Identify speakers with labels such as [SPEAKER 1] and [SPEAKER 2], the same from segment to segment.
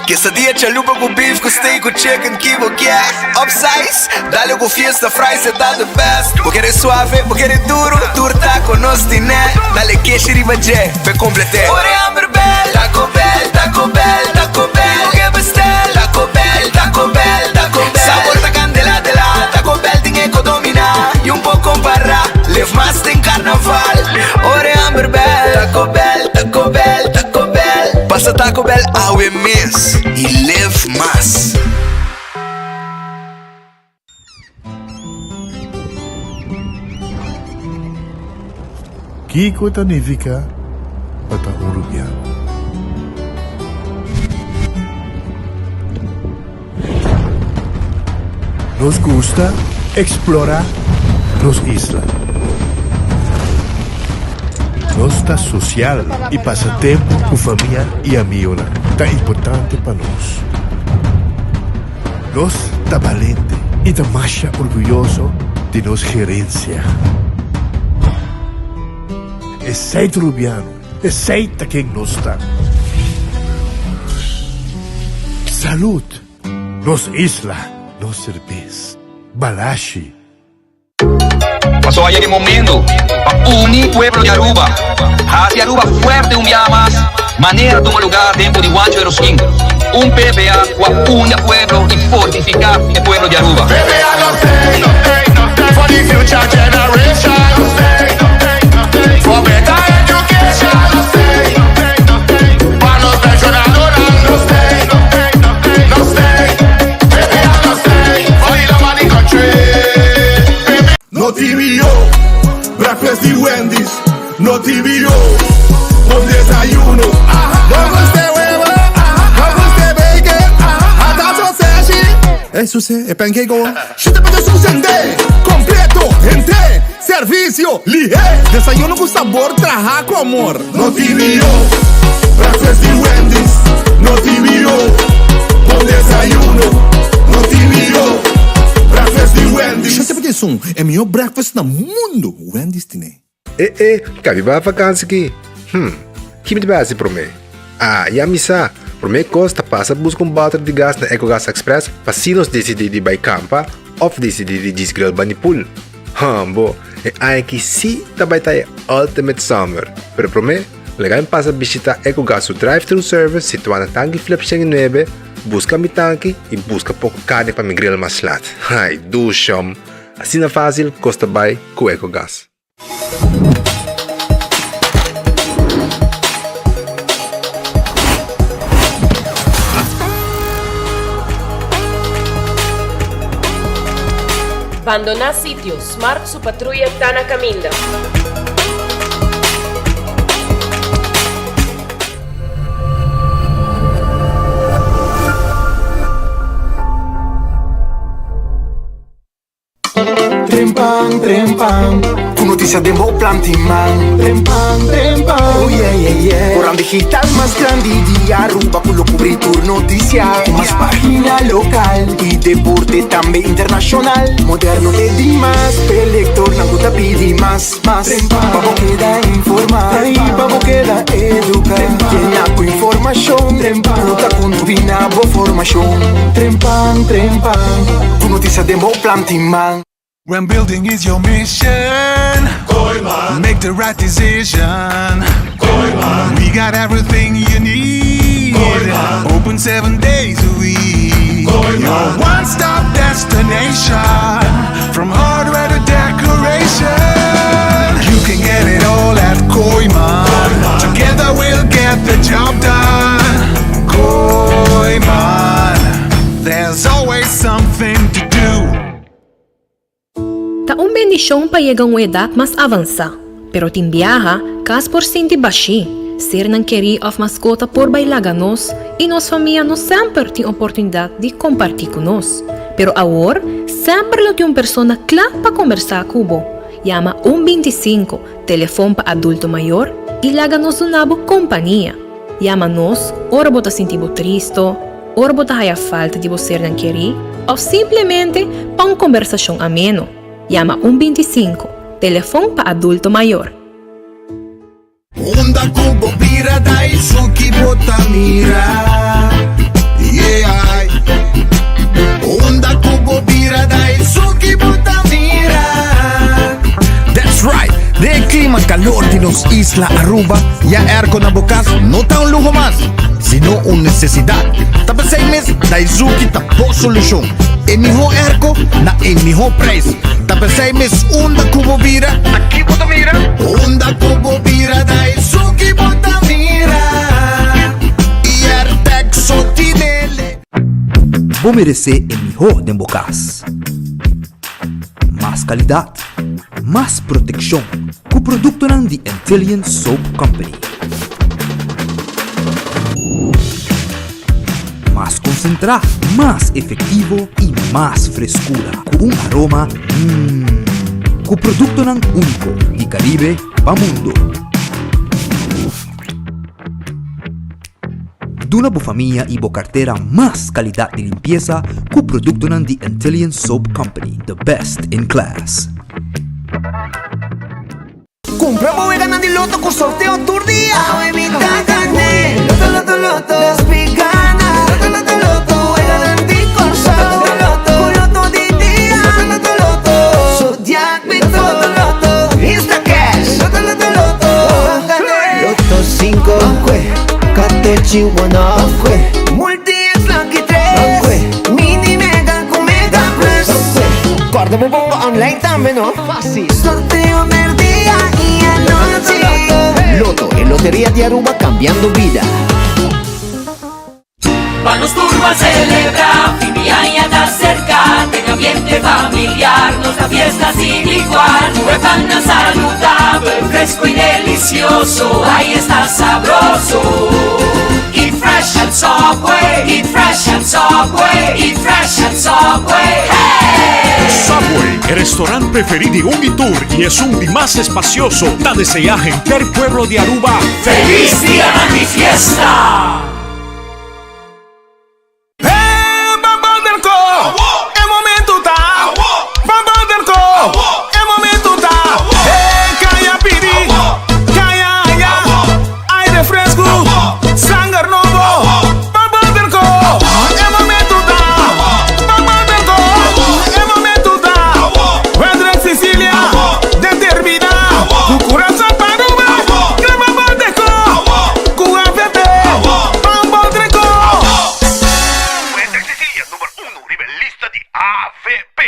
[SPEAKER 1] Quesadilla chalupa ku beef ku steak ku chicken ki bo kier Upsize, dale ku fiesta fries e ta the best Bo kere suave, bo kere duro, tur taco nos tine Dale keshi riba dje, p'e complete Ora e hamber bel, Taco Bell, Taco Bell, Taco Bell Bo ke bestel, Taco Bell, Taco Bell, Taco Bell Sabor ta candela de la, Taco Bell tin e ko domina Y un por compara, live mas den carnaval Ora e hamber bel, Taco Bell, Taco Bell, Taco Bell Pasa Taco Bell awe mes y live mas.
[SPEAKER 2] Kiko ta nifiká pa ta un rubiano? Nos gusta eksplorá nos isla. Nos ta sosial i pasa tempu ku famia i amionan ta importante pa nos. Nos ta balente i ta masha orguyoso di nos gerensia. Esei ta Rubiano, esei ta ken nos ta. Salud! Nos isla, nos serbes. Balashi.
[SPEAKER 3] Paso a yega e momento pa uni pueblo di Aruba, haci Aruba fuerte un biaha mas, manera tuma lugar tempo di Juancho Eroskin, un PPA cu a uni a pueblo y fortifica e pueblo di Aruba.
[SPEAKER 4] PPA nos tey, for the future generation, for better education, pa nos pensionadonan, nos tey, nos tey, PPA nos tey, for the love of the country.
[SPEAKER 5] No TVO, breakfast di Wendy's. No TVO, bon desayuno. No gusta e huevo, no gusta e bacon, hasta sausage. Ey, suse, e pancake awor. Shete pa ta sende, completo, hende, servicio, lihe. Desayuno cu sabor traha cu amor. No TVO, breakfast di Wendy's. No TVO, bon desayuno. No TVO, breakfast di Wendy's. Shete pa ta esun, e mihor breakfast na mundo, Wendy's tine.
[SPEAKER 6] E e, ka mi bai vakansi ki? Hm, ki mi ta bai hasi promé? Ah, ya mi sa! Promé kos ta pasa buska un bòter di gas na Ecogas Express pa si nos disidí di bai kampa òf disidí di djis grill bani pool. Hambo, e aña aki sí ta bai ta e ultimate summer! Pero promé, laga mi pasa bishitá Ecogas su drive-thru service situá na Tanki Flip 109, buska mi tanki i buska poko karni pa mi grill mas lat. Ai, dushom! Asina fásil kos ta bai ku Ecogas.
[SPEAKER 7] Bandoná sitio, Smart su patruya ta na kaminda.
[SPEAKER 8] Trempan, trempan, ku notisia den bo planti man. Trempan, trempan, oh yeah, yeah, yeah. Koran digital mas grandi di Aruba ku lo kubri tur notisia. Ku mas pagina lokal i deporte tambe internashonal. Moderno te dimas, p'e lektornan ku ta pidi mas, mas. Pa bo keda informa i pa bo keda eduka. Yena ku informashon ku ta kontribuí na bo formashon. Trempan, trempan, ku notisia den bo planti man.
[SPEAKER 9] When building is your mission, make the right decision. We got everything you need. Open seven days a week. Your one stop destination. From hardware to decoration. You can get it all at Kooiman. Together we'll get the job done. Kooiman. There's always something to do.
[SPEAKER 10] Ta un bendishon pa yega un edat mas avansá, pero tin biaha kas por sinti bashí, sernan kerí òf maskota por bai laga nos i nos famia no semper tin oportunidat di kompartí ku nos. Pero awor semper lo tin un persona kla pa kombersá ku bo. Yama un 25, telefon pa adulto mayor, i laga nos duna bo kompania. Yama nos ora bo ta sinti bo tristo, ora bo ta haya falta di bo sernan kerí òf simplemente pa un kombersashon ameno. Yama un 25, telefon pa adulto mayor.
[SPEAKER 11] Unda ku bo bira dai su ki bo ta mira.
[SPEAKER 5] Ai. Unda ku bo bira Daisuki bo ta mira.
[SPEAKER 11] That's right! Den e clima calor di nos isla Aruba, ya airco na bo cas no ta un luho mas, sino un necesidad. Ta p'esey mes Daizuki ta bo solucion. E miho airco na e miho prijs. Ta p'esey mes unda cu bo bira, ta ki bo ta mira?
[SPEAKER 5] Unda ku bo bira Daisuki bo ta mira. Y Airtec so tinele.
[SPEAKER 12] Bo meresé e mihó den bo kas. Mas kalidat, mas protekshon ku produktonan di Antillian Soap Company. Mas konsentrá, mas efektivo i mas freskura ku un aroma mmm. Ku produktonan úniko di Karibe pa mundu. Duna bo famia i bo kartera mas kalidat di limpiesa ku produktonan di Antillian Soap Company, the best in class.
[SPEAKER 1] Kumpra bo weganan di loto ku sorteo tur dia. Awe mi ta gané. Loto, loto, loto. Nos mi gana. Loto, loto, loto. Weganan di Kòrsou. Loto, loto, Ku loto di dia. Loto, loto, loto. Zodiac mi to. Loto, loto, loto. Instacash. Loto, loto, loto. Gané. Loto 5, Katochi one Multi es Lucky 3 Mini Mega ku Mega Plus Korda bo bongo online tambe no Fácil Sorteo merdia y anochi
[SPEAKER 8] Lotto, e loteria di Aruba cambiando bida.
[SPEAKER 13] Pa nos tur ban celebra, fin di aña ta cerca, den ambiente familiar nos ta fiesta sin igual. Cu e pannan saludabel, fresco y delicioso, ay esta sabroso. Eat fresh at Subway, eat fresh at Subway, eat fresh at Subway, hey!
[SPEAKER 14] Subway, e restaurant preferi di un y tur y esun di mas espacioso, ta desea henter pueblo di Aruba
[SPEAKER 13] Feliz Dianan di Fiesta!
[SPEAKER 4] Wendrick Cecilia number uno riba e lista di AVP.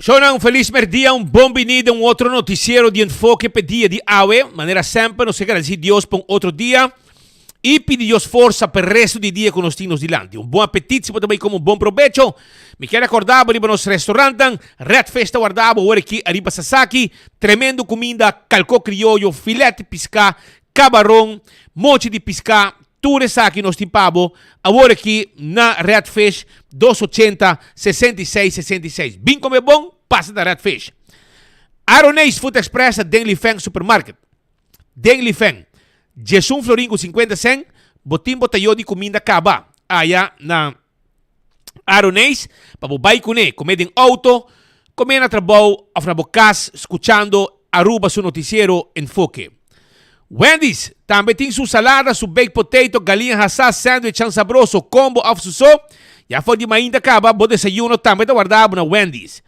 [SPEAKER 15] Shownan, un felis merdia, un bon bini den un otro noticiero di Enfoke p'e dia di awe. Manera semper nos ke gradeci Dios pa un otro dia y pidi Dios forsa p'e resto di dia cu nos tin nos dilanti. Un bon apetit si bo ta bay come un bon probecho. Mi kier acorda bo riba nos restaurantnan, Red Fish ta warda bo awor aki ariba Sasaki. Tremendo cuminda, calco crioyo, filet di pisca, cabaron, mochi di pisca, Tur esaki nos tin pa bo awor aki na Red Fish dos ochenta 66 66. Bin come bon, pasa na Red Fish. Aroneis Food Express ta den Lifeng Supermarket. Den Lifeng. Djesun florin ku 50 cent, bo tin bo tayo di kuminda kaba aya na Aroneis pa bo bai kuné, kome den auto, kome na trabou of na bo kas skuchando Aruba su noticiero Enfoke. Wendy's tambe tin su salada, su baked potato, galiña hasá, sandwichan sabroso, combo of su so. Ya for di mainta caba, bo desayuno tambe ta warda bo na Wendy's.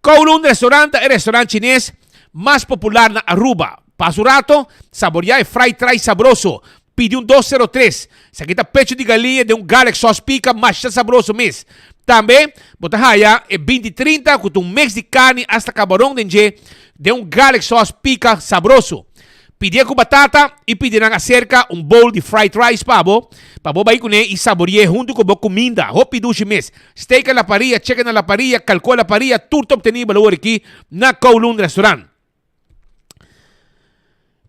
[SPEAKER 15] Kowloon Restaurant ta e restaurant chines mas popular na Aruba. Pasa un rato, saborea e fried rice sabroso. Pidi un dos sero tres. Esaki ta pecho di galiña den un garlic sauce pica masha sabroso mes. Tambe bo ta haya e 20 30 cu ta un mix di carni hasta cabaron den dje den un garlic sauce pica sabroso. Pidié ku batata i pidi nan aserka un bowl di fried rice pa bo, pa bo bai kuné i saborié huntu ku bo kuminda. Hopi dushi mes. Steak a la parilla, chicken a la parilla, kalkó a la parilla, tur ta obtenibel awor aki na Kowloon Restaurant.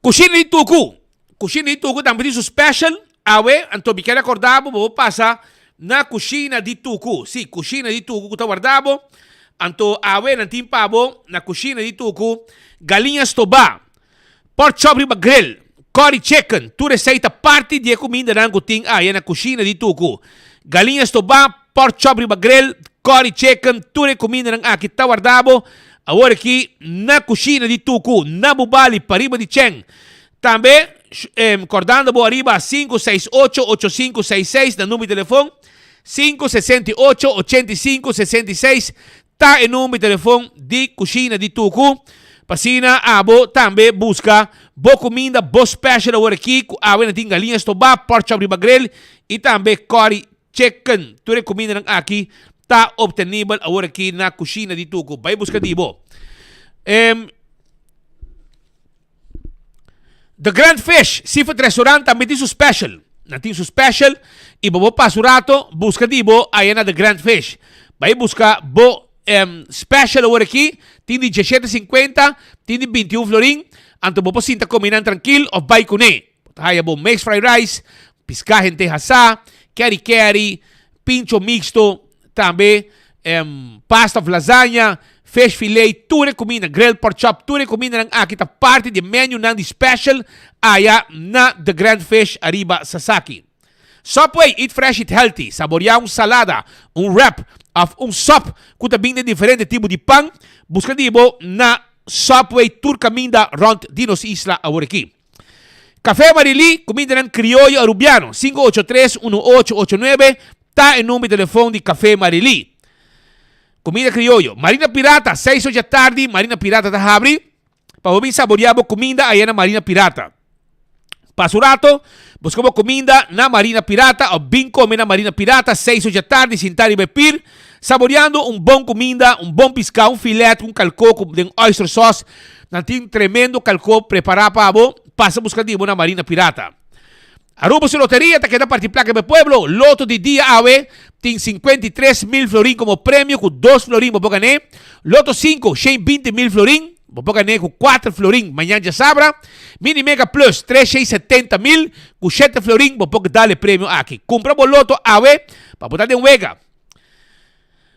[SPEAKER 15] Kushina di Tuku. Kushina di Tuku tambe tin su special awe, anto mi kier akorda bo, bo por pasa na Kushina di Tuku. Si, Kushina di Tuku ku ta warda bo. Anto awe nan tin pa bo na Kushina di Tuku galiña stobá, pork chop riba grill, curry chicken, tur esei ta parti di e kumindanan ku tin aya na Kushina di Tuku. Galiña stobá, pork chop riba grill, curry chicken, tur e kumindanan aki ta warda bo Awor aki na kushina di Tuku, na Bubali, pariba di Chen. Tambe, kordando bo ariba 568 8566 na number di telefon, 568 85 66 ta e number di telefon di kushina di Tuku. Pa asina abo tambe buska bo kuminda, bo special awor aki ku awe na tin galiña stobá, pork chop riba grill i tambe curry Chicken, tur e kumindanan aki ta obtenibel awor aki na Kushina di Tuku. Bai buska di bo. Em, The Grand Fish Seafood Restaurant tambe tin su special. Nan tin su special y bo bo pasa un rato buska di bo aya na The Grand Fish. Bai buska bo em, special awor aki. Tin di 17.50, tin di 21 florin. Anto bo por sinta come nan trankil of bai cune. Bo ta haya bo mixed fried rice, piská hente hasá, keri keri, pincho mixto, tambe pasta of lasagna, fish fillet, tur e kuminda, grilled pork chop, tur e kumindanan aki ta parti di e menunan di special aya na The Grand Fish ariba Sasaki. Subway, eat fresh, eat healthy, saboreá un salada, un wrap of un sop ku ta bin den diferente tipo di pan, buska di bo na Subway tur kaminda rònt di nos isla aworakí. Café Marilí, kumindanan krioyo arubiano, 583 1889 ta e number di telefon di Café Marilí. Kuminda krioyo. Marina Pirata, seis or djatardi Marina Pirata ta habri pa bo bin saboreá bo kuminda aya na Marina Pirata. Pasa un rato, buska bo kuminda na Marina Pirata òf bin kome na Marina Pirata seis or djatardi sintá riba e pir, saboreando un bon kuminda, un bon piská, un filet, un kalkó ku den oyster sauce. Nan tin tremendo kalkó prepará pa bo, pasa buska di bo na Marina Pirata. Aruba su loteria ta keda parti plaka pa e pueblo, loto di dia awe tin 53 mil florin komo premio ku dos florin bo por gané, loto sinku 120 mil florin bo por gané ku kuater florin mañan djasabra, mini mega plus 370 mil ku shete florin bo por dal e premio aki. Kumpra bo loto awe pa bo ta den wega.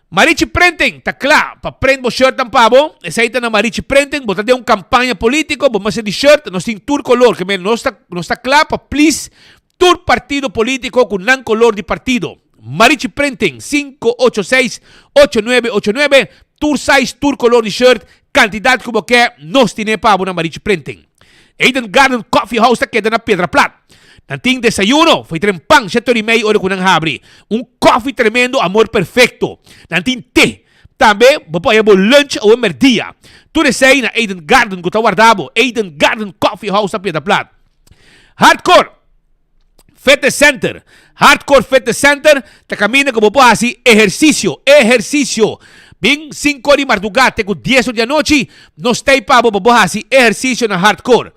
[SPEAKER 15] Marichi Printing ta kla pa print bo shirtnan pa bo. Esei ta na Marichi Printing. Bo ta den un kampaña polítiko, bo mester di shirt. Nos tin tur kolor. Ke men nos ta nos ta kla pa please tur partido polítiko ku nan kolor di partido. Marichi Printing, 586 8989. Tur size, tur kolor di shirt, kantidat ku bo ke, nos tine pa bo na Marichi Printing. Eden Garden Coffee House ta keda na Piedra Plat. Nan tin desayuno, foi tren pan shete ora i mei ora ku nan habri. Un koffie tremendo, amor perfecto. Nan tin te. Tambe bo por haya bo lunch awe merdia. Tur esei na Eden Garden ku ta warda bo. Eden Garden Coffee House na Piedra Plat. Hardcore Fitness Center. Hardcore Fitness Center ta kaminda ku bo por hasi ehersisio. Ehersisio! Bin sinku or di mardugá te ku dies or di anochi, nos ta ei pa bo pa bo hasi ehersisio na Hardcore.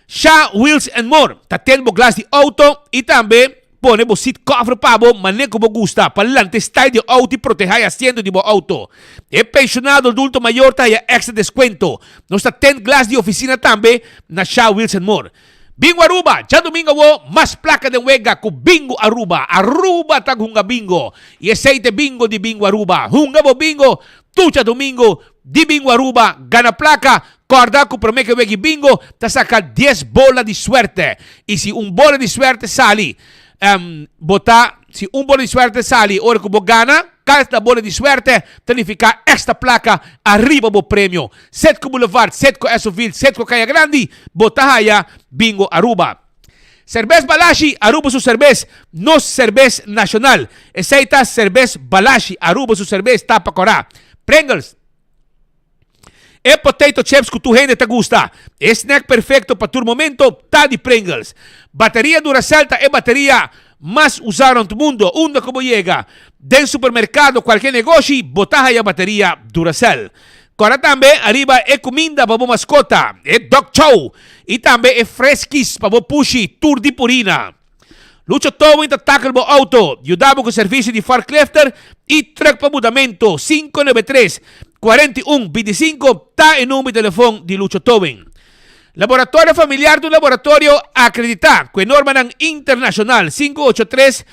[SPEAKER 15] Sha Wheels and More ta ten bo glas di auto y tambe pone bo seat cover pa bo mane cu bo gusta pa lanta e style di auto y proteha e asiento di bo auto. E pensionado adulto mayor ta haya extra descuento. Nos ta ten glas di oficina tambe na Sha Wheels and More. Bingo Aruba, djadomingo awo mas placa den wega cu Bingo Aruba. Aruba ta hunga bingo y esey ta e bingo di Bingo Aruba. Hunga bo bingo tur djadomingo di Bingo Aruba, gana placa. Kòrda ku promé ke wegi bingo ta saka dies bola di suerte. I si un bola di suerte sali, bo ta, si un bola di suerte sali ora ku bo gana, kada bola di suerte ta nifiká èkstra plaka ariba bo premio. Setco Boulevard, Setco Essoville, Setco Kaya Grandi, bo ta haya Bingo Aruba. Serbes Balashi, Aruba su serbes, nos serbes nashonal. Esei ta Serbes Balashi, Aruba su serbes tapa kòrá. Pringles. E potato chips ku tur hende ta gusta. E snack perfecto pa tur momento ta di Pringles. Bateria Duracell ta e bateria mas usa rond mundo. Unda ku bo yega, den supermercado, cualke negoshi, bo ta haya bateria Duracell. Kòrda tambe ariba e kuminda pa bo maskota, e dog chow i tambe e freskis pa bo pushi tur di Purina. Lucho Towing ta takel bo auto, yuda bo ku servisio di forklifter i truck pa mudamentu. 593 41 25 ta e number di telefon di Lucho Towing. Laboratorio Familiar ta un laboratorio akreditá ku e normanan internashonal. 583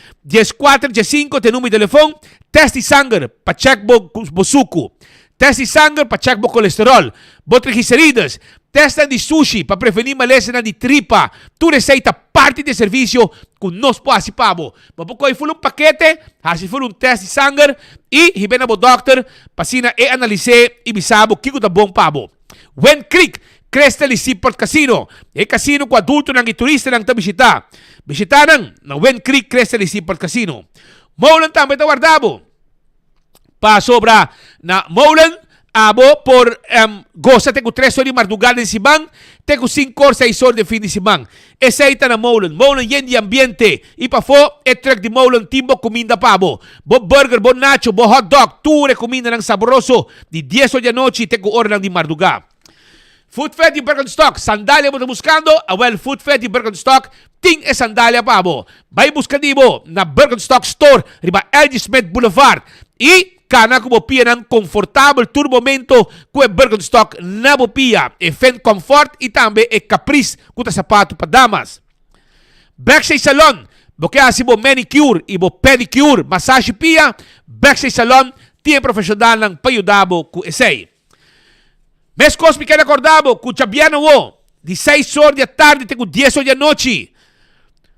[SPEAKER 15] 14 15 ta e number di telefon. Test di sanger pa chèk bo bo suku. Test di sanger pa chèk bo kolesteròl, bo triglicerides, testnan di sushi pa prevení malesanan di tripa. Tur esei ta parti di e servisio ku nos por hasi pa bo. Bo por kohe ful un pakete, hasi ful un test di sanger i hib'é na bo dòkter pa asina e analis'é i bisa bo kiko ta bon pa bo. Wind Creek, Crystal i Seaport Casino, e kasino ku adultonan i turistanan ta bishitá. Bishitá nan na Wind Creek, Crystal i Seaport Casino. Molen tambe ta warda bo. Pasobra na Molen abo por gosa te ku tres or di mardugá den siman te ku sinku or seis or den fin di siman. Esei ta na Molen. Molen yen di ambiente i pafó e truck di Molen tin bo kuminda pa bo. Bo burger, bo nacho, bo hot dog, tur e kumindanan saboroso di dies or di anochi te ku oranan di mardugá. Footfed di Birkenstock, sandalia bo ta buskando? Awel Footfed di Birkenstock tin e sandalia pa bo. Bai buska di bo na Birkenstock Store riba LG Smith Boulevard i kana ku bo pianan konfortabel tur momento ku e Birkenstock na bo pia, e Fenn Comfort i tambe e Caprice ku ta sapatu pa damas. Backstage Salon, bo ke hasi bo manicure i bo pedicure, masashi pia? Backstage Salon tin e profeshonalnan pa yuda bo ku esei. Meskos mi keda korda bo ku djabièrnè awo, di seis or di atardi te ku dies or di anochi,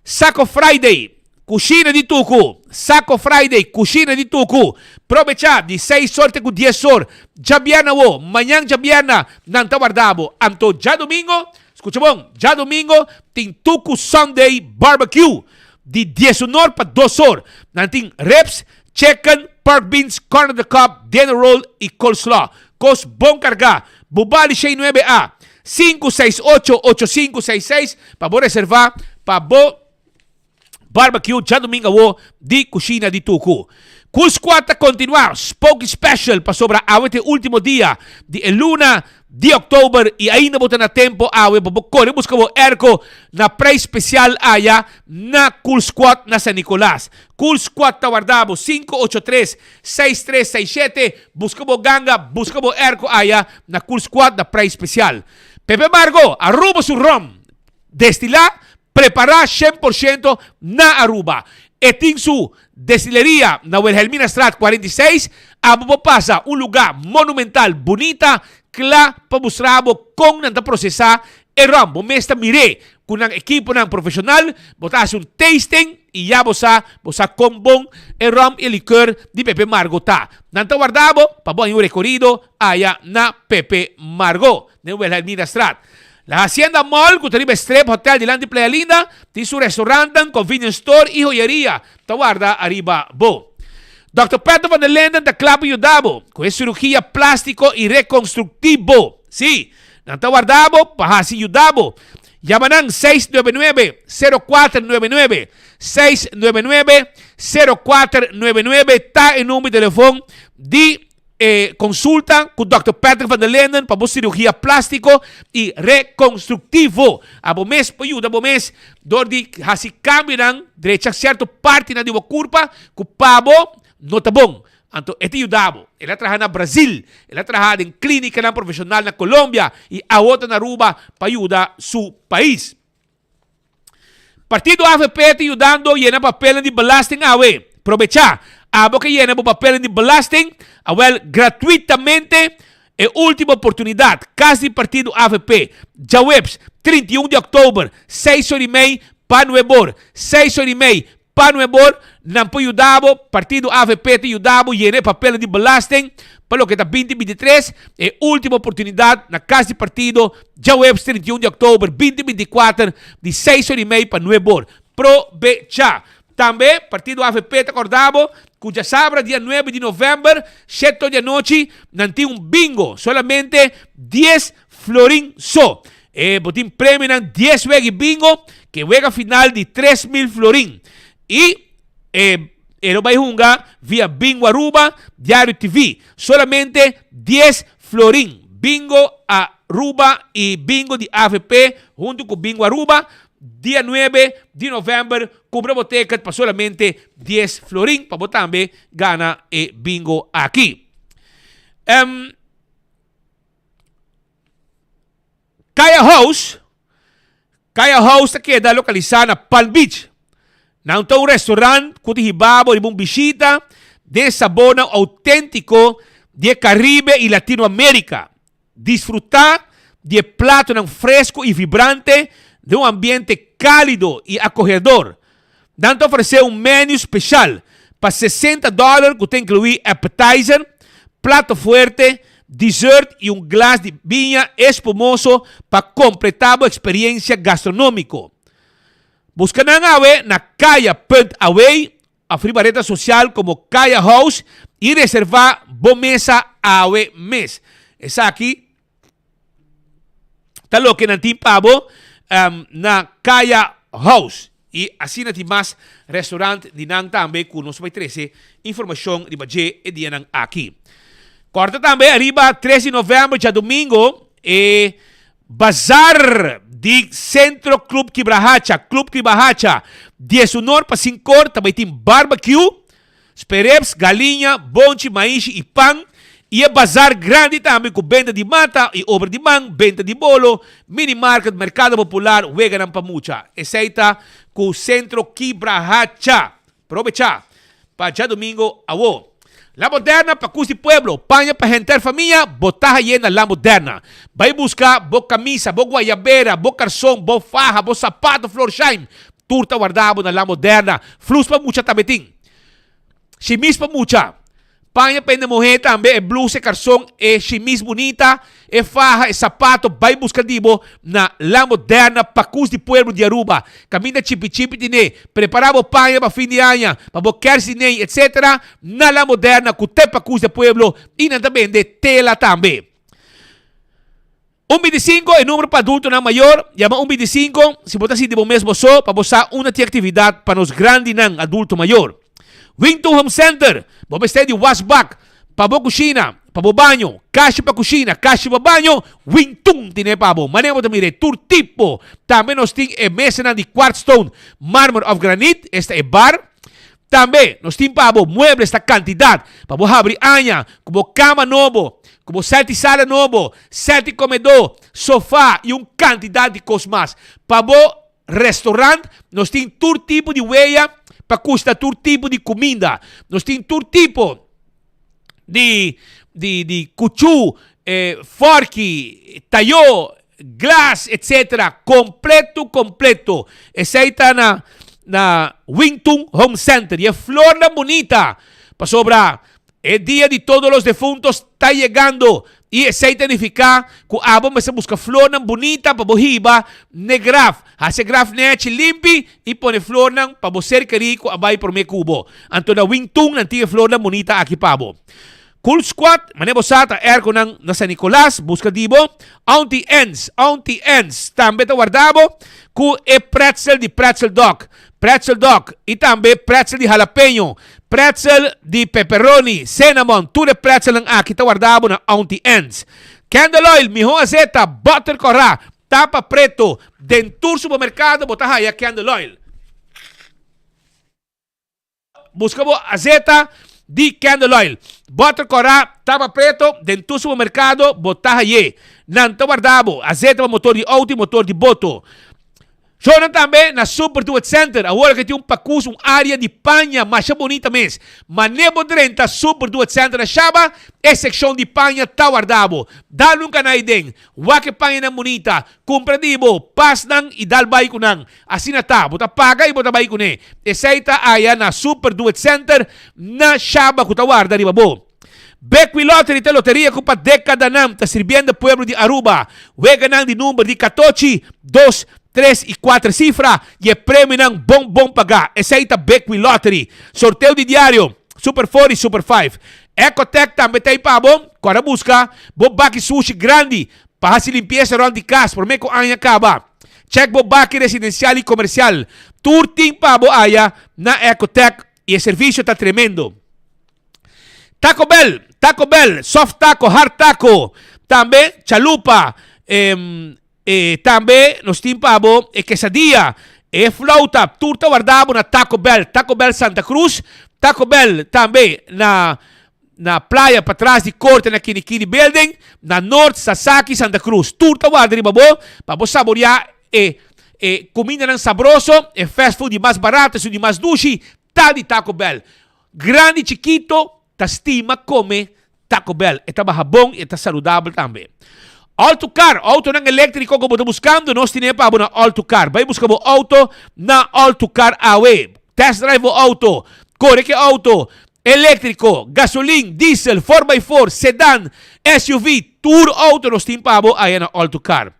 [SPEAKER 15] Saco Friday, Kushina di Tuku, Saco Friday, Kushina di Tuku. Probechá di seis or te ku dies or, djabièrnè awo, mañan djabièrnè nan ta warda bo. Anto djadumingo, skucha bon, djadumingo tin Tuku Sunday Barbecue di diesunor pa dos or. Nan tin ribs, Chicken, pork beans, corn on the cob, dinner roll y coleslaw. Cos bon carga. Bubali shei nuebe A, 568 8566 pa bo reserva pa bo barbecue djadumingo awo di Cushina di Tucu. Cool Squad ta continua Spooky Special pasobra awe ta e ultimo dia di e luna Di oktober y ainda bo ta na tempo awe pa bo kore buska bo airco na prijs special aya na Cool Squad na San Nicolas. Cool Squad ta warda bo 583 6367 buska bo ganga buska bo airco aya na Cool Squad na prijs special. Pepe Margo, Aruba su rom destila Prepara shen por shento na Aruba. E tin su destileria na Wilhelminastraat 46. Abo por pasa un luga monumental bunita kla pa mustra bo kon nan ta prosesa e rom. Bo mes ta mir'é ku nan ekiponan profeshonal. Bo ta hasi un tasting i ya bo sa bo sa kon bon e rom i e likeur di Pepe Margo ta. Nan ta warda bo pa bo haña un rekorido aya na Pepe Margo den Wilhelminastraat. La Hacienda Mall, ku ta riba e Strip Hotel dilanti Playa Linda, tin su restaurantnan, convenience store i hoyeria ta warda ariba bo. Dòkter Patrick van der Linden ta kla pa yuda bo ku e sirugia plástiko i rekonstruktivo. Sí, nan ta warda bo pa hasi yuda bo. Yama nan 699 0499, 699 0499 ta e number di telefon di E konsulta ku Dòkter Patrick van der Linden pa bo sirugia plástiko i rekonstruktivo. Abo mes por yuda bo mes dor di hasi kambionan, drecha sierto partinan di bo kurpa ku pa bo no ta bon. Anto e ta yuda bo. El a traha na Brazil, el a traha den klínikanan profeshonal na Colombia i awo ta na Aruba pa yuda su pais. Partido avp ta yudando yena papelnan di belasting awe. Probecha! Abo ke yena bo papelnan di belasting, awel gratuitamente e ultimo oportunidad. Cas di Partido avp, djaweps, 31 di oktober, seis or y mei pa nuebor. Seis or y mei Pa nuebor, nan por yuda bo, partido avp ta yuda bo yena e papelnan di belasting pa loke ta binti 23, e ultimo oportunidad na cas di partido djaweps 31 di oktober 2024 di seis or y mei pa nuebor. Probecha! Tambe partido avp ta corda bo cu djasabra dia nuebe di november shete or di anochi nan tin un bingo solamente dies florin so. E bo tin premionan dies wega i bingo ke wega final di 3000 florin. I e e lo bai hunga via Bingo Aruba, Diario TV. Solamente dies florin. florin. Bingo Aruba y Bingo di avp hunto cu Bingo Aruba dia nuebe di november cumpra bo ticket pa solamente dies florin pa bo tambe gana e bingo aki. Um, Kaya House, Kaya House ta keda lokalisá na Palm Beach. Nan ta un restaurant ku ta hiba bo riba un bishita den e sabornan outéntiko di e Karibe i Latinoamérika. Disfrutá di e platonan fresku i vibrante den un ambiente kálido i akohedor. Nan ta ofresé un menu speshal pa 60 dòler ku ta inkluí appetizer, plato fuerte, dessert i un glas di biña espumoso pa kompletá bo eksperiensia gastronómiko. Buska nan awe na Kaya punt Away òf riba reda sosial komo Kaya House i reservá bo mesa awe mes. Esaki ta loke nan tin pa bo na Kaya House. I asina tin mas restaurant di nan tambe ku nos bai trese informashon riba dje e dianan aki. Kòrda tambe ariba tres di novèmber djadumingo e bazar di Centro Club Kibrahacha, Club Kibahacha, diesunor pa sinkor ta bai tin barbecue. Spereps, galiña, bonchi, maishi i pan, i e bazar grandi tambe ku benta di mata i obra di man, benta di bolo, mini market, merkado popular, weganan pa mucha. Esei ta ku Sentro Kibrahacha. Probechá pa djadumingo awo. La Moderna pa kus di pueblo, paña pa henter famia, bo ta haye na La Moderna. Bai buska bo kamisa, bo guayabera, bo karson, bo faha, bo sapato Florsheim, Tur ta warda bo na La Moderna. Flus pa mucha tambe tin. Shimis pa mucha. Paña pa hende muhé tambe, e blusa, e karson, e shimis bunita, e faha, e sapato, bai buska di bo na La Moderna, Pakus di Pueblo di Aruba. Kaminda chipi chipi tine. Prepara bo paña pa fin di aña, pa bo kerstdiner, etc. Na La Moderna ku te Pakus di Pueblo i nan ta bende tela tambe. Un bintisinko e numero pa adultonan mayor, yama un bintisinko si bo ta sinti bo mes bo so pa bo sa unda tin aktividat pa nos grandinan adulto mayor. Wington Home Center, bo mester di wasbak pa bo kushina, pa bo baño, kashi pa kushina, kashi pa baño, Wington tine pa bo. Manera bo ta mira e tur tipo. Tambe nos tin e mesanan di quartzstone, marmer of granit, esta e bar. Tambe nos tin pa bo muebles ta kantidat pa bo habri aña ku bo kama nobo, ku bo sèt di sala nobo, sèt di komedó, sofá i un kantidat di kos mas. Pa bo restorant nos tin tur tipo di weya pa kushta tur tipo di kuminda. Nos tin tur tipo di di di kuchú, fòrki, tayó, glas etc. Kompleto kompleto. Esei ta na na Wington Home Center. I e flornan bunita pasobra e dia di todos los defuntos ta yegando i esei ta nifiká ku abo mester buska flornan bunita pa bo hiba n'e graf. Hasi e graf nèchi limpi i pone flornan pa bo ser kerí ku a bai promé ku bo. Anto na Wington nan tin e flornan bunita aki pa bo. Cool Squad, manera bo sa ta airconan na San Nicolas, busca di bo. Auntie Anne's, Auntie Anne's tambe ta warda bo cu e pretzel di Pretzel Dog, Pretzel Dog, y tambe pretzel di jalapeño, pretzel di pepperoni, cinnamon, tur e pretzelnan aki ta warda bo na Auntie Anne's. Candle Oil, miho azeta, butter cora, tapa preto, den tur supermercado bo ta haya Candle Oil. Buska bo azeta di candle oil. Butter kòrá, tapa preto, den tur supermerkado bo ta haye. Nan ta warda bo azeta pa motor di outo i motor di boto. Shownan tambe na Super Do It Center. Awor ke tin un pakus, un área di paña masha bonita mes. Mane bo drenta Super Do It Center na Shaba, e sekshon di paña ta warda bo. Dal un kanai den, wak e pañanan bonita, Kumpra di bo pasnan i dal bai ku nan. Asina ta, bo ta paga i bo ta bai kuné. Esei ta aya na Super Do It Center na Shaba ku ta warda riba bo. Bequi Lottery ta loteria ku pa dekadanan ta sirbiendo pueblo di Aruba. Weganan di number di katochi, dos, tres i kuater sifra i e premionan bon bon pagá. Esei ta Bequi Lottery. Sorteo di diario, Super Four i Super Five. Ecotec tambe ta ei pa bo. Kòrda buska bo baki sushi grandi Pa hasi limpiesa rònt di kas promé ku aña kaba. Chèk bo baki residensial i komersial. Tur tin pa bo aya na Ecotec i e servisio ta tremendo. Taco Bell, Taco Bell, soft taco, hard taco, tambe chalupa, e tambe nos tin pa bo e quesadilla, e flauta, tur ta warda bo na Taco Bell, Taco Bell Santa Cruz, Taco Bell tambe na na playa patras di corte na Kinikini Building, na Noord, Sasaki, Santa Cruz. Tur ta warda riba bo pa bo saborea e e cumindanan sabroso, e fast food di mas barato, esun di mas dushi, ta di Taco Bell. Grandi chikito ta stima come Taco Bell. E ta baha bon y e ta saludabel tambe. All to Car, autonan electrico cu bo ta buscando, nos tine pa bo na All to Car. Bay busca bo auto na All to Car awe. Test drive bo auto, core cu e auto, electrico, gasolin, diesel, four by four, sedan, SUV, tur auto nos tin pa bo aya na All to Car.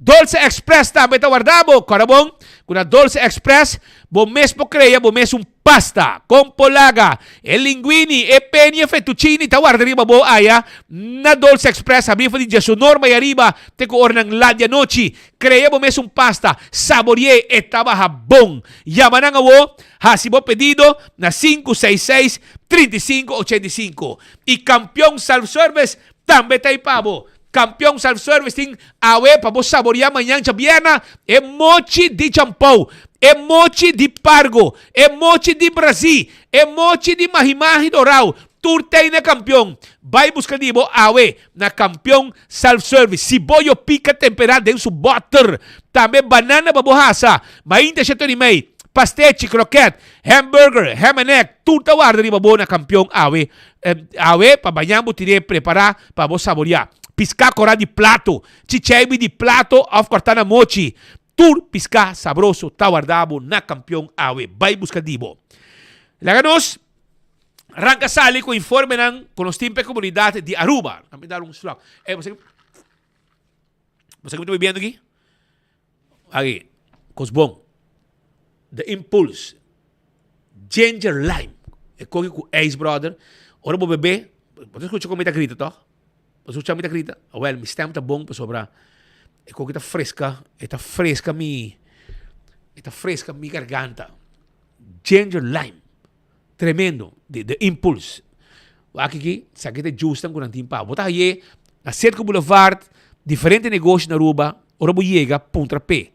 [SPEAKER 15] Dolce Express tambe ta warda bo. Kòrda bon ku na Dolce Express bo mes por krea bo mes un pasta kon polaga. E linguini, e peni, e fettuccini ta warda riba bo aya na Dolce Express habri for di diesunor mai ariba te ku oranan lat di anochi. Krea bo mes un pasta, sabori'é, e ta baha bon. Yama nan awo, hasi bo pedido na 566 35 85. I Kampion Self Service tambe ta ei pa bo. Kampion Self Service tin awe pa bo saboria mañan djabièrna e mochi di champou, e mochi di pargo, e mochi di brazí, e mochi di mahimahi dorau. Tur tei na Kampion. Bai buska di bo awe na Kampion Self Service. Siboyo pika temperá den su bòter. Tambe banana pa bo hasa. Mainta sheton i mei. Pastechi, kroket, hamburger, ham and egg, tur ta warda riba bo na Kampion awe. Awe pa baña bo tire prepara pa bo saboria. Piská korá di plato, chicheibi di plato òf kòrtá na mochi. Tur piská sabroso ta warda bo na Kampion awe. Bai buska di bo. Laga nos ranka sali ku informenan ku nos tin pa e komunidat di Aruba. Laga mi dar un slok. Ey, bo sa bo sa ki mi ta bibiendo aki? Aki, kos bon. The Impulse. Ginger lime. E koki ku ijs brother. Ora bo bebe, bo ta skucha kon mi ta grita toch? Bo ta skucha mi ta grita? Awel, mi stem ta bon pasobra e koki ta freska, e ta freska mi, e ta freska mi garganta. Ginger lime. Tremendo. The, the Impulse. Wak aki, esaki ta e juicenan ku nan tin pa bo. Bo ta haye na Cetco Boulevard, diferente negoshi na Aruba, ora bo yega, puntra p'e.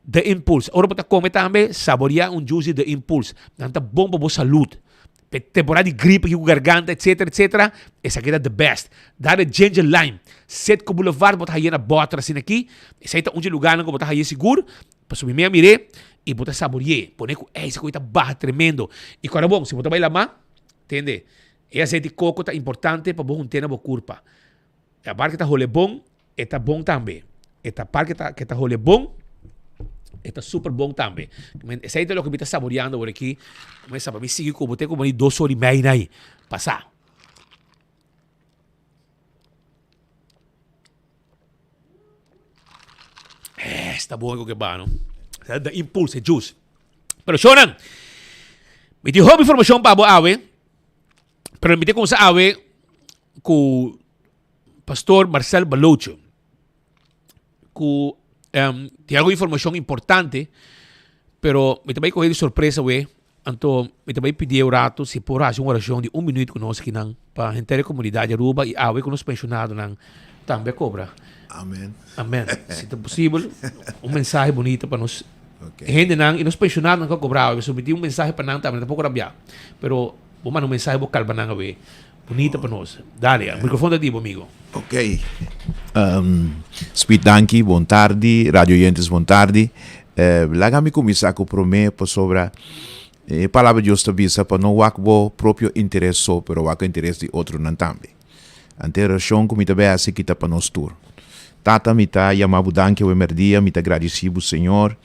[SPEAKER 15] The Impulse. Ora bo ta come tambe, saborea un juice di The Impulse. Nan ta bon pa bo salud. Pe temporada di gripe aki cu garganta etcetera etcetera, esaki ta the best. Dar e ginger lime. Citgo Boulevard bo ta haye na boter asina aki. Esey ta un dje lugarnan cu bo ta haye sigur. Pasobra mi a mir'é y bo ta sabore'é. Pone cu ijs cu ta baha tremendo. Y cuando bon, si bo ta bay lama, tende, e aceite di coco ta importante pa bo hunte na bo curpa. E apart cu ta hole bon, E ta bon tambe. E ta par ke ta ke ta hole bon. E ta super bon tambe. Esei ta loke mi ta saboreando awor aki. Mi sa pa mi sigui ku bo te ku bo dos ora i mei nai pasa. Eh, esta bon ku ke ba no. Da impulso, e juice. Pero shonan, mi tin hopi informashon pa bo awe. Pero mi te kumsa awe ku Pastor Marcel Balocho cu um, tin algo informacion importante, pero mi ta bay coge di sorpresa we, anto mi ta bay pidi un rato si por haci un oracion di un minuut cu nos kinan pa henter e comunidad di Aruba y awe cu nos pensionadonan tambe a cobra.
[SPEAKER 2] Amen.
[SPEAKER 15] Amen. Si ta posibel, un mensahe bonito pa nos okay. hendenan y nos pensionadonan cu a cobra awe. So mi tin un mensahe pa nan tambe, tampoco rabia. Pero bo manda un mensahe bo calma nan awe. Bunita pa nos. Dale, e microfoon ta di bo, amigo.
[SPEAKER 16] Ok. Um, Speed danki, bon tardi, radio oyentes bon tardi. Eh, laga mi kuminsá ku promé pasobra e palabra di Dios ta bisa pa no wak bo propio interes so, pero wak e interes di otronan tambe. Ante e orashon ku mi ta bai hasi aki ta pa nos tur. Tata, mi ta yama bo danki awe merdia, mi ta gradisí bo Señor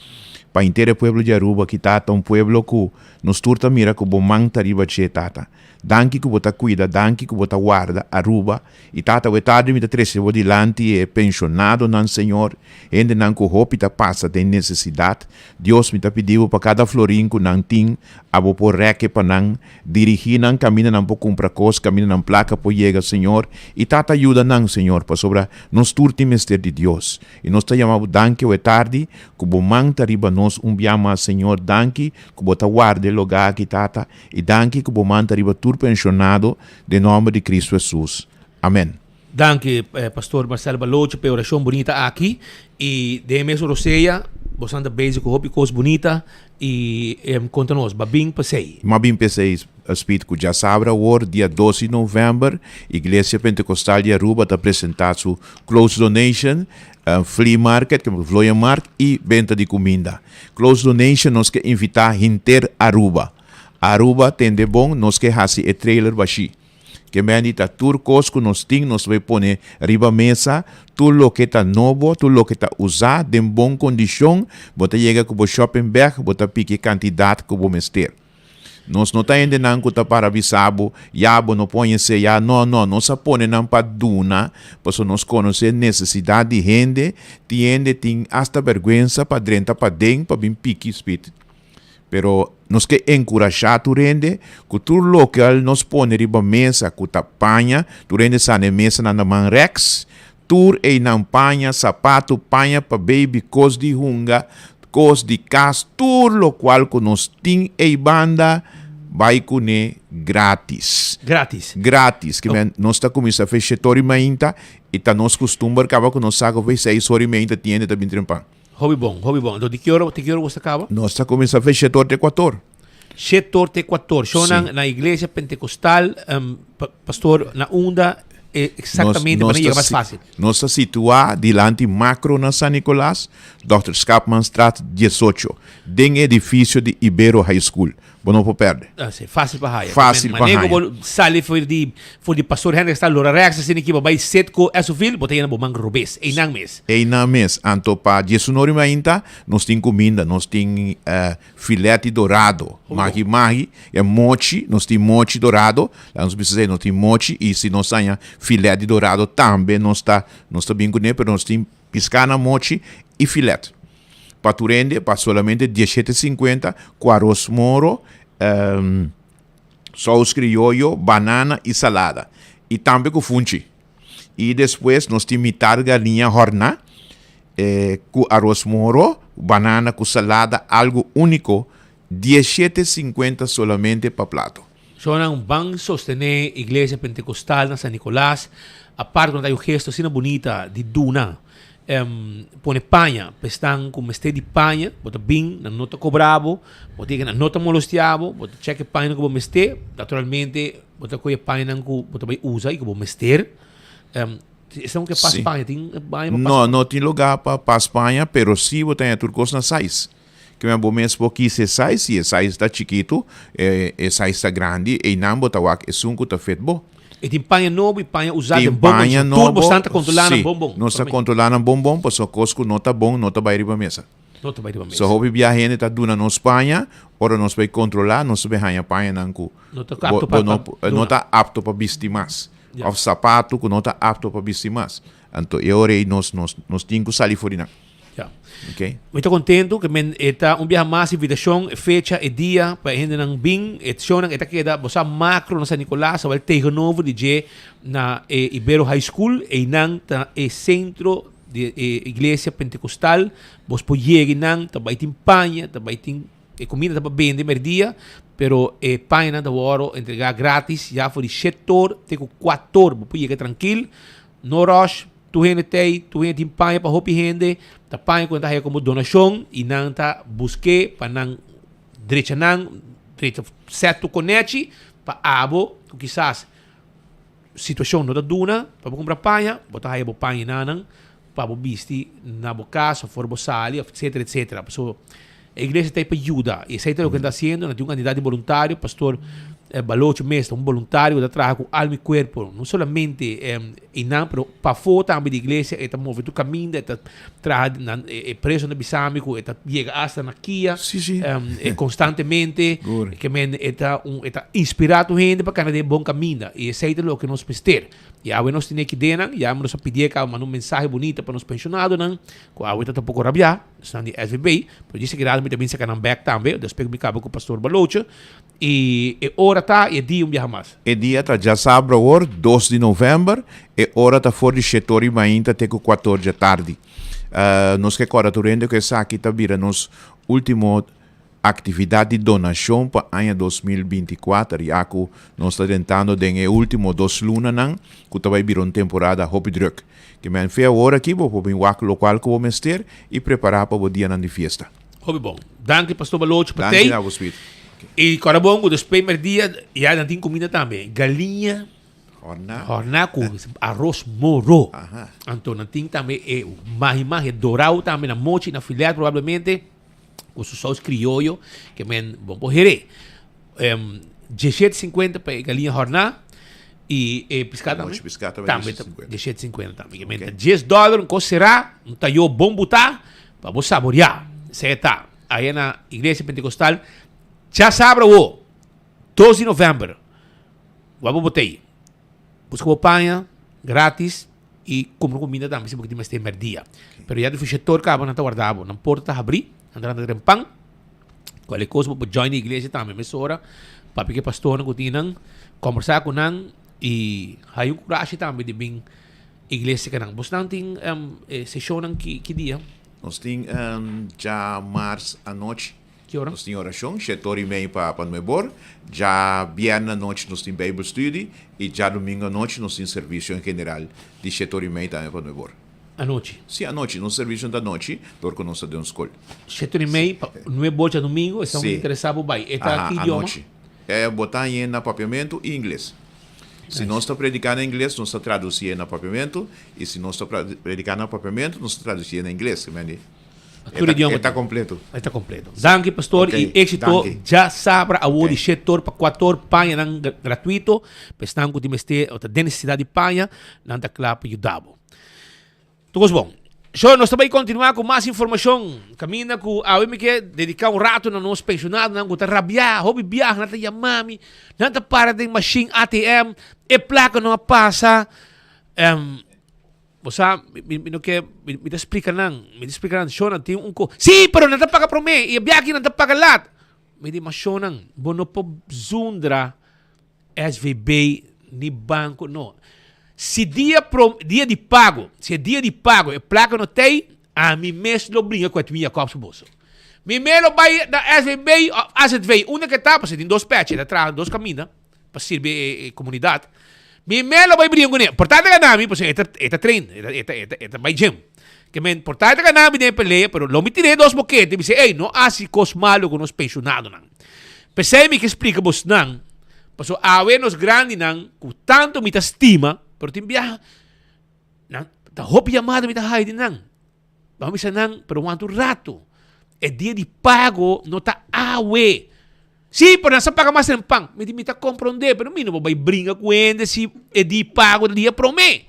[SPEAKER 16] pa henter e pueblo di Aruba aki, Tata, un pueblo ku nos tur ta mira ku bo man ta riba dje, Tata. Danki ku bo ta kuida, danki ku bo ta warda Aruba. I Tata, awe tardi mi ta trese bo dilanti e penshonadonan, Señor, hendenan ku hopi ta pasa den nesesidat. Dios, mi ta pidi bo pa kada florin ku nan tin, abo por rèk e pa nan, dirigí nan kaminda nan por kumpra kos, kaminda nan plaka por yega, Señor. I Tata, yuda nan, Señor, pasobra nos tur tin mester. mester di Dios. I nos ta yama Bo danki awe tardi ku Bo man ta riba nos un bia mas, Señor. Danki ku Bo ta warda e lugá aki, Tata, i danki ku Bo man ta riba tur penshonado, den nòmber di Kristu Hesus. Amen.
[SPEAKER 15] Danki Pastor Marcel Balocho pa e orashon bunita aki i den e mesun rosea bosan ta bezig ku hopi kos bunita i konta nos ba bin p'esei.
[SPEAKER 16] M'a bin p'esei Speed ku djasabra awor dia dos di novèmber Iglesia Pentekostal di Aruba ta presentá su Clothes Donation Flea Market Vlooienmarkt i benta di kuminda. Clothes Donation nos ke invitá hinter Aruba. Aruba tende bon nos ke hasi e trailer bashí. Ke mendi ta tur kos ku nos tin nos ta bai pone riba mesa, tur loke ta nobo, tur loke ta usá den bon kondishon, bo ta yega ku bo shopping bag, bo ta piki e kantidat ku bo mester. Nos no ta hendenan ku ta para bisa bo, ya bo no por haña esei, ya no, no, nos a pone nan pa duna, pasobra nos konosé nesesidat di hende, tin hende tin asta bèrgwensa pa drenta paden pa bin piki spit. Pero nos ke enkurashá tur hende ku tur loke nos pone riba mesa ku ta paña, tur hende sa na e mesanan na man rèks, tur einan paña, sapatu, paña pa baby, kos di hunga, kos di kas, tur lokual ku nos tin ei banda bai kuné grátis.
[SPEAKER 15] Grátis.
[SPEAKER 16] Grátis. Ke men nos ta kuminsá fe shete ora i mainta i ta nos kustumber kaba ku nos sa ku fe seis ora i meinta tin hende ta bin trempan.
[SPEAKER 15] Hopi bon, hopi bon. Enton di ki ora, te ki ora boso ta kaba?
[SPEAKER 16] Nos ta kuminsá fe shetor te kuator.
[SPEAKER 15] Shetor te kuator. Shownan na iglesia pentekostal, um, pastor, na unda eh, exactamente pa yega mas fácil?
[SPEAKER 16] Nos ta situá dilanti Makro na San Nicolas, Dòkter Schaapmanstraat 18, den edifisio di Ibero High School. Bo no por perde.
[SPEAKER 15] Ah, sí, fácil pa haya.
[SPEAKER 16] Fácil pa
[SPEAKER 15] haya.
[SPEAKER 16] Mané
[SPEAKER 15] bo sali for di, for di Pastor Hendrik sta lora rechts asina ki bo bai Citgo Esovil, bo ta yena bo man robes. Einan mes.
[SPEAKER 16] Einan mes. Anto pa diesun ora i mainta nos tin kuminda. Nos tin eh, fileti dorado. Mahi mahi, e mochi, nos tin mochi dorado. Laga nos bisa esei, nos tin mochi i si nos haña fileti dorado tambe nos ta, nos ta bin kuné, pero nos tin piská na mochi i filet. Pa tur hende pa solamente dieshete sinkuenta ku aros moro, sous krioyo, banana i salada. I tambe ku funchi. I despues nos tin mitar galiña hòrná ku aros moro, banana ku salada, algu úniko, dieshete sinkuenta solamente pa plato.
[SPEAKER 15] Shownan ban sostené Iglesia Pentekostal na San Nicolas, apart ku nan ta hay un gesto asina bunita di duna. Pone paña pa esnan ku mester di paña, bo ta bin, nan no ta kobra bo, bo ta yega nan no ta molestia bo, bo ta chèk e pañanan ku bo mester, naturalmente bo ta kohe e pañanan ku bo ta bai usa i ku bo mester. Esnan ku ke pas paña, tin paña pa pas?
[SPEAKER 16] No, no tin lugá pa pas paña, pero si bo ta haña tur kos na size. Kimen bo mes por kisa e size, si e size ta chikitu, e size ta grandi, einan bo ta wak esun ku ta fit bo.
[SPEAKER 15] E tin paña nobo i paña usá den bon kondishon. Tur bo stan ta kontrolá nan bon bon.
[SPEAKER 16] Nos ta kontrolá nan bon bon pasobra kos ku no ta bon no ta bai riba mesa.
[SPEAKER 15] No ta bai riba mesa.
[SPEAKER 16] So hopi bia hende ta duna nos paña, ora nos bai kontrolá nos ta bai haña pañanan ku
[SPEAKER 15] No ta apto pa duna.
[SPEAKER 16] No ta apto pa bisti mas. Òf sapatu ku no ta apto pa bisti mas. Anto e ora ei nos nos tin ku sali for di nan.
[SPEAKER 15] Ja. Okay. Mi ta contento que men eta un biaha mas invitacion, e fecha, e dia pa e hendenan bin, e shownan eta keda bo sa Makro na San Nicolas, awel tegenover di dje na e Ibero High School, einan ta e centro di e iglesia Pentecostal, bos por yega einan, ta bai tin paña, ta bai tin e comida ta pa bende merdia, pero e pañanan ta wòrdu entrega gratis ya for di shetor te ku kuator, bo por yega trankil, no rush. Tur hende t'ei, tur hende tin paña pa hopi hende, ta paña ku nan ta haya komo donashon i nan ta busk'é pa nan drecha nan, drecha sèt tur konechi pa abo ku kisas situashon no ta duna pa bo kumpra paña, bo ta haya bo pañanan pa bo bisti na bo kas òf ora bo sali òf etsetera etsetera. Pasobra E iglesia ta ei pa yuda i esei ta loke nan ta hasiendo. Nan tin un kantidat di boluntario. Pastor Balocho mes ta un boluntario ku ta traha ku alma i kuerpo, no solamente einan pero pafó tambe di iglesia. E ta move tur kaminda, e ta traha nan e presonan ta bisa mi ku e ta yega asta na kia konstantemente. Ke men e ta un e ta inspirá tur hende pa kana den e bon kaminda i esei ta loke nos mester. I awe nos tene ki denan, ya nos a pidié kaba manda un mensahe bunita pa nos penshonadonan, ku awe ta ta poko rabiá, esnan di SVB, pero djis aki rato mi ta bin saka nan bèk tambe, despues ku mi kaba ku Pastor Baloche. I e ora ta i e dia un biaha mas.
[SPEAKER 16] E dia ta djasabra awor, dos di novèmber, e ora ta for di shetor i mainta te ku kuator djatardi. Nos ke kòrda tur hende ku esaki ta bira nos último Actividad di donacion pa aña 2024 ya cu nos ta drentando den e ultimo dos lunanan cu ta bay bira un temporada hopi druk. Ke men fe awor aki bo por bin wak locual cu bo mester y prepara pa bo dianan di fiesta.
[SPEAKER 15] Hopi bon. Danki Pastor Baloch pa
[SPEAKER 16] Danki
[SPEAKER 15] tei.
[SPEAKER 16] na bo Speed.
[SPEAKER 15] Y kòrda bon cu despues merdia ya nan tin cuminda tambe. Galiña
[SPEAKER 16] Horná.
[SPEAKER 15] Horná cu aros moro.
[SPEAKER 16] Aha.
[SPEAKER 15] Anto nan tin tambe e mahi mahi dorao tambe na mochi na filet probablemente. Ku su saus krioyo ke men bon por heré. Um, 17,50 pa e galiña horná i e piská tambe.
[SPEAKER 16] Mochi piská tambe
[SPEAKER 15] Tambe
[SPEAKER 16] 17,50.
[SPEAKER 15] 17,50 tambe. Ke men ta 10 dòler un kos será, un tayó bon butá pa bo saboriá. Esei ta aya na Iglesia Pentekostal djasabra awo, 2 di novèmber. Wak bo botei. Buska bo paña gratis i kumpra kuminda tambe si bo tin mester merdia. Pero ya di fushetor kaba nan ta warda bo. Nan porta ta habrí, nan ta lanta tren pan. Kualke kos bo por join e iglesia tambe mesora. Papia ku e pastornan ku tin nan, kombersá ku nan i haya un kurashi tambe di bin iglesia ku nan. Bosnan tin seshonnan ki dia?
[SPEAKER 16] Nos tin djamars anochi.
[SPEAKER 15] Ki ora?
[SPEAKER 16] Nos tin orashon, shete ora i mei pa pa nuebor. Djabièrnè anochi nos tin Bijbelstudie i djadumingu anochi nos tin servisio en general di shete ora i mei tambe pa nuebor.
[SPEAKER 15] Anochi?
[SPEAKER 16] Sí, anochi. Nos servisionan ta anochi dor ku nos ta den un skol.
[SPEAKER 15] Shete ora i mei pa nuebor djadumingu, esnan ku
[SPEAKER 16] Sí.
[SPEAKER 15] interesá por bai. E ta
[SPEAKER 16] Aha,
[SPEAKER 15] ki idioma?
[SPEAKER 16] anochi. E bo ta hañ'é na papiamentu i ingles. Si nos ta prediká na ingles, nos ta tradusié na papiamentu, i si nos ta prediká na papiamentu, nos ta tradusié na ingles.
[SPEAKER 15] Tur idioma.
[SPEAKER 16] E ta completo.
[SPEAKER 15] E ta completo. Danki pastor
[SPEAKER 16] Ok,
[SPEAKER 15] y éxito.
[SPEAKER 16] danki.
[SPEAKER 15] Ja sabra awo di
[SPEAKER 16] Ok.
[SPEAKER 15] shetor pa kuator pañanan gratuito. Pa esnan ku tin mester o ta den nesesidat di paña, nan ta kla pa yuda bo. Tur kos bon. Sho, nos ta bai kontinuá ku mas informashon. Kaminda ku awe mi ke dediká un rato na nos penshonadonan ku ta rabiá, hopi biaha nan ta yama mi, nan ta para den mashin ATM, e plaka no a pasa. Bo sa, mi, mi no ke, mi, mi ta splika nan, mi ta splika nan, shownan tin un ko, sí, pero nan ta paga promé, i e biaha nan ta paga lat. Mi di, ma shownan, bo no por zundra SVB ni banko, no. Si dia pro, dia di pago, si e dia di pago e plaka no t'ei, ami mes lo bringa ku Edwin Jacobs pa boso. Mi mes lo bai na SVB òf AZV, unda ke ta, pasobra tin dos pèchi, e ta traha dos kaminda. pa sirbi e e comunidad. Mi me lo bai bringa kuné. Por ta ta gana mi, pasobra e ta e ta train, e ta e ta e ta e ta bai gym. Ke men por ta ta gana mi den e pelea, pero lo mi tir'é dos bokete i bis'é, ey, no hasi kos malo ku nos penshonadonan. P'esei mi ke splika bosnan, pasobra awe nos grandinan ku tantu mi ta stima, pero tin biaha nan ta hopi yamada mi ta haya di nan. Bo a bisa nan, pero wanta un rato. E dia di pago no ta awe. Sí, pero nan sa paga mas trempan. Mi di, mi ta komprondé, pero mi no por bai bringa ku hende si e di pago ta dia promé.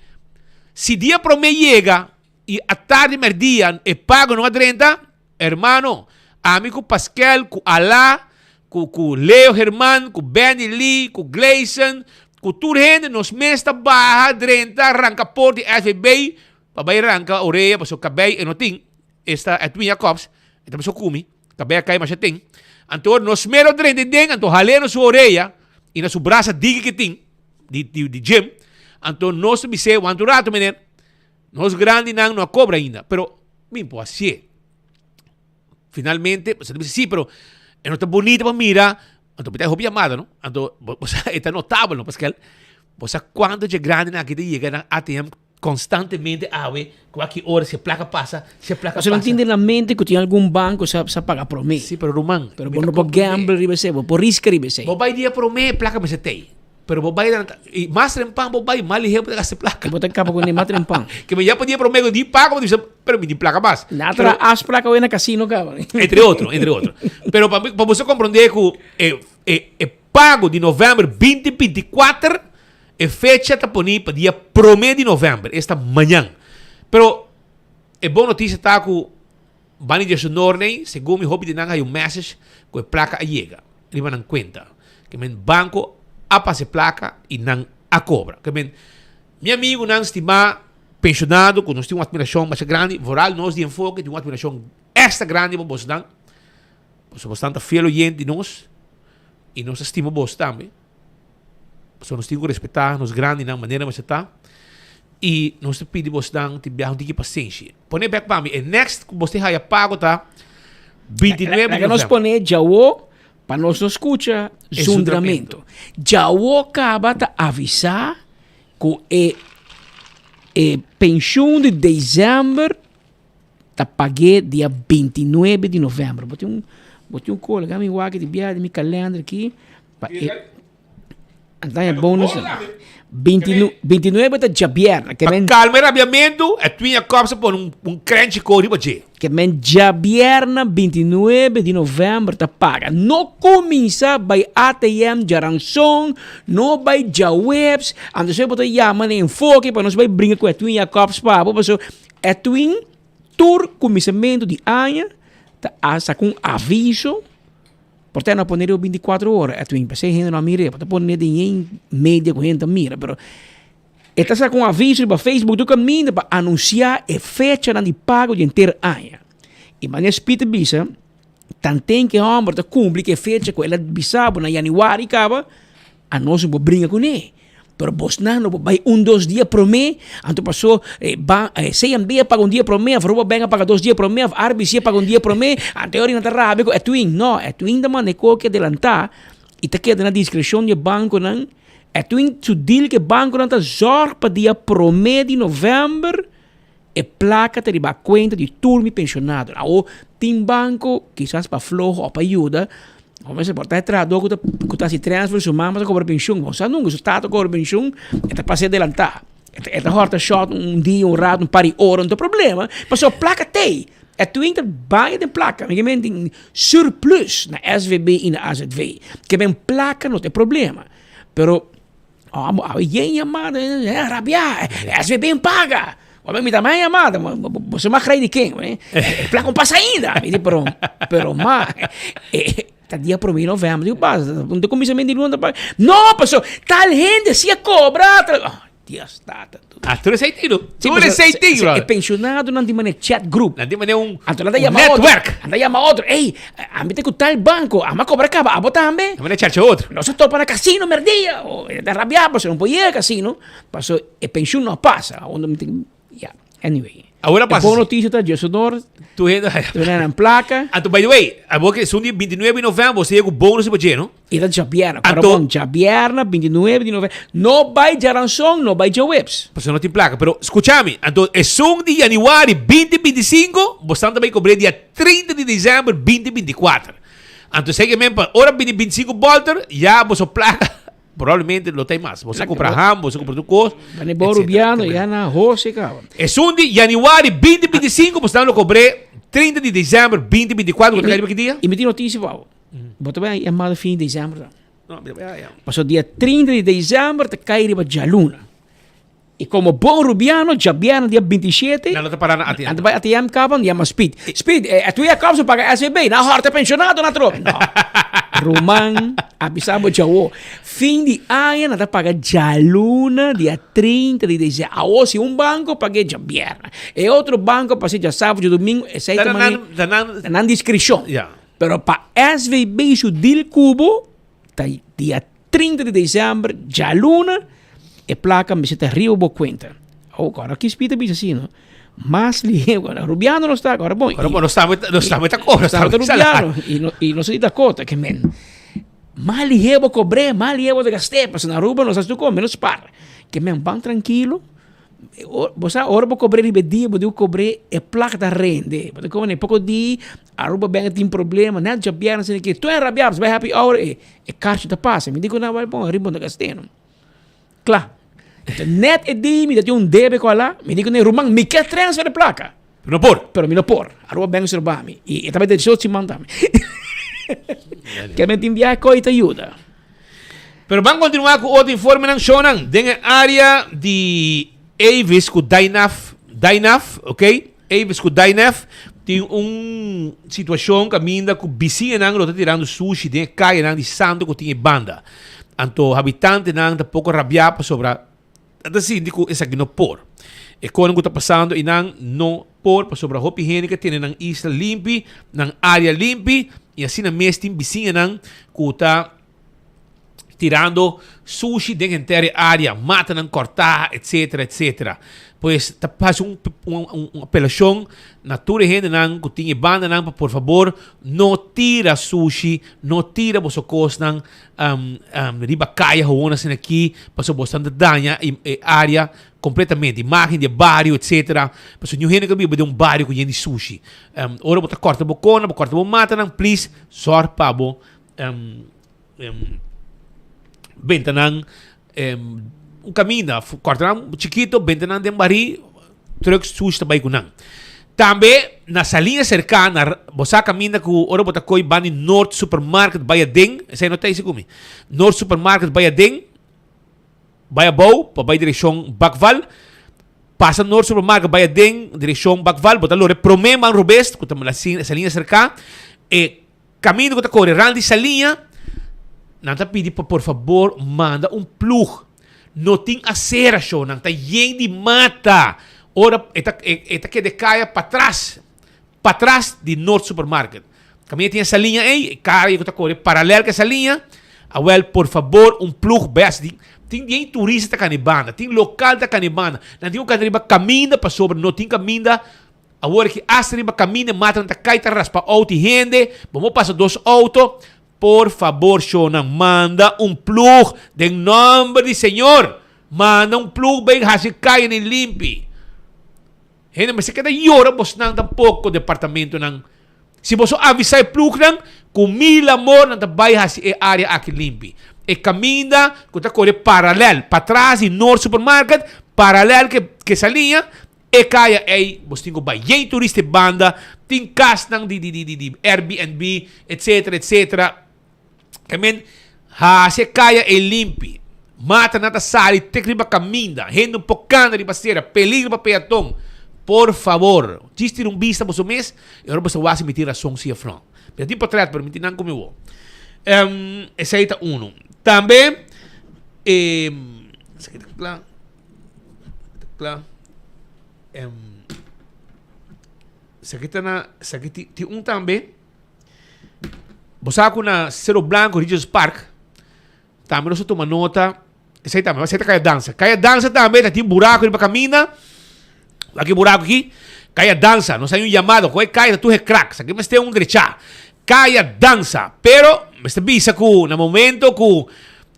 [SPEAKER 15] Si dia promé yega i atardi mèrdia e pago no a drenta, hermano, ami ku Paskel, ku Alá, ku ku Leo Herman, ku Benny Lee, ku Gleison, ku tur hende nos mes ta baha drenta ranka por di SVB Pa bai ranka orea paso kabei e no tin, esta Edwin Jacobs, e ta bisa kumi, kabei a kai masha tin. Anto nos mero drenta den, anto hal'é na su orea i na su brasa diki ke tin, di di di gym, anto nos ta bis'é wanta un rato meneer, nos grandinan no a kobra ainda, pero mi por hasié. Finalmente, bo ta bisa si, pero e no ta bonito pa mira, anto bo ta hopi yamada no, anto bo sa e ta notabel no Pascal, bo sa kuantu dje grandinan aki ta yega na ATM Constantemente awe cu aki ora si e placa pasa, si e placa
[SPEAKER 17] Pasobra
[SPEAKER 15] pasa.
[SPEAKER 17] tin den la mente cu tin algun banco sa sa paga prome.
[SPEAKER 15] Si, pero ruman,
[SPEAKER 17] Pero
[SPEAKER 15] mi
[SPEAKER 17] bo
[SPEAKER 15] ta
[SPEAKER 17] no por
[SPEAKER 15] comprende.
[SPEAKER 17] gamble riba esey, bo por risca riba esey.
[SPEAKER 15] Bo bay dia prome, e placa mester tey. Pero bo bay na, y mas trempan bo bay, mas lihe bo ta gasta e placa.
[SPEAKER 17] Bo ta caba cu ne mas trempan.
[SPEAKER 15] Ke mi ya pa dia prome cu di paga, bo ta bisa, pero mi tin placa mas.
[SPEAKER 17] Na tra
[SPEAKER 15] Pero
[SPEAKER 17] as placa awe na casino caba.
[SPEAKER 15] Entre otro, entre otro. Pero pa mi, pa boso comprende cu e, e, e pago di november 2024 E fecha ta poni pa dia prome di november, esta mañan. Pero e bon noticia ta cu bani di Norney, segun mi hopi di nan hay un message cu e placa a yega riba nan cuenta. Ke men banco a pasa e placa y nan a cobra. Ke men. Mi amigunan stimá penshonado ku nos tin un atmirashon masha grandi, vooral nos di Enfoke tin un atmirashon èkstra grandi pa bosnan, pasobra bosnan ta fiel oyente di nos i nos ta stima bos tambe, pasobra nos tin ku respetá nos grandinan manera mester ta i nos ta pidi bosnan tin biaha un tiki pasenshi. Pone bèk pa mi, e next ku bos tin haya pago ta 29 di
[SPEAKER 17] Laga nos
[SPEAKER 15] novèmber.
[SPEAKER 17] pone djawo Pa nos no skucha
[SPEAKER 15] E
[SPEAKER 17] zundramento. Djawo kaba ta avisá ku e e penshun di desèmber ta pag'é dia 29 di novèmber. Bo tin un bo tin un kolega mi wak di biaha di mi kalènder aki pa e Anta e bonus. 29 ta djabièrnè.
[SPEAKER 15] Pa kalma e rabiamentu, e twin Jacobs a pone un, un krenchi ko riba dje.
[SPEAKER 17] Ke men djabièrnè 29 di novèmber ta paga. No kuminsá bai ATM djaranson, no bai djaweps. Anto bo ta yama na Enfoke pa nos bai bringa ku e twin Jacobs pa bo. Pasobra e twin tur kuminsamentu di aña ta a saka un aviso. Por ta no pone riba 24 ora, e twin p'esei hende no a mir'é, por ta pone den yen media ku hende ta mira, pero e ta saka un aviso riba Facebook tur kaminda pa anunsiá e fechanan di pago di henter aña. I manera Speed ta bisa, tanten ku e hòmber ta kumpli ku e fecha ku el a bisa bo na yanüari kaba, Anos no por bringa kuné, pero bosnan no por bai un dos dia promé, anto pasó e ban e CMB a paga un dia promé, of Aruba Bank a paga dos dia promé, of RBC a paga un dia promé, anto e ora nan ta rabia ku Edwin. No, Edwin ta manda e koki adelantá i ta keda na diskreshon di e bankonan. Edwin su deal ku e bankonan ta zòrg pa dia promé di novèmber e plaka ta riba kuenta di tur mi penshonado. Awor tin banko kisas pa floho òf pa yuda, Bo mester por ta e trahadó ku ta ku ta hasi transfer su mama ta kobra penshun. Bo sa nunka su tata kobra penshun e ta pasa adelantá. E ta e ta hòrta shòt un dia, un ratu, un par di ora, no ta problema pasobra plaka t'ei. E twinta baña den plaka. Mi ke men tin surplus na SVB i na AZV. Ke men plaka no ta e problema. Pero Amo awe yen yamada, eh, rabiá, SVB paga. Ome mi también yamada, bo se mag di ken, eh? E plan no pasa ainda. Mi di, pero, pero ma, eh, ta dia promé novembro, digo, pasa, no te comienza di luna pa. No, paso, tal hende si a cobra. Oh, Dios, tata.
[SPEAKER 15] Ah, tur esei tiro. Tur esei tiro.
[SPEAKER 17] E pensionadonan tin manera chat group.
[SPEAKER 15] Nan tin manera un,
[SPEAKER 17] Anto nan ta
[SPEAKER 15] un
[SPEAKER 17] yama otro.
[SPEAKER 15] network.
[SPEAKER 17] Nan ta yama otro. Ey, ami ta ku tal banco. Ami a cobra caba. Abo tambe?
[SPEAKER 15] Nan manera charcha otro.
[SPEAKER 17] Nos a topa na casino merdia. O, e ta rabia pasobra no por yega casino. Paso e pensioen no a pasa. Unda mi tin, ya. Anyway.
[SPEAKER 15] Awor a
[SPEAKER 17] E
[SPEAKER 15] pasa
[SPEAKER 17] bon
[SPEAKER 15] si.
[SPEAKER 17] noticia ta Diosedor.
[SPEAKER 15] Tu hende
[SPEAKER 17] Tu hende nan placa.
[SPEAKER 15] Anto by the way, abo ke esun di 29 di november bo sigue ku bonus riba dje, no?
[SPEAKER 17] E ta djabièrnè.
[SPEAKER 15] Anto-
[SPEAKER 17] Kòrda bon, djabièrnè 29 di november. No bai djaranson, no bai djaweps.
[SPEAKER 15] Pasobra no tin plaka. Pero skucha mi, anto esun di januari 2025, bo stan ta bai kobr'é dia 30 di december 2024. Anto esei ke men pa ora bini 25 bolter, ya boso plaka Probablemente lo ta mas. Bo sa compra ham, bo sa compra tur cos.
[SPEAKER 17] Bani bo rubiano ya na hose caba.
[SPEAKER 15] Esun di januari 2025 bo stan lo cobre 30 di december 2024 ku ta kai riba ki dia?
[SPEAKER 17] I mi tin noticia pa bo. Bo ta bai yamado fin di december ta.
[SPEAKER 15] No, mi ta bai ya.
[SPEAKER 17] Paso dia 30 di december ta kai riba djaluna. I komo bon rubiano djabièrnè dia 27
[SPEAKER 15] Nan lo ta para na ATM.
[SPEAKER 17] Nan ta bai ATM kaba nan yama Speed. Speed, e e tuya kòp su paga SVB, nan hòrta penshonado nan trobe. No. Ruman, a bisa bo djawo. Fin di aña nan ta paga djaluna dia 30 di desèmber. Awo si un banko pag'é djabièrnè, e otro banko pas'é djasabado, djadumingu, esei ta
[SPEAKER 15] Ta
[SPEAKER 17] mane
[SPEAKER 15] nan, ta nan,
[SPEAKER 17] ta nan diskreshon.
[SPEAKER 15] Ya.
[SPEAKER 17] Pero pa SVB su deal ku bo ta dia 30 di december, djaluna, e placa mester ta riba bo cuenta. Oh, ora ki spita bisa así, no? Mas lihe, ora Rubiano no sta, ora bon.
[SPEAKER 15] Ora bon, no sta, no sta ta cobra,
[SPEAKER 17] no sta Rubiano, y no, y no sa di Dakota, ke men. Mas lihe bo cobré, mas lihe bo ta gasté, pasobra na Aruba nos haci tur cos, menos spar. Ke men, ban tranquilo. Bo sa ora bo cobr'é riba e dia bo diu cobr'é e plaka ta rende. Bo ta como ne poco di Aruba Bank tin problema net djabièrnè asina ke tur e rabiá bo bai happy hour e e karchi ta pasa. Mi di ku nan bon ariba bo no ta gast'é no. Kla. Net e dia mi ta tin un debe ku ala mi di ku nan ruman mi ke transfer e plaka.
[SPEAKER 15] Pero no por.
[SPEAKER 17] Pero mi no por. Aruba Bank a stroba mi i e tabata diesocho siman tambe. Ke men tin biaha koe ta yuda.
[SPEAKER 15] Pero ban kontinuá ku otro informenan, shownan den e área di Avis ku Dynaf, Dynaf, ok, Avis ku Dynaf tin un situashon kaminda ku bisiñanan lo ta tirando sushi den e kayanan di Santo ku tin e banda. Anto habitantenan ta poko rabiá pasobra. ta sinti ku esaki no por. E konan ku ta pasando einan no por pasobra hopi hende ke tene nan isla limpi, nan área limpi i asina mes tin bisiñanan ku ta tirando sushi den henter e área, matanan kòrtá, etcetera, etcetera. Pues ta hasi un un apelashon na tur e hendenan ku tin e bandanan pa por fabor no tira sushi, no tira boso kosnan riba kaya howon asina aki pasobra boso ta daña e área kompletamente, imágen di e bario, etcetera. Pasobra niun hende ke biba den un bario ku yen di sushi. Ora bo ta kòrta bo kona, bo kòrta bo matanan, please sòrg pa bo benta nan un kaminda, kòrta nan chikito, benta nan den barí, trùk sushi ta bai ku nan. Tambe na Salinas serka, na bo sa kaminda ku ora bo ta koi banda di Noord Supermarket bai aden, esei no ta isi ku mi, Noord Supermarket bai aden, bai abou pa bai direkshon Bakval, pasa Noord Supermarket bai aden direkshon Bakval, bo ta lora e promé man robes ku ta na Salinas serka, e Kaminda ku ta kore rand di saliña, nan ta pidi pa por fabor manda un plug. No tin asera sho, nan ta yen di mata. Ora e ta e ta keda e kaya patras, patras di Noord Supermarket. Kaminda tin e saliña ei, e kaya ku ta kore paralel ku e saliña, awel por fabor un plug bes di tin yen turista ta kani banda, tin lokal ta kani banda, nan tin ku kanda riba kaminda pasobra no tin kaminda. Awor ki asta riba kaminda e matanan ta kai ta raspa outo i hende, bo por pasa dos outo, por fabor shownan manda un plug den nomber di Señor, manda un plug bay hasi kayanan limpi. Hende mester keda yora bosnan tampoco departamentonan. Si boso avisa e plugnan ku mil amor nan ta bay hasi e area aki limpi. E kaminda ku ta kore paralel patras di Noord Supermarket paralel ke ke saliña E kaya ei bos tin ku bai yen turista e banda, tin kasnan di di di di Airbnb etcetera etcetera. Ke men hasi e kaya ei limpi. Matanan ta sali tek riba kaminda, hende un por kanda riba sera, peligro pa peaton. Por fabor, djis tira un bista boso mes i ora boso wak si mi tin rason si of no. Mi ta tin potret pero mi tin nan ku mi wou. Esei ta unu. Tambe e esaki ta kla. Kla. Em, esaki ta na, esaki ti, ti un tambe. Bo sa ku na Cerro Blanco, Regents Park, tambe nos a tuma nota. Esei tambe, esei ta Kaya Dansa. Kaya Dansa tambe ta tin buraku riba kaminda. Wak e buraku aki. Kaya Dansa, nos hay un yamado. Ku e kaya ta tur e krak. Esaki mester un drechá. Kaya Dansa. Pero, mester bisa ku na momento ku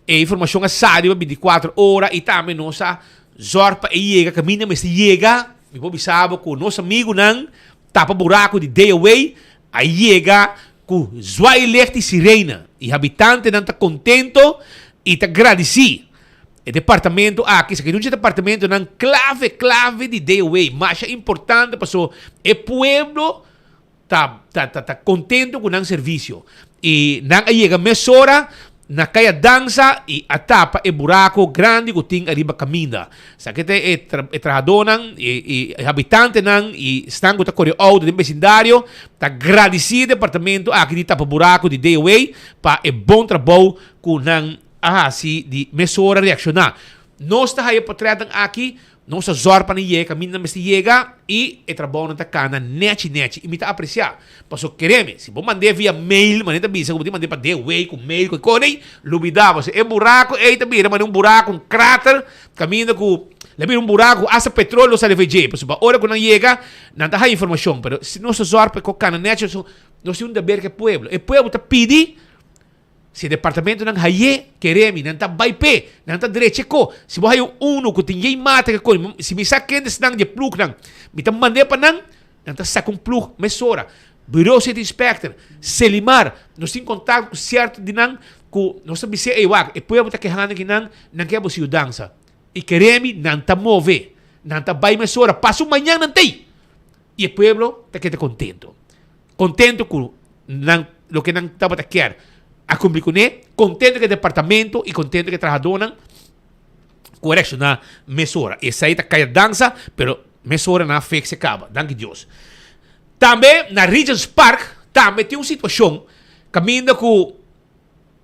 [SPEAKER 15] E informacion a sali riba binticuatro ora y tambe nos a zorg pa e yega caminda mester yega. Mi por bisa bo cu nos amigunan tapa buraco di Day Away a yega cu zwaailicht y sirena y habitantenan ta contento y ta gradici e departamento aki. Esaki ta un dje departamentonan clave clave di Day Away, masha importante paso e pueblo ta ta ta ta contento cu nan servicio y nan a yega mesora na Caya Danza y a tapa e buraco grandi cu tin ariba caminda. Esaki ta e tra e trahadonan y e habitantenan y esnan cu ta core auto den becindario ta gradici e departamento aki di tapa buraco di DOA pa e bon trabou cu nan a haci di mesora reacciona. Nos ta haya potretnan aki Nos ta zòrg pa nan yega kaminda nan mester yega i e trabounan ta kana nèchi nèchi i mi ta apresiá. Paso keremi, si bo mand'é via mail, manera ta bisa ku bo tin mand'é pa DW ku mail ku e kos ei, lubidá pasobra e buraku ei ta bira manera un buraku, un krater kaminda ku la bira un buraku ku asta petrol lo sali for dje. Pasobra ora ku nan yega nan ta haña informashon, pero si nos ta zòrg pa e kos kana nèchi pasobra nos tin un deber ku e pueblo. E pueblo ta pidi. Si e departamentonan haye, kere mi, nan ta bai p'e, nan ta drecha e ko. Si bo haye un unu ku tin yei mata ke ko, si mi sa kende esnan di e plugnan, mi ta mand'é pa nan, nan ta saka un plug mesora. Bureau City Inspector, Selimar, nos tin kontakto ku sierto di nan ku nos ta bis'é, ey wak, e pueblo ta kehando aki nan, nan ke bo siudansa. I kere mi, nan ta move, nan ta bai mesora, pasa un mañan nan t'ei. I e pueblo ta keda kontento. Contento cu nan loke nan tabata kier a cumpli cune, contento cu e departamento y contento cu e trahadonan cu a reacciona mesora. Esey ta caya danza, pero mesora nan a fix e caba, danki Dios. Tambe na Regents Park tambe tin un situacion caminda cu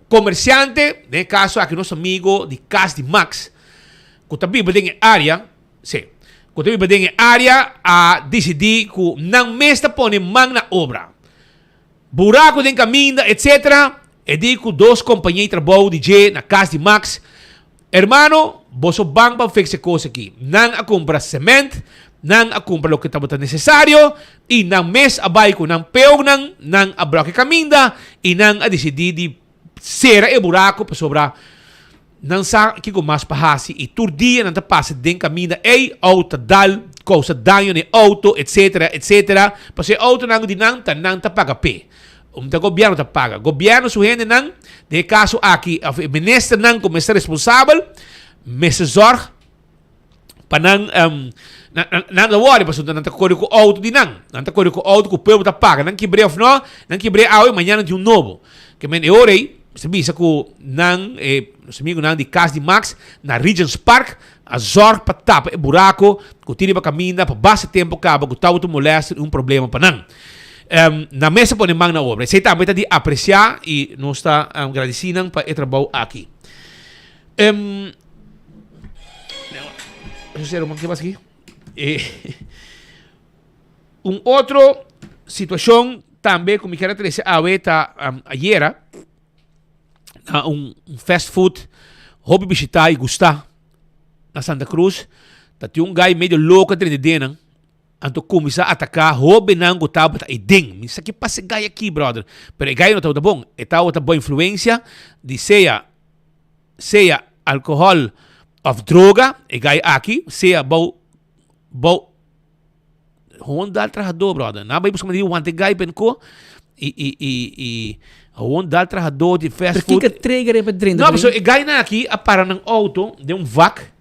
[SPEAKER 15] comerciante, den e caso aki nos amigo di Cas di Max, ku ta biba den e área, sí, ku ta biba den e área a disidí ku nan mes ta pone man na obra. Buraku den kaminda, etc. E di ku dos kompañé di trabou di dje na kas di Max, Hermano, boso ban pa fix e kos aki. Nan a kumpra sement, nan a kumpra loke tabata nesesario i nan mes a bai ku nan peonnan, nan a blòk e kaminda i nan a disidí di sera e buraku pasobra nan sa kiko mas pa hasi i tur dia nan ta pasa den kaminda ei, outo ta dal, kousa daño na e outo, etc. Etc. Pasobra e outonan di nan ta nan ta paga p'e. Un ta gobierno ta paga. Gobierno su hendenan, den e caso aki, of e ministernan cu mester responsabel, mester zorg pa nan, um, nan, nan, nan ta worry pasobra nan ta kore cu auto di nan. Nan ta kore cu auto cu pueblo ta paga. Nan kibr'é of no, nan kibr'é awe, mañana tin un nobo. Ke men e ora ei, mester bisa cu nan, e, nos amigonan di Cas di Max, na Regents Park, a zorg pa tapa e buraco cu tin riba caminda pa basta tempo caba cu tabata un molestia y un problema pa nan. Nan mes a pone man na obra. Esei tambe ta di apresiá i nos ta gradisí nan pa e trabou aki. Un otro situashon tambe ku mi kier a trese awe ta ayera na un fast food hopi bishitá i gustá na Santa Cruz ta tin un gai medio loko a drenta den nan. Anto kuminsá ataká hóbennan ku tabata ei den. Mi sa ke pasa e gai aki, bròder. Pero e gai no tabata bon. E tabata bo influensia di sea sea alkohòl òf droga, e gai aki, sea bou bou gewoon dal trahadó, bròder. Nan a bai buska manera di wanta e gai penko i i i i gewoon dal trahadó di fast
[SPEAKER 17] Pero
[SPEAKER 15] food.
[SPEAKER 17] kiko trigger e pa drenta?
[SPEAKER 15] No, pasobra e gainan aki a para nan outo den un vak.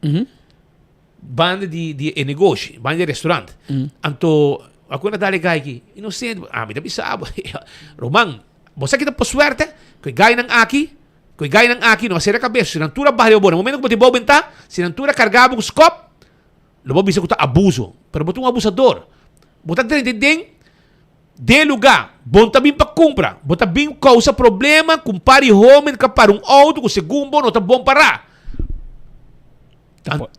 [SPEAKER 15] Banda di di e negoshi, banda di e restaurant. Anto, a cu na dal e gai aki? Inocente, ami ta bisa bo, Roman, bo sa kita por suerte cu e gainan aki, cu e gainan aki no a cera cabes, si nan tur a baha riba bo, na momento cu bo tin bou benta, si nan tur a carga bo cu scop, lo bo bisa cu ta abuso, pero bo ta un abusador. Bo ta drenta den den lugar, bo no ta bin pa cumpra, bo ta bin causa problema cu un par di homen ca para un auto cu segun bo no ta bon para.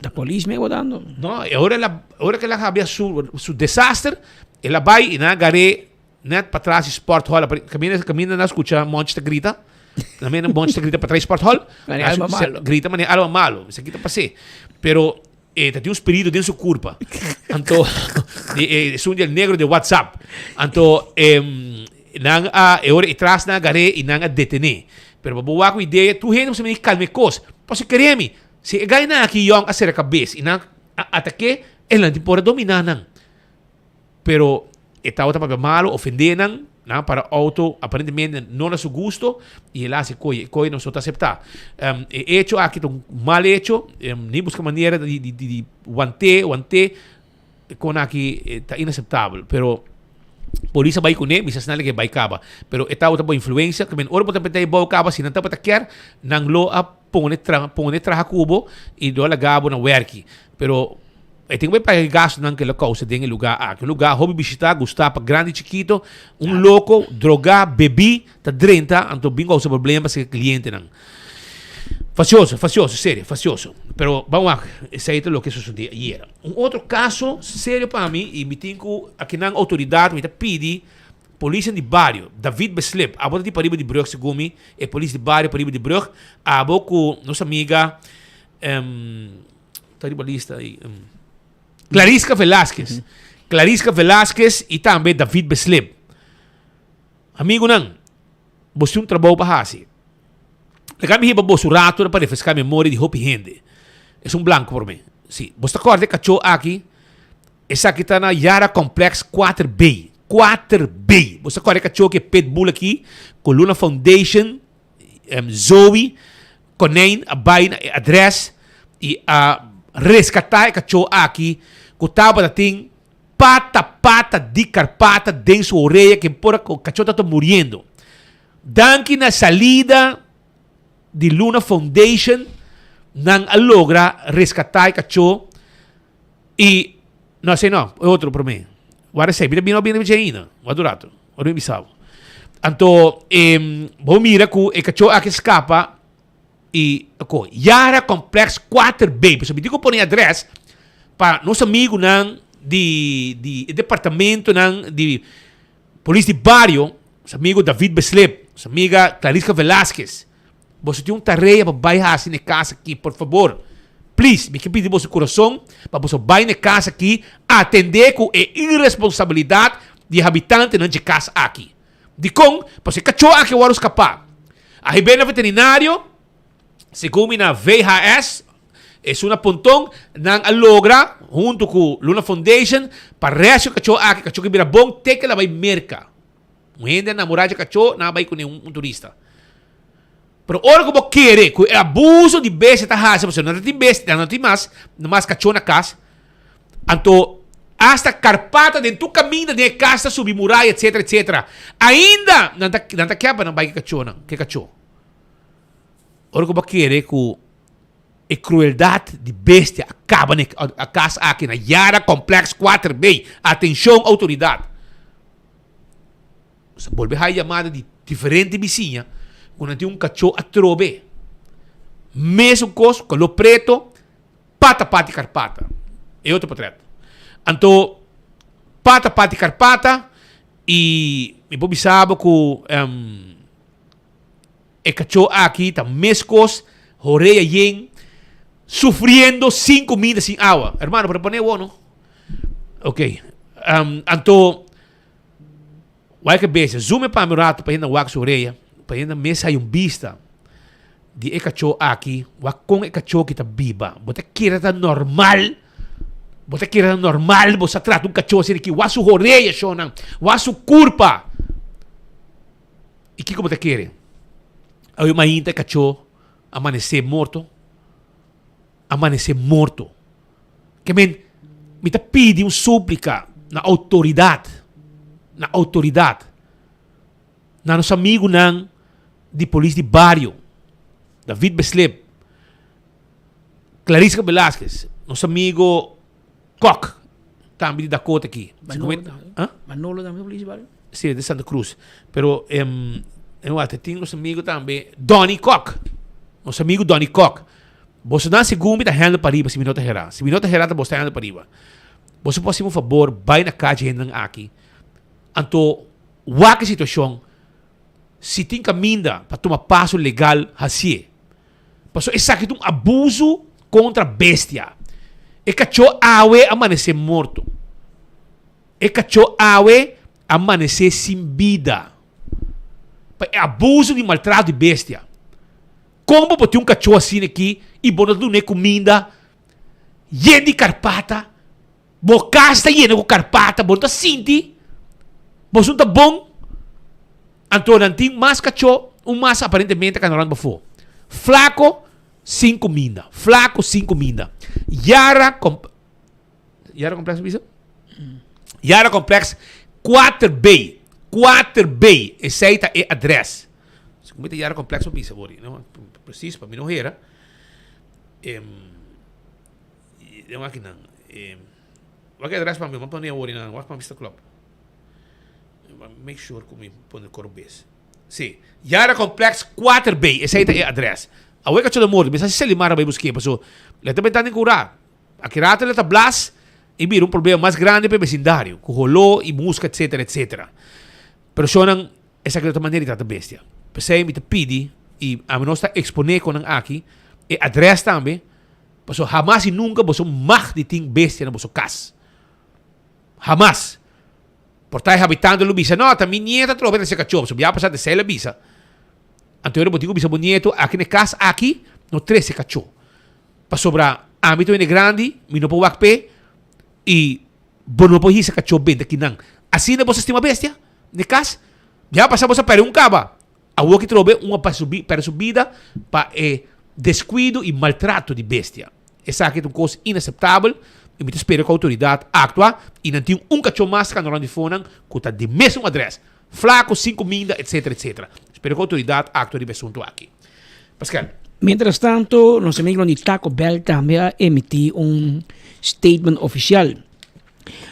[SPEAKER 17] Da polis me botando.
[SPEAKER 15] No, e ora el ora que el había su, su desaster, el a bai y na agarré net para atrás y Sport Hall. Camina, camina na escucha Monch te grita. Na mena Monch te grita para atrás Sport Hall.
[SPEAKER 17] Mane alma malo.
[SPEAKER 15] Grita mane alma malo. Se quita pasé. Pero eh, ta un spirito den su curpa. Anto, eh, es un del negro de WhatsApp. Anto, eh, nan a, e ora e tras nan agarré y nan a detené. Pero pa bo wak idea, tu gente se me calme cos. Paso keremi, Si e gainan aki yòn a sera kabes i nan a atak'é, el nan tin por a dominá nan. Pero e tabata papia malu, ofendé nan, nan a para outo aparentemente no na su gusto i el a hasi koe. E koe nos no ta aseptá. E echo aki ta un mal echo, ni buska manera di di di want'é, want'é. E kon aki ta inaseptabel, pero polis a bai kuné, mi sa snel ke bai kaba. Pero e tabata bo influensia, ke men ora bo ta peta e bou kaba, si nan tabata kier, nan lo a pone tra pone traha ku bo i lo a laga bo na wèrki. Pero e tin ku bai paga e gastunan ke lo kousa den e lugá aki. Un lugá hopi bishitá, gustá pa grandi i chikito. Un loko drogá, bebí, ta drenta, anto bin kousa problema paske klientenan. Facioso, facioso, serio, facioso. Pero ban wak, esei ta loke sucedí ayer. Un otro caso serio pa mi, y mi tin cu akinan autoridad, mi ta pidi policen di bario, David Beslip, abo ta di pariba di brug segun mi, e polis di bario pariba di brug, abo cu nos amiga, um, ta riba lista ahí, um, Clarisca Velasquez. Clarisca Velasquez y tambe David Beslip. Amigunan, bo tin un trabou pa hasi. Laga mi hiba boso rato pa refreská memoria di hopi hende. Esun blanku por mi. Si, bo ta kòrda e kachó aki? Esaki ta na Yara Complex 4B. 4B! Bo ta kòrda e kachó ki e pitbull aki ku Luna Foundation, Zoe Konijn a bai na e adrès i a reskatá e kachó aki ku tabata tin pata pata di karpata den su orea ke por a kachó tabata muriendo. Danki na salida di Luna Foundation nan a logra rescata e cacho y no asey no e otro prome wara esey mi ta bini bini ainda wak un rato ora mi bisa bo anto bo mira cu e cacho aki scapa. I ko Yara Complex 4B. Pasobra mi tin ku pone e adres pa nos amigunan di di e departamentonan di polis di bario, nos amigo David Beslip, nos amiga Clarisca Velasquez. Boso tin un tarea pa bai hasi na e kas aki, por fabor. Please, mi ke pidi boso kurason pa boso bai na e kas aki atendé ku e iresponsabilidat di e habitantenan dje kas aki. Dikon? Pasobra e kachó aki a wòrdu skapá. A hib'é na veterinario, segun mi na VHS, esun na Ponton, nan a logra, huntu ku Luna Foundation, pa rèsku e kachó aki, kachó ki bira bon, te ke el a bai Merka. Un hende a namorá dje kachó, nan a bai kuné un turista. Pero ora ku bo kere ku e abuso di bestia ta hasi, pasobra nan ta tin bestia, nan no tin mas, mas kachó na kas, anto hasta karpata den tur kaminda den e kas ta subi muraya etcetera etcetera. Ainda nan ta nan ta kè pa nan bai ku e kachónan, ku e kachó. Ora ku bo kere ku e krueldat di bestia a kaba na e kas aki na Yara Complex 4B, atenshon outoridat. Nos a bolbe haya yamada di diferente bisiña ku nan tin un kachó atrobe. Mesun kos, koló preto, pata pati karpata. E otro potret. Anto, pata pati karpata i mi por bisa bo ku e kachó aki ta meskos, horea yen, sufriendo sin kuminda, sin awa. Hermano, por pone awor no? Ok. Anto. Wak e bestia. Zoom e pa mi un rato pa hende wak su orea, pa hende mes haya un bista di e kachó aki, wak kon e kachó aki ta biba. Bo ta kere ta normal? Bo ta kere ta normal bo sa trata un kachó asina aki? Wak su orea, shownan. Wak su kurpa. I kiko bo ta kere? Awe mainta e kachó a manesé morto. A manesé morto. Ke men, mi ta pidi un súplika na outoridat, na outoridat, na nos amigunan di polis di bario, David Beslip, Clarisca Velasquez, nos amigo Kok, tambe di Dakota aki.
[SPEAKER 17] Manolo tambe.
[SPEAKER 15] Ah?
[SPEAKER 17] Manolo tambe polis di bario?
[SPEAKER 15] Sí, di Santa Cruz. Pero, em, em, tin nos amigo tambe, Donny Kok. Nos amigo Donny Kok. Boso nan segun mi ta handle pariba si mi no ta hera. Si mi no ta hera ta boso ta handle pariba. Boso por hasi mi un fabor bai na cachi hendenan aki. Anto wak e situacion si tin caminda pa tuma paso legal hacié. Pasobra esaki ta un abuso contra bestia. E cacho awe a manece morto. E cacho awe a manece sin bida. Pa e abuso di maltrato di bestia. Kon bo por tin un kachó asina aki i bo no ta dun'é kuminda yen di karpata? Bo kas ta yena ku karpata, bo no ta sinti bo asuntu ta bon? Anto nan tin mas kachó, un mas aparentemente a kana rònt bafó. Flako sin kuminda, flako sin kuminda. Yara Yara Complex bisa? Yara Complex 4B. 4B. Esei ta e adres. Si como Yara Complex pa bisa bori, no? Precies pa mi no hera. Em den wak nan. Em wak adres pa mi, ma pone awor nan, wak pa mi sta klop. Make sure ku mi pone korbes. Sí. Yara Complex 4B. Esei ta e adres. Awor ka cholo morto, mi sa si Selimar a bai busk'é, paso le ta bentando en Aki rato el a ta blas y bira un problema mas grandi pa e vecindario, cu holó y musca etcetera etcetera. Pero shownan esaki no ta manera di trata bestia. P'esey mi ta pidi y ami nos ta expone con nan aki e adres tambe, pasobra hamas y nunca boso mag di tin bestia na boso cas. Hamas. Por ta e habitante lo bisa, no, ta mi nieta trobe ta haci cacho, pasobra ya pasa desey el a bisa. Anto bo tin cu bisa bo nieto, aki na e cas aki no trece cacho. Pasobra ami ta hende grandi, mi no por wak p'e, i bo no por hisa kachó benta kinan. Asina bo sa stima bestia den kas? Biaha pasá bo sa pèrdè un kaba, awor ki trobe un a pèrdè su bida pa e deskuido i maltrato di bestia. Esaki ta un kos inaseptabel i mi ta spera ku outoridat aktua i nan tin un kachó mas kanda rònt di fonan ku ta di mesun adrès, flaku, sin kuminda, etsetera, etsetera. Spera ku outoridat aktua riba e asuntu aki. Pascal.
[SPEAKER 17] Mientras tanto, nos amigonan di Taco Bell tambe a emití un statement ofisial.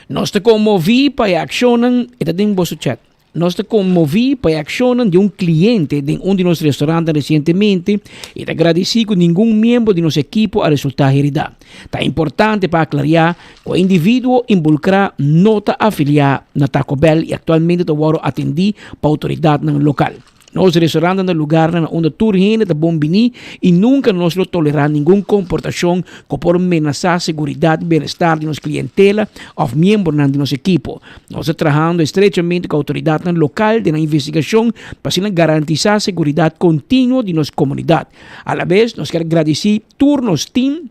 [SPEAKER 17] Nos ta konmoví pa e akshonnan, e ta den boso chat. Nos ta konmoví pa e akshonnan di un kliente den un di nos restorantnan resientemente i ta gradisí ku ningun miembro di nos ekipo a resultá heridá. Ta importante pa aklariá ku e individuo involukrá no ta afiliá na Taco Bell i aktualmente ta wòrdu atendí pa outoridatnan lokal. Nos restaurantnan ta lugarnan na unda tur hende ta bon bini i nunka nos lo tolerá ningun komportashon ku por menasá seguridat i bienestar di nos klientela òf miembronan di nos ekipo. Nos ta trahando estrechamente ku outoridatnan lokal den nan investigashon pa asina garantisá seguridat kontinuo di nos komunidat. Alabes nos kier gradisí tur nos tim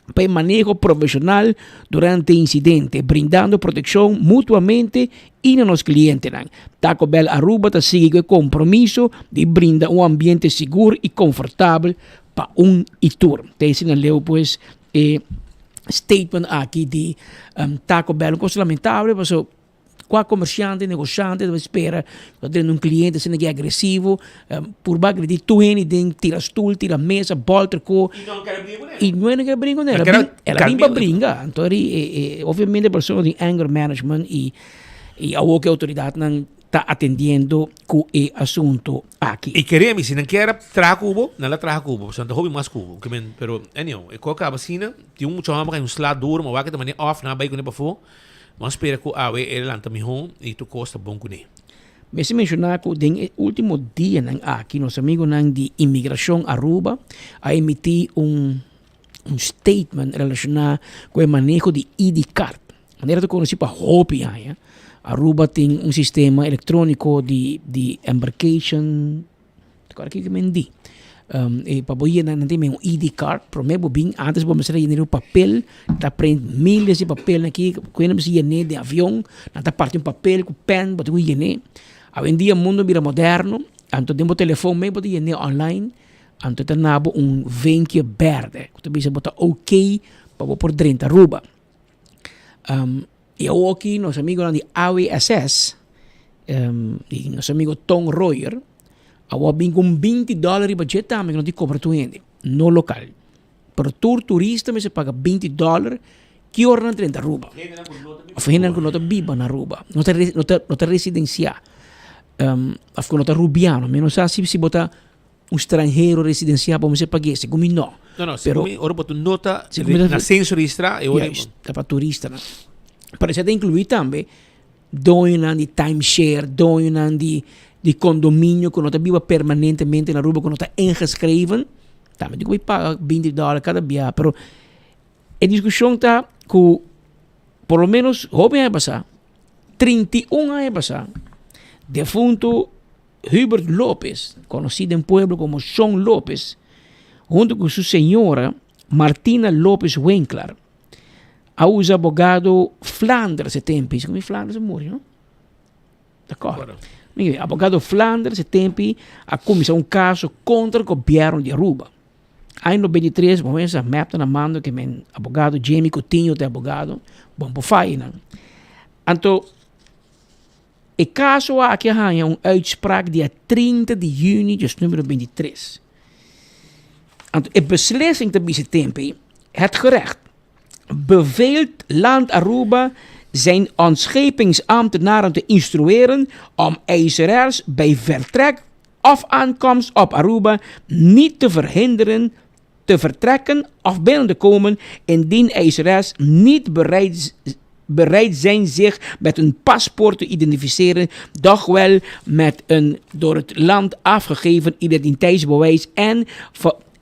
[SPEAKER 17] pa e maneho profesional durante e incidente, brindando proteccion mutuamente y na nos clientenan. Taco Bell Aruba ta sigui cu e compromiso di brinda un ambiente sigur y comfortabel pa un y tur. Ta esina leu pues e statement aki di Taco Bell. Un cosa lamentable pasobra Kua komersiante, negoshante ta spera ku ta tene un kliente asina ki agresivo, purba agredi tur hende den tira stul, tira mesa, bòlter ko. I no hende kere bringa kuné. El a bin, el a bin pa bringa. Anto eri obviamente e persona tin anger management i i awor ku e outoridatnan ta atendiendo ku e asunto aki.
[SPEAKER 15] I kere mi, si nan kier a traha ku bo, nan la traha ku bo, pasobra nan ta hopi mas ku bo. Ke men, pero anyhow, e kos a kaba asina, tin un mucha hòmber ku a un sla duro, ma wak e ta manera òf nan a bai kuné pafó. Nos spera ku awe e lanta mihó i tur kos ta bon kuné.
[SPEAKER 17] Mester menshoná ku den e último dianan aki nos amigunan di Inmigrashon Aruba a emití un un statement relashoná ku e maneho di ID card. Manera ta konosí pa hopi aña Aruba tin un sistema elektróniko di di embarkation. Kòrda kiko men di. E pa bo yena nan tin men un ID card. Promé bo bin antes bo mester a yena un papel. Ta print miles di papel aki. Ku hende mester yen'é den avion. Nan ta parti un papel ku pèn bo tin ku yen'é. Awendia mundo a bira moderno. Anto den bo telefon mes bo ta yen'é online. Anto e ta na bo un vinkje bèrdè ku ta bisa bo ta oké pa bo por drenta Aruba. I awoki nos amigonan di AWSS, di nos amigo Ton Royer, awo a bin ku un binti dòler riba dje tambe ku nan tin kobra tur hende, no lokal. Pero tur turista mester paga binti dòler ki ora nan drenta Aruba. Òf hendenan ku no ta biba na Aruba, no ta no ta no ta residensiá, òf ku no ta rubiano. Mi no sa si bo ta Un stranhero residenciá bo mester pag'é, segun mi no.
[SPEAKER 15] No, no, segun mi ora bo ta nota na censo registrá e ora.
[SPEAKER 17] Juist, ta pa turistanan. Pero esei ta inkluí tambe doñonan di timeshare, doñonan di di kondominio ku no ta biba permanentemente na Aruba, ku no ta ingeschreven, tambe tin ku bai paga binti dòler kada bia. Pero e diskushon ta ku por lo menos hopi aña pasá, 31 aña pasá, defuntu Hubert Lopez, konosí den pueblo komo Shon Lopez, huntu ku su señora Martina Lopez Winklar, a usa abogado Flanders e tempi. Segun mi Flanders a muri, no? Dakor. Abogado Flanders e tempi a kuminsá un kaso kontra gobièrnu di Aruba. Aña 93, bo mesa mep ta na mando ke men abogado Jamie Coutinho ta e abogado, bon por faya nan. Anto E kaso aki a haña un uitspraak dia 30 di juni djes numero 23. Anto e beslissing ta bisa tempo ei, Het gerecht beveelt Land Aruba zijn ontschepingsambtenaren te instrueren om eiseres bij vertrek of aankomst op Aruba niet te verhinderen te vertrekken of binnen te komen indien eiseres niet bereid, bereid zijn zich met een paspoort te identificeren, doch wel met een door het land afgegeven identiteitsbewijs en,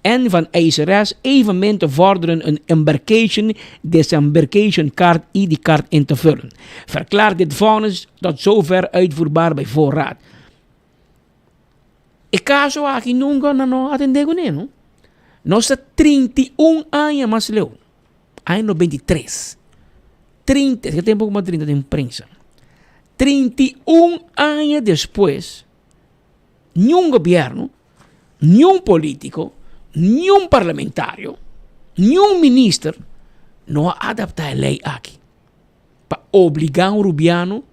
[SPEAKER 17] en van eiseres evenmin te vorderen een embarkation disembarkation kaart ID-kaart in te vullen. Verklaar dit vonnis tot zover uitvoerbaar bij voorraad. E kaso aki nunka nan no atendé kuné no. Nos ta 31 aña mas leu. Aña 93. 30, e tempo ku mi a drenta den prensa. 31 aña despues, niun gobièrnu, niun polítiko, niun parlamentario, niun minister no a adaptá e lei aki pa obligá un rubiano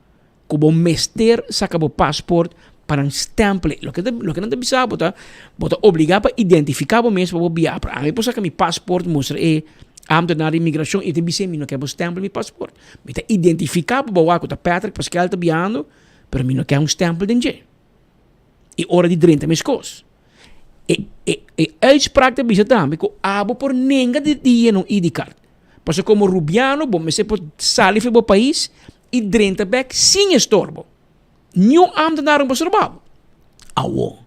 [SPEAKER 17] ku bo mester saka bo paspoort pa nan stempel. Loke ta loke nan ta bisa bo ta, bo ta obligá pa identifiká bo mes pa bo biaha. Pero ami por saka mi paspoort mustra e ambtenaar di imigrashon i ta bis'é mi no ke bo stempel mi paspoort. Mi ta identifiká pa bo wak ku ta Patrick Paskel ta biahando. Pero mi no ke un stempel den dje. I ora di drenta meskos. E e e uitspraak ta bisa tambe ku abo por nenga di di yena un ID card. Pasobra komo Rubiano bo mester por sali for bo pais i drenta bek sin estorbo. Niun ambtenaar no por stroba bo. Awo,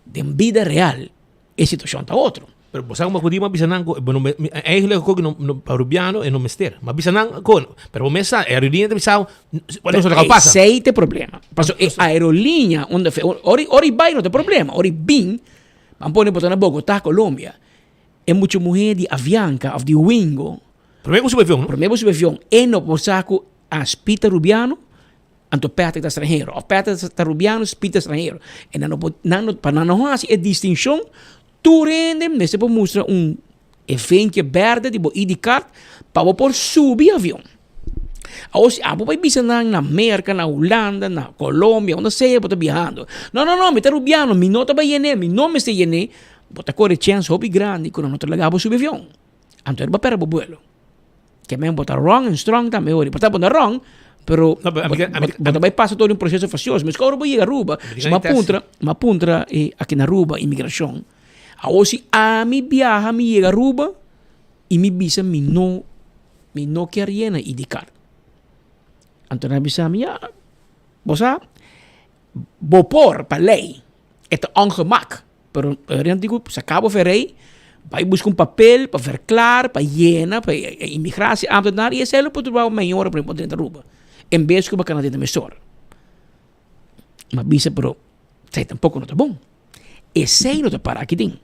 [SPEAKER 17] den bida real e situacion ta otro.
[SPEAKER 15] Pero bo sa como cu di, m'a bisa nan cu, bueno, mi, eigenlijk ook no, no, pa Rubiano e no mester. M'a bisa nan cu, pero bo mes sa, e aerolínea ta bisa, bueno, eso ta pasa.
[SPEAKER 17] Esey ta e problema. Paso e aerolínea, unda fe, ora, ora i bay no ta problema, ora i bin, ban pone bo ta na Bogota, Colombia, e mucha muher di Avianca of di Wingo,
[SPEAKER 15] Prome cu subi avion, no?
[SPEAKER 17] Prome cu subi avion, e no por sa cu a spita Rubiano, Anto Patrick ta stranhero of Patrick ta Rubiano Speed ta stranhero. E nan no por nan no pa nan no hasi e distinshon tur hende mester por mustra un e vinkje berde di bo ID card pa bo por subi avion. Awor si abo bai bisa nan na Merka, na Hulanda, na Colombia, unda sea bo ta biahando, no no no mi ta Rubiano mi no ta bai yene mi no mester yene, bo ta kore chèns hopi grandi ku nan no ta laga bo subi avion. Anto bo perde bo buelo. Ke men bo ta wrong en strong tambe ori. Por ta bo no wrong, pero
[SPEAKER 15] No, pero
[SPEAKER 17] bo ta bai pasa todo un proceso facioso. Mes ora bo yega Aruba, si bo a puntra, bo a puntra aki na Aruba inmigracion. Awor si ami biaha mi yega Aruba y mi bisa mi no mi no kier yena ID card. Anto nan a bisa mi ya, bo sa bo por pa ley e ta ongemak. Pero nan tin ku saka bo ferey, bai buska un papel pa verklaar, pa yena, pa e imigratie ambtenaar y esei lo por dura bo media ora pa bo drenta Aruba. En bes ku bo kana drenta mesora. Mi a bisa pero esei tampoco no ta bon. Esei no ta para aki den.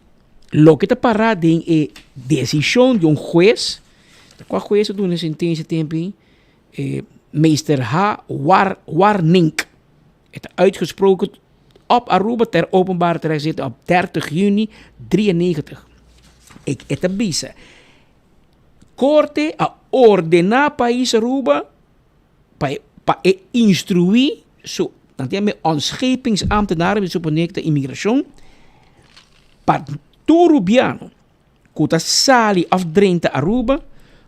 [SPEAKER 17] Loke ta para den e desishon di un hues, ta kua hues a duna e sentensia tempu ei? E meester H. Warnink. E ta uitgesproken op Aruba ter openbare terechtszitting op 30 juni 93. E, e ta bisa, Korte a ordená pais Aruba pa e, pa e instruí su, nan tin ontschepingsambtenaren, mi suponé ku ta imigrashon, pa tur rubiano ku ta sali òf drenta Aruba,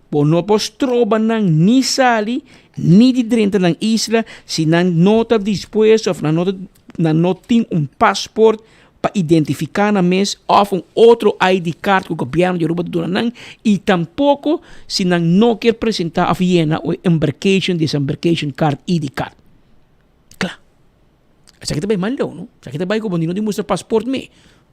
[SPEAKER 17] bo no por stroba nan ni sali ni di drenta nan isla si nan no ta dispuesto òf nan no ta nan no tin un pasport pa identifiká nan mes òf un otro ID card ku gobièrnu di Aruba ta duna nan i tampoko si nan no kier presentá òf yena un embarkation disembarkation card ID card. Kla. Esaki ta bai mal leu no. Esaki ta bai ku bo no tin mustra pasport me.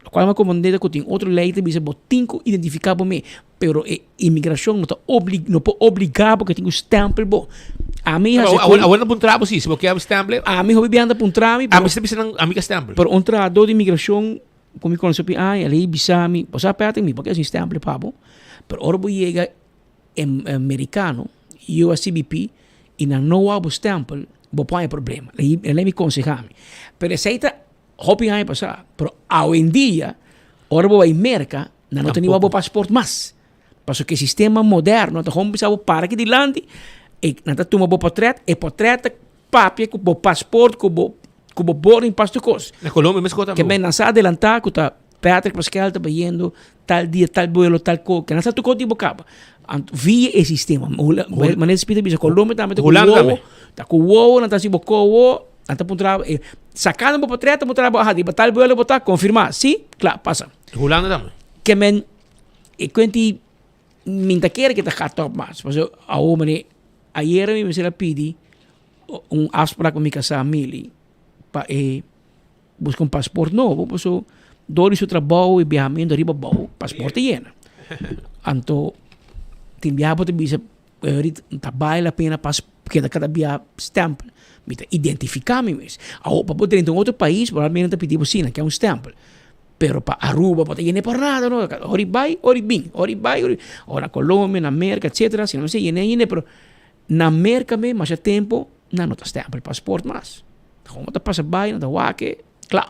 [SPEAKER 17] Lokual mi a komprende ta ku tin otro lei ta bisa bo tin ku identifiká bo me. Pero e imigrashon no ta obli no por obligá bo ke tin ku stèmpel bo. Ami hasi
[SPEAKER 15] Awor awor nan puntra bo si, si bo ke stèmpel.
[SPEAKER 17] Ami hopi biaha ta puntra mi.
[SPEAKER 15] Ami sa bisa nan ami ke stèmpel.
[SPEAKER 17] Pero un trahadó di imigrashon ku mi konosé hopi aña el a bisa mi, bo sa Patrick mi por ke hasi stèmpel pa bo, pero ora bo yega Merikano, USCBP, i nan no wou bo stempel, bo por haña problema. El a mi konsehá mi. Pero esei ta hopi aña pasá. Pero awendia, ora bo bai Merka, nan no ta ni wou bo pasport mas. Pasobra ku e sistema moderno ta gewoon bisa bo para aki dilanti, e nan ta tuma bo potrèt, e potrèt ta papia ku bo pasport, ku bo ku bo boarding pass tur kos.
[SPEAKER 15] Na Colombia mes kos
[SPEAKER 17] tambe. Ke men nan sa adelantá ku ta Patrick Pascal ta bayendo tal dia, tal vuelo, tal ko, ke nan sa tur kos di bo kaba. Anto via e sistema. Manera Speed a bisa, Colombia tambe ta ku wowo, ta ku wowo, nan ta hasi bo kowo, nan ta puntra bo, sakando bo potrèt, ta puntra bo, aha, di tal vuelo bo ta, konfirmá, si, kla, pasa.
[SPEAKER 15] Hulanda tambe.
[SPEAKER 17] Ke men, e kuenti mi ta kere ke ta gaat op mas, pasobra awor manera ayera mi mester a pidi un afspraak ku mi kasá Mili pa e buska un pasport nobo paso dor di su trabou y biahamentu ariba abou pasport ta yena. Anto tin biaha bo ta bisa ta bale la pena pas keda kada bia stempel mi ta identifiká mi mes. Awor pa bo drenta un otro pais probablemente nan ta pidi bo si nan ke un stempel pero pa Aruba bo ta yena por nada no ora i bai ora i bin ora i bai ora i bin ora na Colombia na Merka etcetera si nan mester yena yena pero Na Merka mes masha tempo nan no ta stempel pasport mas. Gewoon bo ta pasa bai nan ta wak e kla.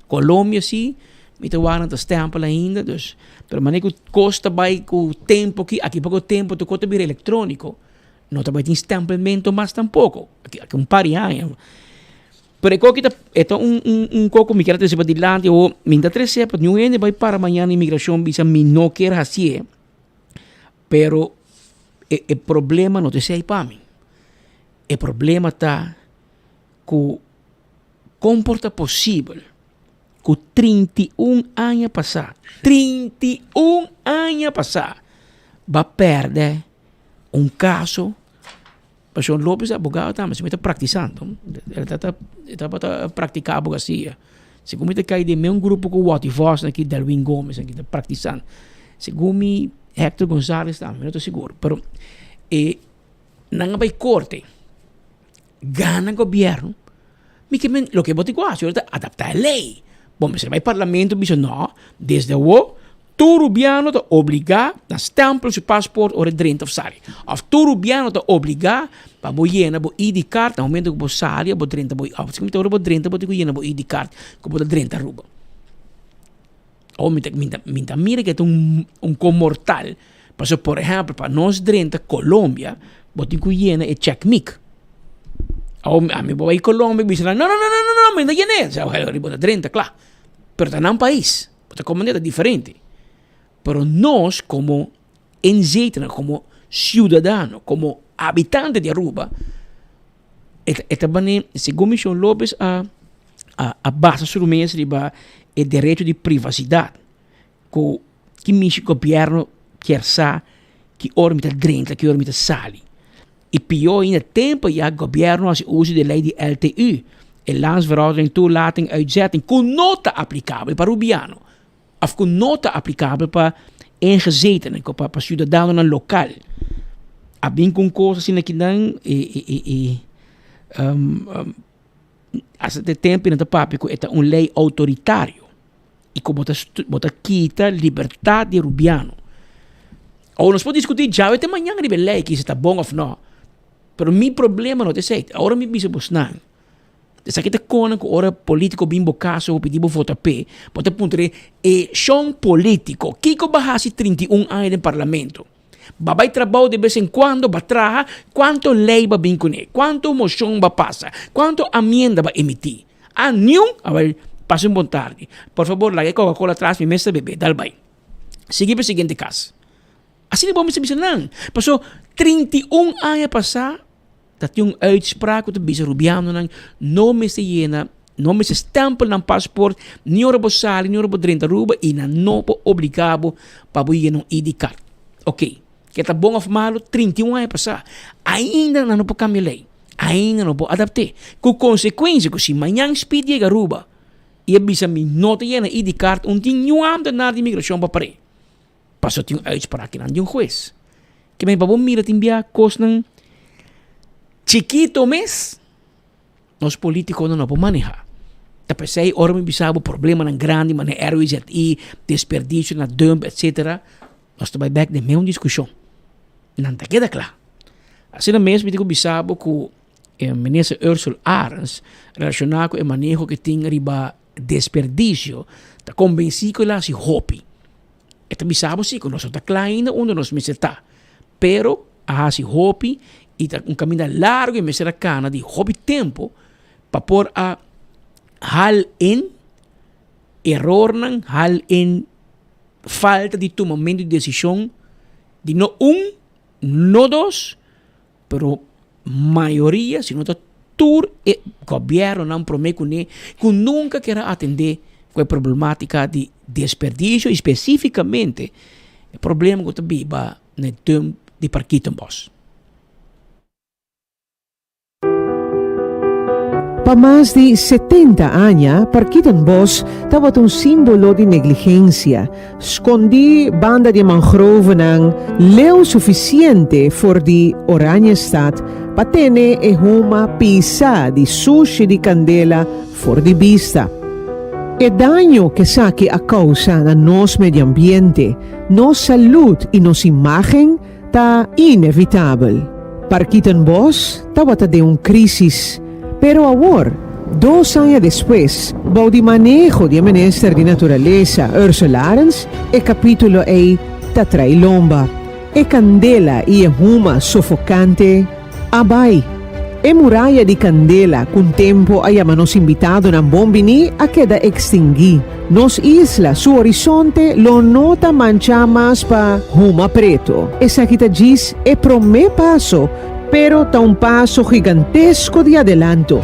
[SPEAKER 17] Colombia si mi ta wak nan ta stempel ainda dus pero manera ku kos ta bai ku tempo aki aki poko tempo tur kos ta bira elektroniko no ta bai tin stempelmento mas tampoko aki un par di aña. Pero e koki ta e ta un un un koko mi kier a trese padilanti o mi ta trese pa niun hende bai para mañana imigrashon bisa mi no kier hasié. Pero e e problema no ta esei pa mi. E problema ta. ku kon por ta posibel ku 31 aña pasá, 31 aña pasá, bo a pèrdè un kaso. Pasobra Lopez ta abogado tambe, si mi ta praktisando, el ta el tabata praktiká abogasia. Segun mi ta kai den meun grupo ku Watty Vos aki, Delwin Gomez aki ta praktisando. Segun mi Hector Gonzalez tambe, mi no ta sigur, pero e nan a bai korte, gana gobièrnu, mi ke men loke bo tin ku hasi ora ta adaptá e lei. Bo mester bai parlamento bisa no, desde awo Tur rubiano ta obligá na stempel su paspoort ora e drenta of sali. Of tur rubiano ta obligá pa bo yena bo ID card na momento ku bo sali of bo drenta bo of si ora bo drenta bo tin ku yena bo ID card ku bo ta drenta Aruba. Awor mi ta mi ta mi ta mira ke ta un un ko mortal pasobra por ehèmpel pa nos drenta Colombia bo tin ku yena e check mic. Awor ami bo bai Colombia bisa nan no no no no no mi no ta yen'é bo ta drenta kla pero ta nan pais. Bo ta komprendé ta diferente. Pero nos komo inzetenen, komo siudadano, komo habitante di Aruba, e ta e ta bane segun Michon Lopez a a basa su mes riba e derecho di privasidat ku ki mishi gobièrnu kier sa ki ora mi ta drenta, ki ora mi ta sali. I pió ainda tempu ya gobièrnu a hasi uso di e lei di LTU, e Landsverordening Toelating Uitzetting, ku no ta aplikabel pa rubiano òf ku no ta aplikabel pa ingezetenen, ku pa siudadanonan lokal. A bin ku un kos asina kinan i i i hasta te tempu nan ta papia ku e ta un lei outoritario i ku bo ta bo ta kita libertat di e rubiano. Awor nos por diskutí djawe te mañan riba e lei ki si ta bon òf no, pero mi problema no ta esei. Ora mi bisa bosnan, esaki ta kona ku ora polítiko bin bo kas o pidi bo vota p'e, bo ta puntra e e shon polítiko, kiko bo a hasi 31 aña den parlamento? Bo a bai trabou de bes en kuando, bo a traha, kuantu lei bo a bin kuné? Kuantu moshon bo a pasa? Kuantu amienda bo a emití? Ah, niun? Awel, pasa un bon tardi. Por fabor, laga e Coca-Cola atras, mi mes ta bebe. Dal bai. Sigui pa e siguiente kas. Asina bo mester bisa nan. Paso, 31 aña pasá, ta tin un uitspraak ku ta bisa rubianonan no mester yena, no mester stempel nan paspoort, ni ora bo sali, ni ora bo drenta Aruba, i nan no por obligá bo pa bo yena un ID card. Oké, ke ta bon òf malu, 31 aña pasá, ainda nan no por kambia lei, ainda no por adapt'é. Ku konsekuensia ku si mañan Speed yega Aruba i e bisa mi no ta yena ID card, un tin niun ámtenar di imigrashon pa par'é. Paso tin un uitspraak kinan di un hues. Ke men pa bo mira tin bia kosnan chikito mes nos politikonan no por maneha. Ta p'esei ora mi bisa bo problemanan grandi manera RWZI, desperdisio na dump etcetera, nos ta bai bek den meun diskushon. Nan ta keda kla. Asina mes mi tin ku bisa bo ku e minister Ursell Arends relashoná ku e maneho ku tin riba desperdisio ta konbensí ku el a hasi hopi. E ta bisa bo si ku nos no ta kla ainda unda nos mester ta, pero a hasi hopi i ta un kaminda largu i mester a kana di hopi tempu pa por a hal in erornan, hal in falta di tumamentu di desishon di no un, no dos, Pero mayoria, si no ta tur e gobièrnunan promé kuné ku nunka kier a atendé ku e problematika di desperdisio i spesífikamente e problema ku ta biba na e dump di Parkietenbos.
[SPEAKER 18] Pa mas di 70 aña, Parkietenbos tabata un símbolo di negligensia, skondí banda di e mangrovenan leu sufisiente for di Oranjestad pa tene e huma pisa di sushi di kandela for di bista. E daño k'esaki a kousa na nos medio ambiente, nos salud i nos imágen ta inevitabel. Parkietenbos tabata den un krísis, pero awor, dos aña despues, bou di maneho di e minister di Naturalesa, Ursula Arends, e kapítulo ei ta trai lomba. E kandela i e huma sofokante a bai. E muraya di kandela ku un tempu a yama nos invitadonan bon biní a keda ekstinguí. Nos isla su horizonte lo no ta manchá mas pa huma pretu. Esaki ta djis e promé paso, pero ta un paso gigantesko di adelanto.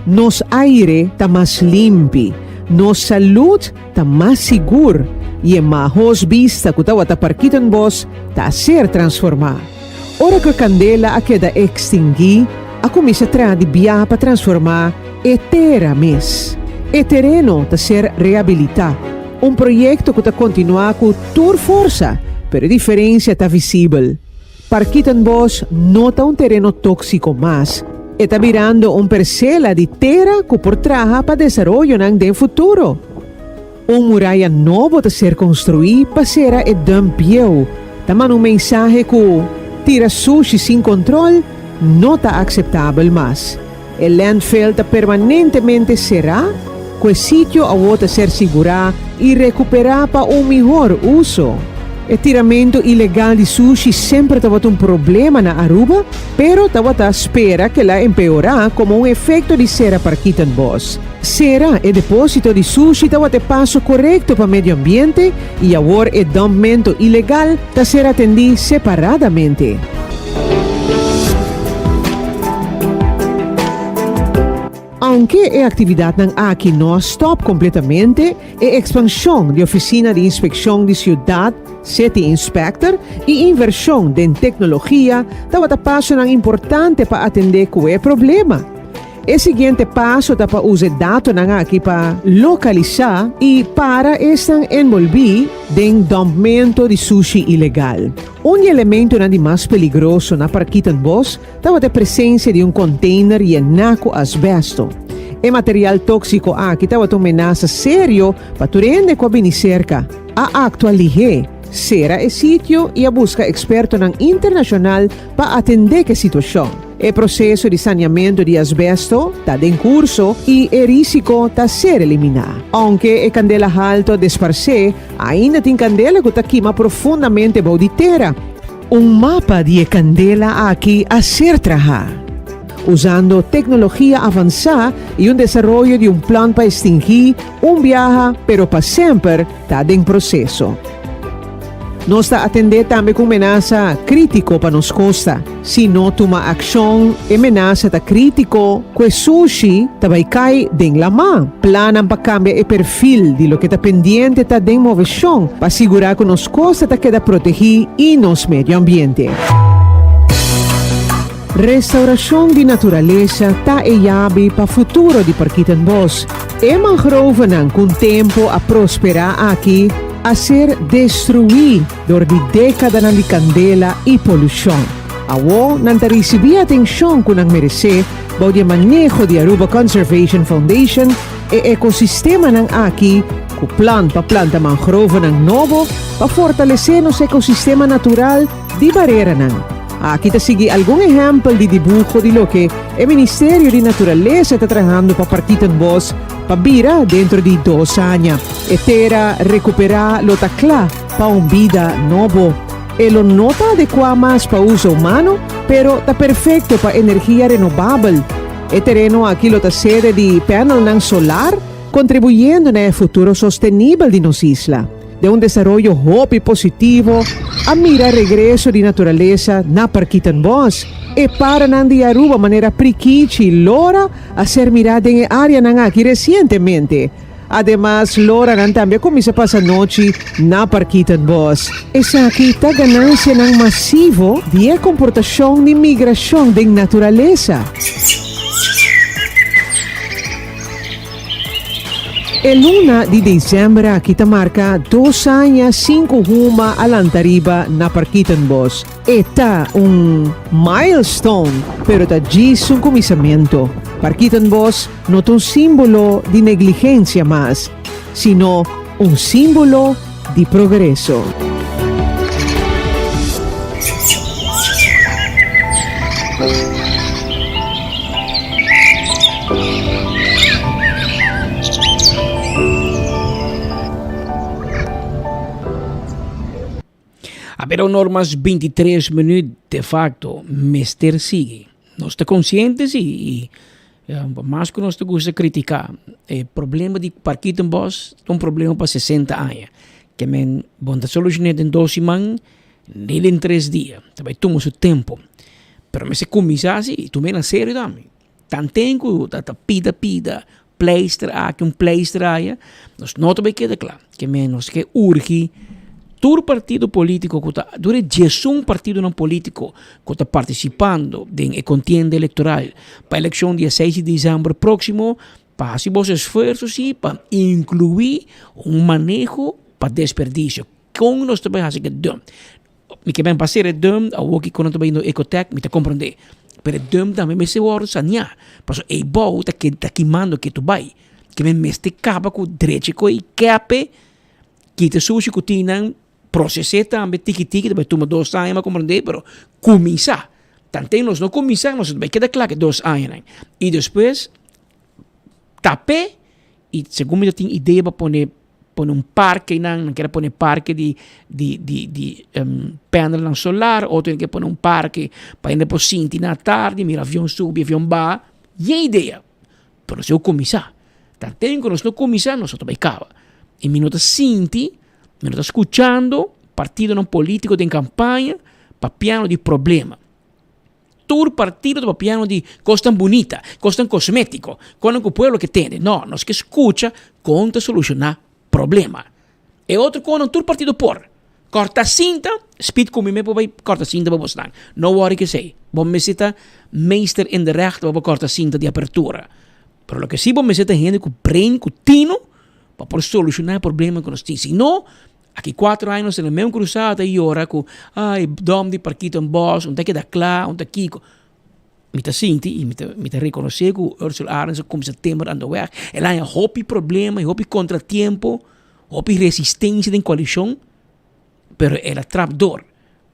[SPEAKER 18] Nos aire ta mas limpi, nos salud ta mas sigur y e mahos bista cu tawata Parkietenbos ta a ser transforma. Ora cu e candela a keda extingui, a cuminsa traha di biaha pa transforma e tera mes. E tereno ta ser rehabilita, un proyecto cu ta continua cu tur forsa, pero e diferencia ta visibel. Parkietenbos no ta un tereno tóksiko mas, e ta birando un persela di tera ku por traha pa desaroyonan den futuro. Un muraya nobo ta ser konstruí pa sera e dump bieu, ta manda un mensahe ku tira sushi sin kontrol no ta akseptabel mas. E landfill ta permanentemente será, ku e sitio awor ta ser sigurá i rekuperá pa un mihor uso. E tiramentu ilegal di sushi semper tabata un problema na Aruba, pero tabata spera ku el a empeorá komo un efekto di sera Parkietenbos. Sera e depósito di sushi tabata e paso korekto pa medio ambiente i awor e dumpmento ilegal ta ser atendí separadamente. Aunke e aktividatnan aki no a stòp kompletamente, e ekspanshon di Ofisina di Inspekshon di Siudat, City Inspector, i invershon den teknologia tabata pasonan importante pa atendé ku e problema. E siguiente paso ta pa usa e datonan aki pa lokalisá i para esnan enbolbí den dòmpmento di sushi ilegal. Un di elementonan di mas peligroso na Parkietenbos tabata e presensia di un konteiner yená ku asbesto. E material tóksiko aki tabata un menasa serio pa tur hende ku a bini serka. A aktua lihé, sera e sitio i a buska ekspertonan internashonal pa atendé ku e situashon. E proseso di saneamentu di asbesto ta den kurso i e rísiko ta ser eliminá. Ounke e kandela haltu a desparsé, ainda tin kandela ku ta kima profundamente bou di tera. Un mapa di e kandela aki a ser trahá, usando teknologia avansá i un desaroyo di un plan pa estingí un biaha pero pa semper ta den proseso. Nos ta atendé tambe ku un menasa krítiko pa nos kosta. Si no tuma akshon, e menasa ta krítiko ku e sushi ta bai kai den lamá. Plannan pa kambia e perfil di loke ta pendiente ta den moveshon pa sigurá ku nos kosta ta keda protegí i nos medio ambiente. Restaurashon di naturalesa ta e yabi pa futuro di Parkietenbos. E mangrovenan ku un tempu a prosperá aki a ser destruí dor di dékadanan di kandela i polushon. Awor nan ta risibí e atenshon ku nan meresé bou di e maneho di Aruba Conservation Foundation. E ekosistemanan aki ku plan pa planta mangrovenan nobo pa fortalesé nos ekosistema natural di bareranan. Aki ta sigui algun ehèmpel di dibuho di loke e Ministerio di Naturalesa ta trahando pa Parkietenbos pa bira dentro di dos aña. E tera rekuperá lo ta kla pa un bida nobo. E lo no ta adekuá mas pa uso humano, pero ta perfekto pa energia renobabel. E tereno aki lo ta sede di panelnan solar, kontribuyendo na e futuro sostenibel di nos isla. Den un desaroyo hopi positivo a mira regreso di naturalesa na Parkietenbos. E paranan di Aruba manera prikichi i lora a ser mirá den e áreanan aki resientemente. Ademas loranan tambe a kuminsá pasa nochi na Parkietenbos. Esaki ta ganansianan masivo di e komportashon di migrashon den naturalesa. E luna di december aki ta marca dos aña sin cu huma a lanta riba na Parkietenbos. E ta un milestone, pero ta djis un cuminsamento. Parkietenbos no ta un simbolo di negligencia mas, sino un simbolo di progreso.
[SPEAKER 17] A bira un or mas 23 minuut de facto mester sigui. Nos ta consciente si y mas cu nos ta gusta critica e problema di Parkietenbos ta un problema pa 60 aña. Ke men bo no ta soluciona den dos siman ni den tres dia. Ta bay tuma su tempo. Pero mester cuminsa si y tuma na serio tambe. Tanten ku ta ta pida pida pleister aki un pleister aya, nos no ta bai keda kla. Ke men nos ke urgi tur partido politico ku ta, tur e diesun partidonan politico ku ta partisipando den e kontienda elektoral pa elekshon di e seis di desèmber próksimo, pa hasi bos esfuerso si pa inkluí un maneho pa desperdisio. Kon nos ta bai hasi ke dump? Mi ke ben pa sera e dump, awor ki kono ta bai no Ecotec, mi ta komprondé. Pero e dump tambe mester wòrdu saneá, pasobra eibou ta ke ta kimando ketu bai. Ke men mester kaba ku drechi ku e kepe, kita e sushi ku tin nan, proses'é tambe tiki tiki, ta bai tuma dos aña mi a komprondé, pero kuminsá. Tanten nos no kuminsá nos ta bai keda kla ku e dos añanan. I despues tap'é i segun mi ta tin idea pa pone pone un parke einan, nan kier a pone parke di di di di panelnan solar, otro nan kier pone un parke pa hende por sinti na tardi, mira avion subi, avion baha, yen idea, pero nos tin ku kuminsá, tanten ku nos no kuminsá nos no ta bai kaba, i mi no ta sinti, mi no ta skuchando partidonan politiko den kampaña papiando di problema. Tur partido ta papiando di kosnan bunita, kosnan kosmetiko, kosnan ku pueblo ke tende. No, nos ke skucha kon ta solushoná problema. E otro konan tur partido por. Kòrta sinta, Speed ku mi me por bai kòrta sinta pa bosnan. No wòri ku esei. Bo mester ta meester in de recht pa bo kòrta sinta di apertura. Pero loke si bo mester ta hende ku brain, ku tino, pa por solushoná e problema ku nos tin. Si no, Aki cuatro aña nos ta na meun cruzada ta yora cu ay dom di Parkietenbos un ta keda cla un ta kico. Mi ta sinti y mi ta mi ta reconoce cu Ursula Arends a cuminsa timmer aan de weg. El a haña hopi problema y hopi contratiempo, hopi resistencia den coalicion, pero el a trap door.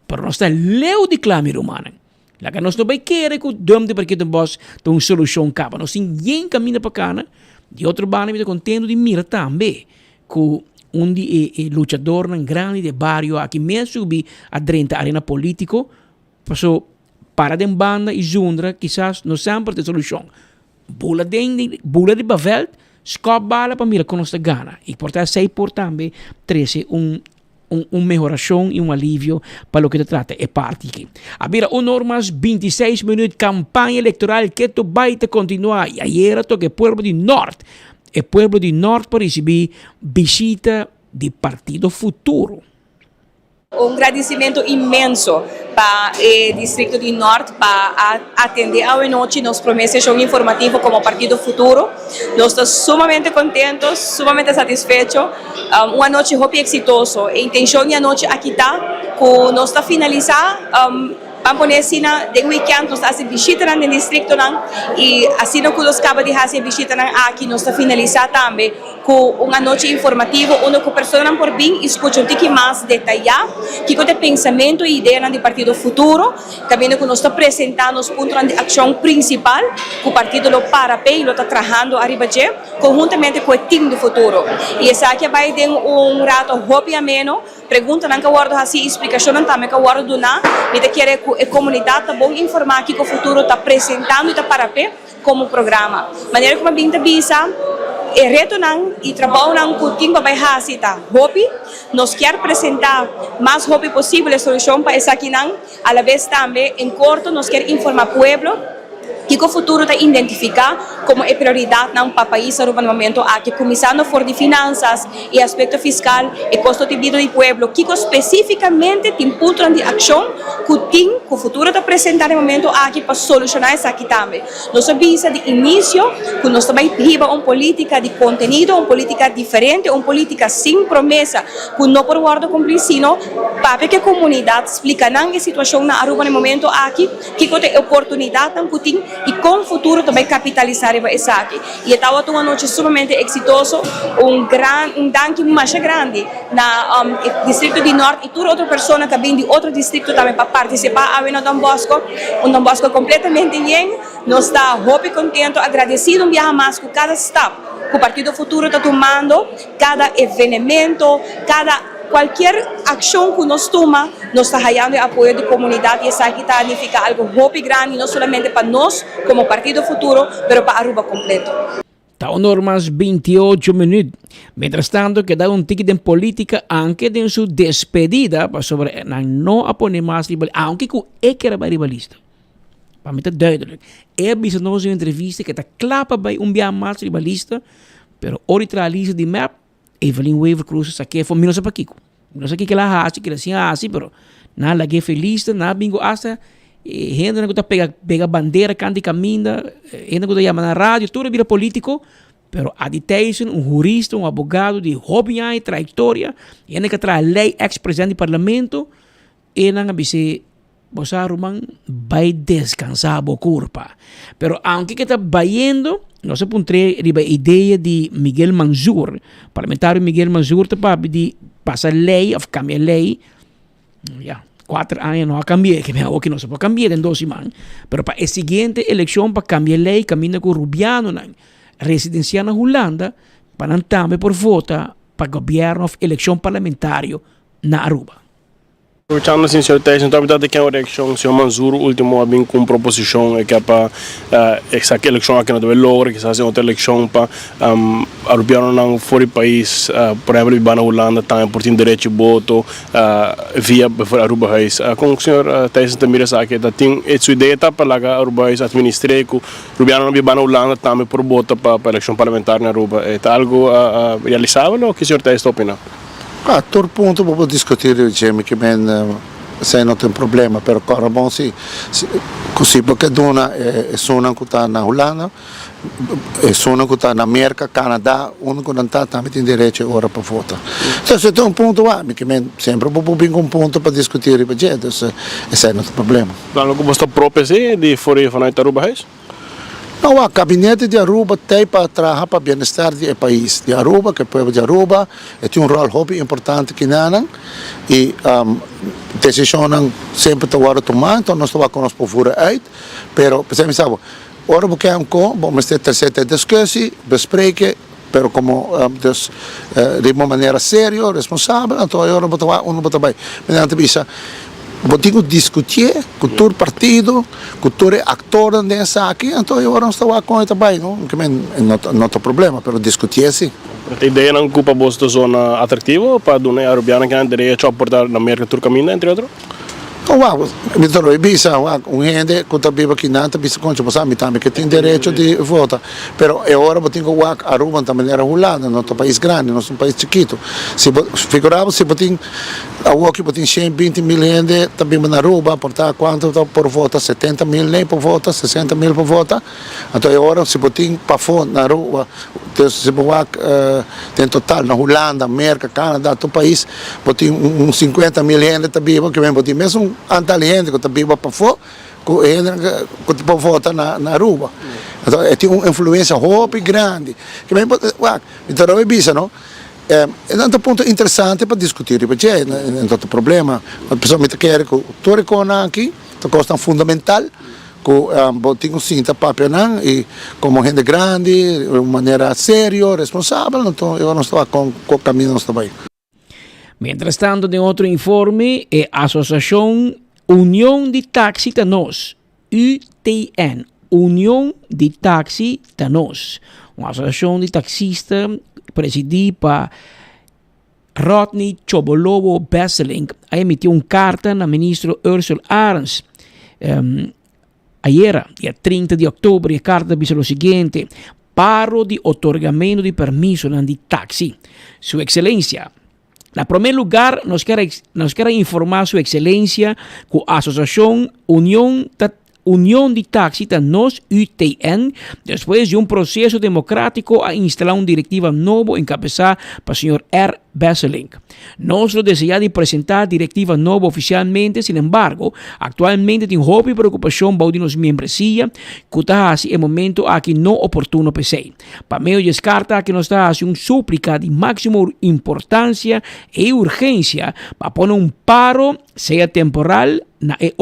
[SPEAKER 17] Pero nos ta leu di cla mi rumannan. Laga nos no bai kere ku dump di Parkietenbos ta un solushon kaba. Nos tin yen kaminda pa kana. Di otro banda mi ta kontento di mira tambe ku un di e e luchadornan grandi di e bario aki mes subi a drenta arena politiko. Paso para den banda i zundra kisas no semper ta e solushon. Bula den bula riba vèlt, skòp bala pa mira kon nos ta gana. I por ta esei por tambe trese un un un mehorashon i un alivio pa loke ta trata e parti aki. A bira un or mas bintiseis minüt, kampaña elektoral ketu bai ta kontinuá i ayera toka e pueblo di Nort, e pueblo di Nort por risibí bishita di Partido Futuro.
[SPEAKER 19] Un gradicimento inmenso pa e districto di Noord pa a atende awenochi nos prome sesion informativo como Partido Futuro. Nos ta sumamente contento, sumamente satisfecho. Un anochi hopi exitoso. E intencion di anochi aki ta cu nos ta finalisa, ban pone asina, den weekend nos ta haci bishitanan den districtonan y asina cu nos caba di haci e bishitanan aki nos ta finalisa tambe ku un anochi informativo unda ku personanan por bin i skucha un tiki mas detayá kiko ta e pensamentu i ideanan di Partido Futuro, kaminda ku nos ta presentá nos puntonan di akshon prinsipal ku partido lo para p'e i lo ta trahando ariba dje konhuntamente ku e tim di Futuro. I esaki a bai den un rato hopi ameno, preguntanan ku a wòrdu hasí i splikashonnan tambe ku a wòrdu duná. Mi ta kere ku e komunidat ta bon informá kiko Futuro ta presentando i ta para p'e. Komo programa. Manera ku mi a bin ta bisa, e retonan i trabounan ku tin pa bai hasi ta hopi. Nos kier presentá mas hopi posibel e solushon pa esakinan. Alabes tambe en korto nos kier informá pueblo kiko futuro ta identifiká komo e prioridatnan pa pais Aruba na momento aki, kuminsando for di finansas i aspekto fiskal, e kosto di bida di pueblo, kiko spesífikamente tin puntonan di akshon ku tin ku futuro ta presentá na e momento aki pa solushoná esaki tambe. Nos a bisa di inisio ku nos ta bai hiba un polítika di kontenido, un polítika diferente, un polítika sin promesa ku no por wòrdu kumplí, sino papia ku e komunidat, splika nan e situashon na Aruba na e momento aki, kiko ta e oportunidatnan ku tin i kon futuro ta bai kapitalisá riba esaki. I e tabata un anochi sumamente eksitoso. Un gran un danki masha grandi na e distrikto di Nort i tur otro persona ku a bin di otro distrikto tambe pa partisipá awe na Don Bosco. Un Don Bosco kompletamente yen. Nos ta hopi kontento, agradesido un biaha mas ku kada stap ku Partido Futuro ta tumando, kada evenemento, kada kualkier akshon ku nos tuma, nos ta hayando e apoyo di komunidat i esaki ta nifiká algu hopi grandi no solamente pa nos komo Partido Futuro, pero pa Aruba kompleto.
[SPEAKER 17] Ta un or mas bintiocho minuut. Mientras tanto keda un tiki den politica anke den su despedida pasobra nan no a pone mas riba aunke ku e kere bai riba lista. Pa mi ta duidelijk. E a bisa nos den un entrevista ku e ta kla pa bai un bia mas riba lista, pero ora di traha lista di mep, Evelyn Wever-Croes a sak'é afó. Mi no sa pakiko. Mi no sa kiko el a hasi, kila sin a hasi, pero nan a lag'é fe lista, nan a bin ku asta e hendenan ku ta pega pega bandera kant di kaminda, hende ku ta yama na radio, tur a bira politiko, pero Adi Thijssen, un hurista, un abogado di hopi aña trayektoria, hende ku a traha lei, eks presidente di parlamento, e nan a bis'é, Bo sa ruman, bai deskansá bo kurpa. Pero aunke ke ta bayendo, nos a puntr'é riba e idea di Miguel Manzur, parlamentario Miguel Manzur ta papia di pasa lei òf kambia lei, ya, kuater aña no a kambi'é, ke men awoki no se por kambi'é den dos siman, pero pa e siguiente elekshon pa kambia lei kaminda ku rubianonan residensiá na Hulanda pa nan tambe por vota pa gobièrnu òf elekshon parlamentario na Aruba.
[SPEAKER 20] Aprovechando sin señor Thijssen ta ta ken un reaccion señor Manzur ultimo a bin cu un proposicion e ke pa esaki eleccion aki no ta bay logra kisas den otro eleccion pa Arubianonan for di pais por ehempel biba na Hulanda tambe por tin derecho di boto via Arubahuis con señor Thijssen ta mira esaki ta tin su idea ta pa laga Arubahuis administre cu Rubianonan biba na Hulanda tambe por bota pa eleccion parlamentario na Aruba e ta algo realisabel o ki señor Thijssen ta opina?
[SPEAKER 21] A tur punto bo por diskutí riba dje, mi ke men esei no ta un problema, pero kòrda bon si ku si bo ke duna esunnan ku ta na Hulanda, esunnan ku ta na Merka, Kanada, unda ku nan ta tambe tin derecho e ora pa vota. Entonces e ta un punto wak, mi ke men semper bo por bin ku un punto pa diskutí riba dje, entonces esei no ta problema.
[SPEAKER 20] Algo ku bo sta propia si di for di vanuit Aruba huis?
[SPEAKER 21] No wak, Gabinete di Aruba t'ei pa traha pa bienestar di e pais di Aruba, ku e pueblo di Aruba. E tin un ròl hopi importante kinanan i desishonnan semper ta wòrdu tumá, enton nos ta wak kon nos por voer uit. Pero p'esei mi sa bo, ora bo ke un ko, bo mester trese te diskusi, bespreke, pero komo dus riba un manera serio, responsabel, anto e ora bo ta wak unda bo ta bai. Mi nan ta bisa, bo tin ku diskutié ku tur partido, ku tur e aktornan den esaki, anto e ora nos ta wak kon e ta bai, no? No ta no ta problema, pero diskutié si.
[SPEAKER 20] Pero ta ideanan ku pa bo ta zona atraktivo pa duna e arubianonan kinan derecho a porta na Merka tur kaminda, entre otro?
[SPEAKER 21] No wak, mi ta lo bisa wak, un hende ku ta biba kinan ta bisa koncha bo sa mi tambe ke tin derecho di vota, pero e ora bo tin ku wak Aruba ta manera Hulanda, no ta pais grandi, nos ta un pais chikitu. Si bo figura bo si bo tin awoki bo tin shen binti mil hende ta biba na Aruba, por ta kuantu ta por vota, 70.000 ley por vota, 60.000 por vota, anto e ora si bo tin pafó na Aruba, si bo wak den total na Hulanda, Merka, Canada, tur pais bo tin un 50.000 hende ta biba, ke men bo tin mesun antal hende ku ta biba pafó ku e hendenan ku ta por vota na Aruba. Anto e tin un influensia hopi grandi. Ke men bo wak, mi ta robi bisa no, e nan ta punto interesante pa diskutí riba dje, no ta problema. Pasobra mi ta kere ku tur e konan aki ta kosnan fundamental ku bo tin ku sinta papia nan i komo hende grandi, di un manera serio, responsabel, anto e ora nos ta wak kon ku kaminda nos ta bai.
[SPEAKER 17] Mientras tanto den otro informe e asosiashon Union di Taxi Ta Nos, UTN, Union di Taxi Ta Nos, un asosiashon di taxista presidí pa Rodney Chobolobo Besselink a emití un karta na ministro Ursell Arends ayera, dia 30 di òktober. E karta ta bisa lo siguiente, Paro di otorgamentu di permisonan di taksi. Su Ekselensia, Na promé lugar nos kier nos kier a informá Su Ekselensia ku Asosiashon Union ta Union di Taksi ta nos, UTN, despues di un proseso demokratiko a instalá un direktiva nobo enkabesá pa señor R. Besselink. Nos lo deseá di presentá direktiva nobo ofisialmente, sinembargo, aktualmente tin hopi preokupashon bou di nos miembresia ku ta hasi e momento aki no oportuno p'esei. Pa medio di es karta aki nos ta hasi un súplika di máksimo importansia i urgensia pa pone un paro, sea temporal, na e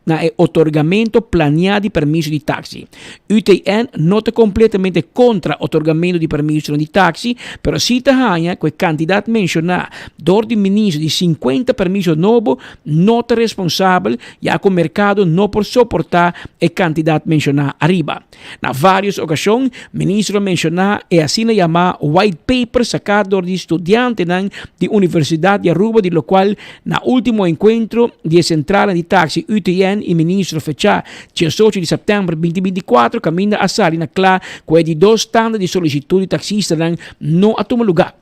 [SPEAKER 17] na e otorgamento planeá di permiso di taksi. UTN no ta kompletamente kontra otorgamento di permisonan di taksi, pero sí ta haña ku e kantidat menshoná dor di minister di sinkuenta permiso nobo no ta responsabel ya ku merkado no por soportá e kantidat menshoná ariba. Na vários okashon, ministro a menshoná e asina yamá white paper saká dor di studiantenan di Universidat di Aruba di lokual na último enkuentro di e sentralnan di taksi UTN. UTN i Ministro fechá 18 di sèptèmber 2024 kaminda a sali na kla ku e di dos tanda di solisitut di taksistanan no a tuma lugá.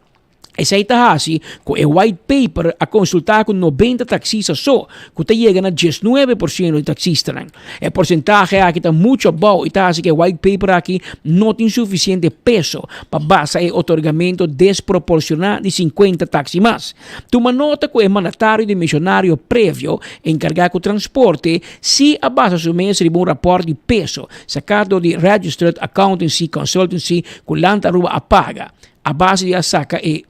[SPEAKER 17] Esei ta hasi ku e white paper a konsultá ku 90 taksista so, ku ta yega na 19% di taksistanan. E porsentahe aki ta muchu abou i ta hasi ku e white paper aki no tin sufisiente peso pa basa e otorgamentu desproporshoná di 50 taksi mas. Tuma nota ku e mandatario di misionario previo enkargá ku transporte si a basa su mes riba un rapòrt di peso saká dor di Registered Accountancy Consultancy ku Land Aruba a paga. A base di a saca e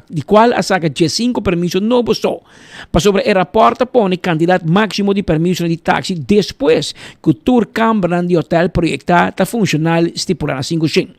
[SPEAKER 17] di cual a saca diescinco permiso nobo so, pasobra e raport ta pone cantidad maximo di permisonan di taxi despues cu tur cambernan di hotel proyecta ta funcional stipula na cinco shen.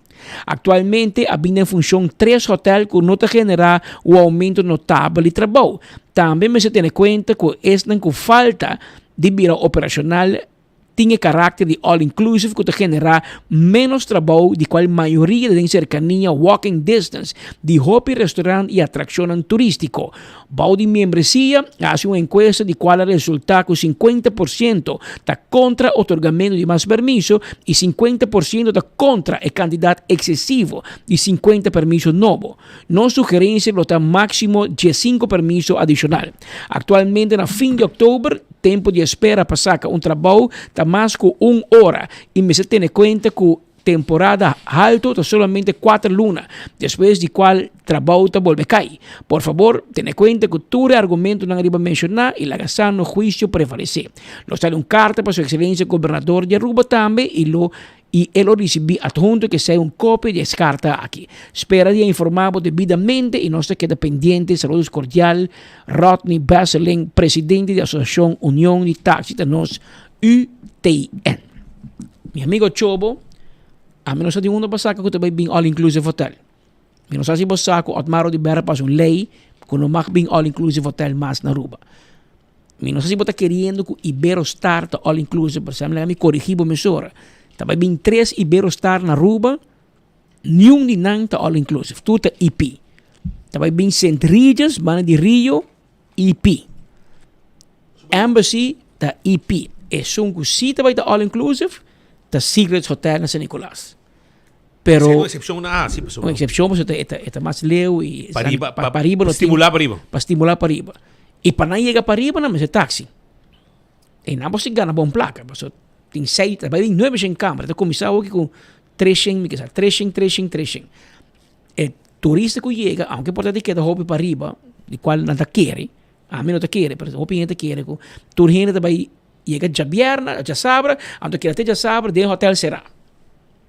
[SPEAKER 17] Actualmente a bini den funcion tres hotel cu no ta genera un aumento notabel di trabou. Tambe mester tene cuenta cu esnan cu falta di bira operacional tin e karakter di all inclusive ku ta generá ménos trabou di kual mayoria ta den serkania, walking distance, di hopi restaurant i atrakshonnan turístiko. Bou di miembresia a hasi un enkuesta di kual a resultá ku 50% ta kontra otorgamentu di mas permiso i 50% ta kontra e kantidat eksesivo di 50 permiso nobo. Nos sugerensia lo ta máksimo 15 permiso adishonal. Aktualmente na fin di òktober, Tempu di espera pa saka un trabou ta mas ku un ora i mester tene kuenta ku temporada haltu ta solamente kuater luna, despues di kual trabou ta bolbe kai. Por fabor, tene kuenta ku tur e argumentunan riba menshoná i laga sano huisio prevalesé. Lo sali un karta pa Su Ekselensia Gobernador di Aruba tambe i lo i e lo risibí adhunto ke sea un kopia di es karta aki. Spera di a informá bo debidamente i nos ta keda pendiente. Saludos kordial, Rodney Besseling, presidente di Asosiashon Union di Taxi ta nos UTN. Mi amigo Chobo, ami no sa di unda bo saka ku ta bai bin all inclusive hotel. Mi no sa si bo sa ku Otmar Oduber a pasa un lei ku no mag bin all inclusive hotel mas na Aruba. Mi no sa si bo ta keriendo ku Iberostar ta all inclusive, pero sèm laga mi korigí bo mesora. Ta bai bin tres Iberostar na Aruba, niun di nan ta all inclusive, tur ta IP. Ta bai bin Sint Regis, banda di Rio, IP. Embassy ta IP. Esun ku si ta bai ta all inclusive ta Secrets Hotel na San Nicolas. Pero
[SPEAKER 15] un excepcion na haci pasobra.
[SPEAKER 17] Un excepcion pasobra e ta e ta mas leu y
[SPEAKER 15] Pariba,
[SPEAKER 17] pa pariba no tin
[SPEAKER 15] stimula pariba.
[SPEAKER 17] Pa stimula pariba. Y pa nan yega pariba nan mester taxi. Y nan por si gana bon placa pasobra tin seis ta bai nuebe shen camera ta cuminsa awo cu tres shen mi kisa tres shen tres shen tres shen. E turista cu yega aunke por ta di keda hopi pariba di cual nan ta kere ami no ta kere pero hopi hende ta kere cu tur hende ta bai Yega djabierna, djasabra, anto keda te djasabra den hotel sera.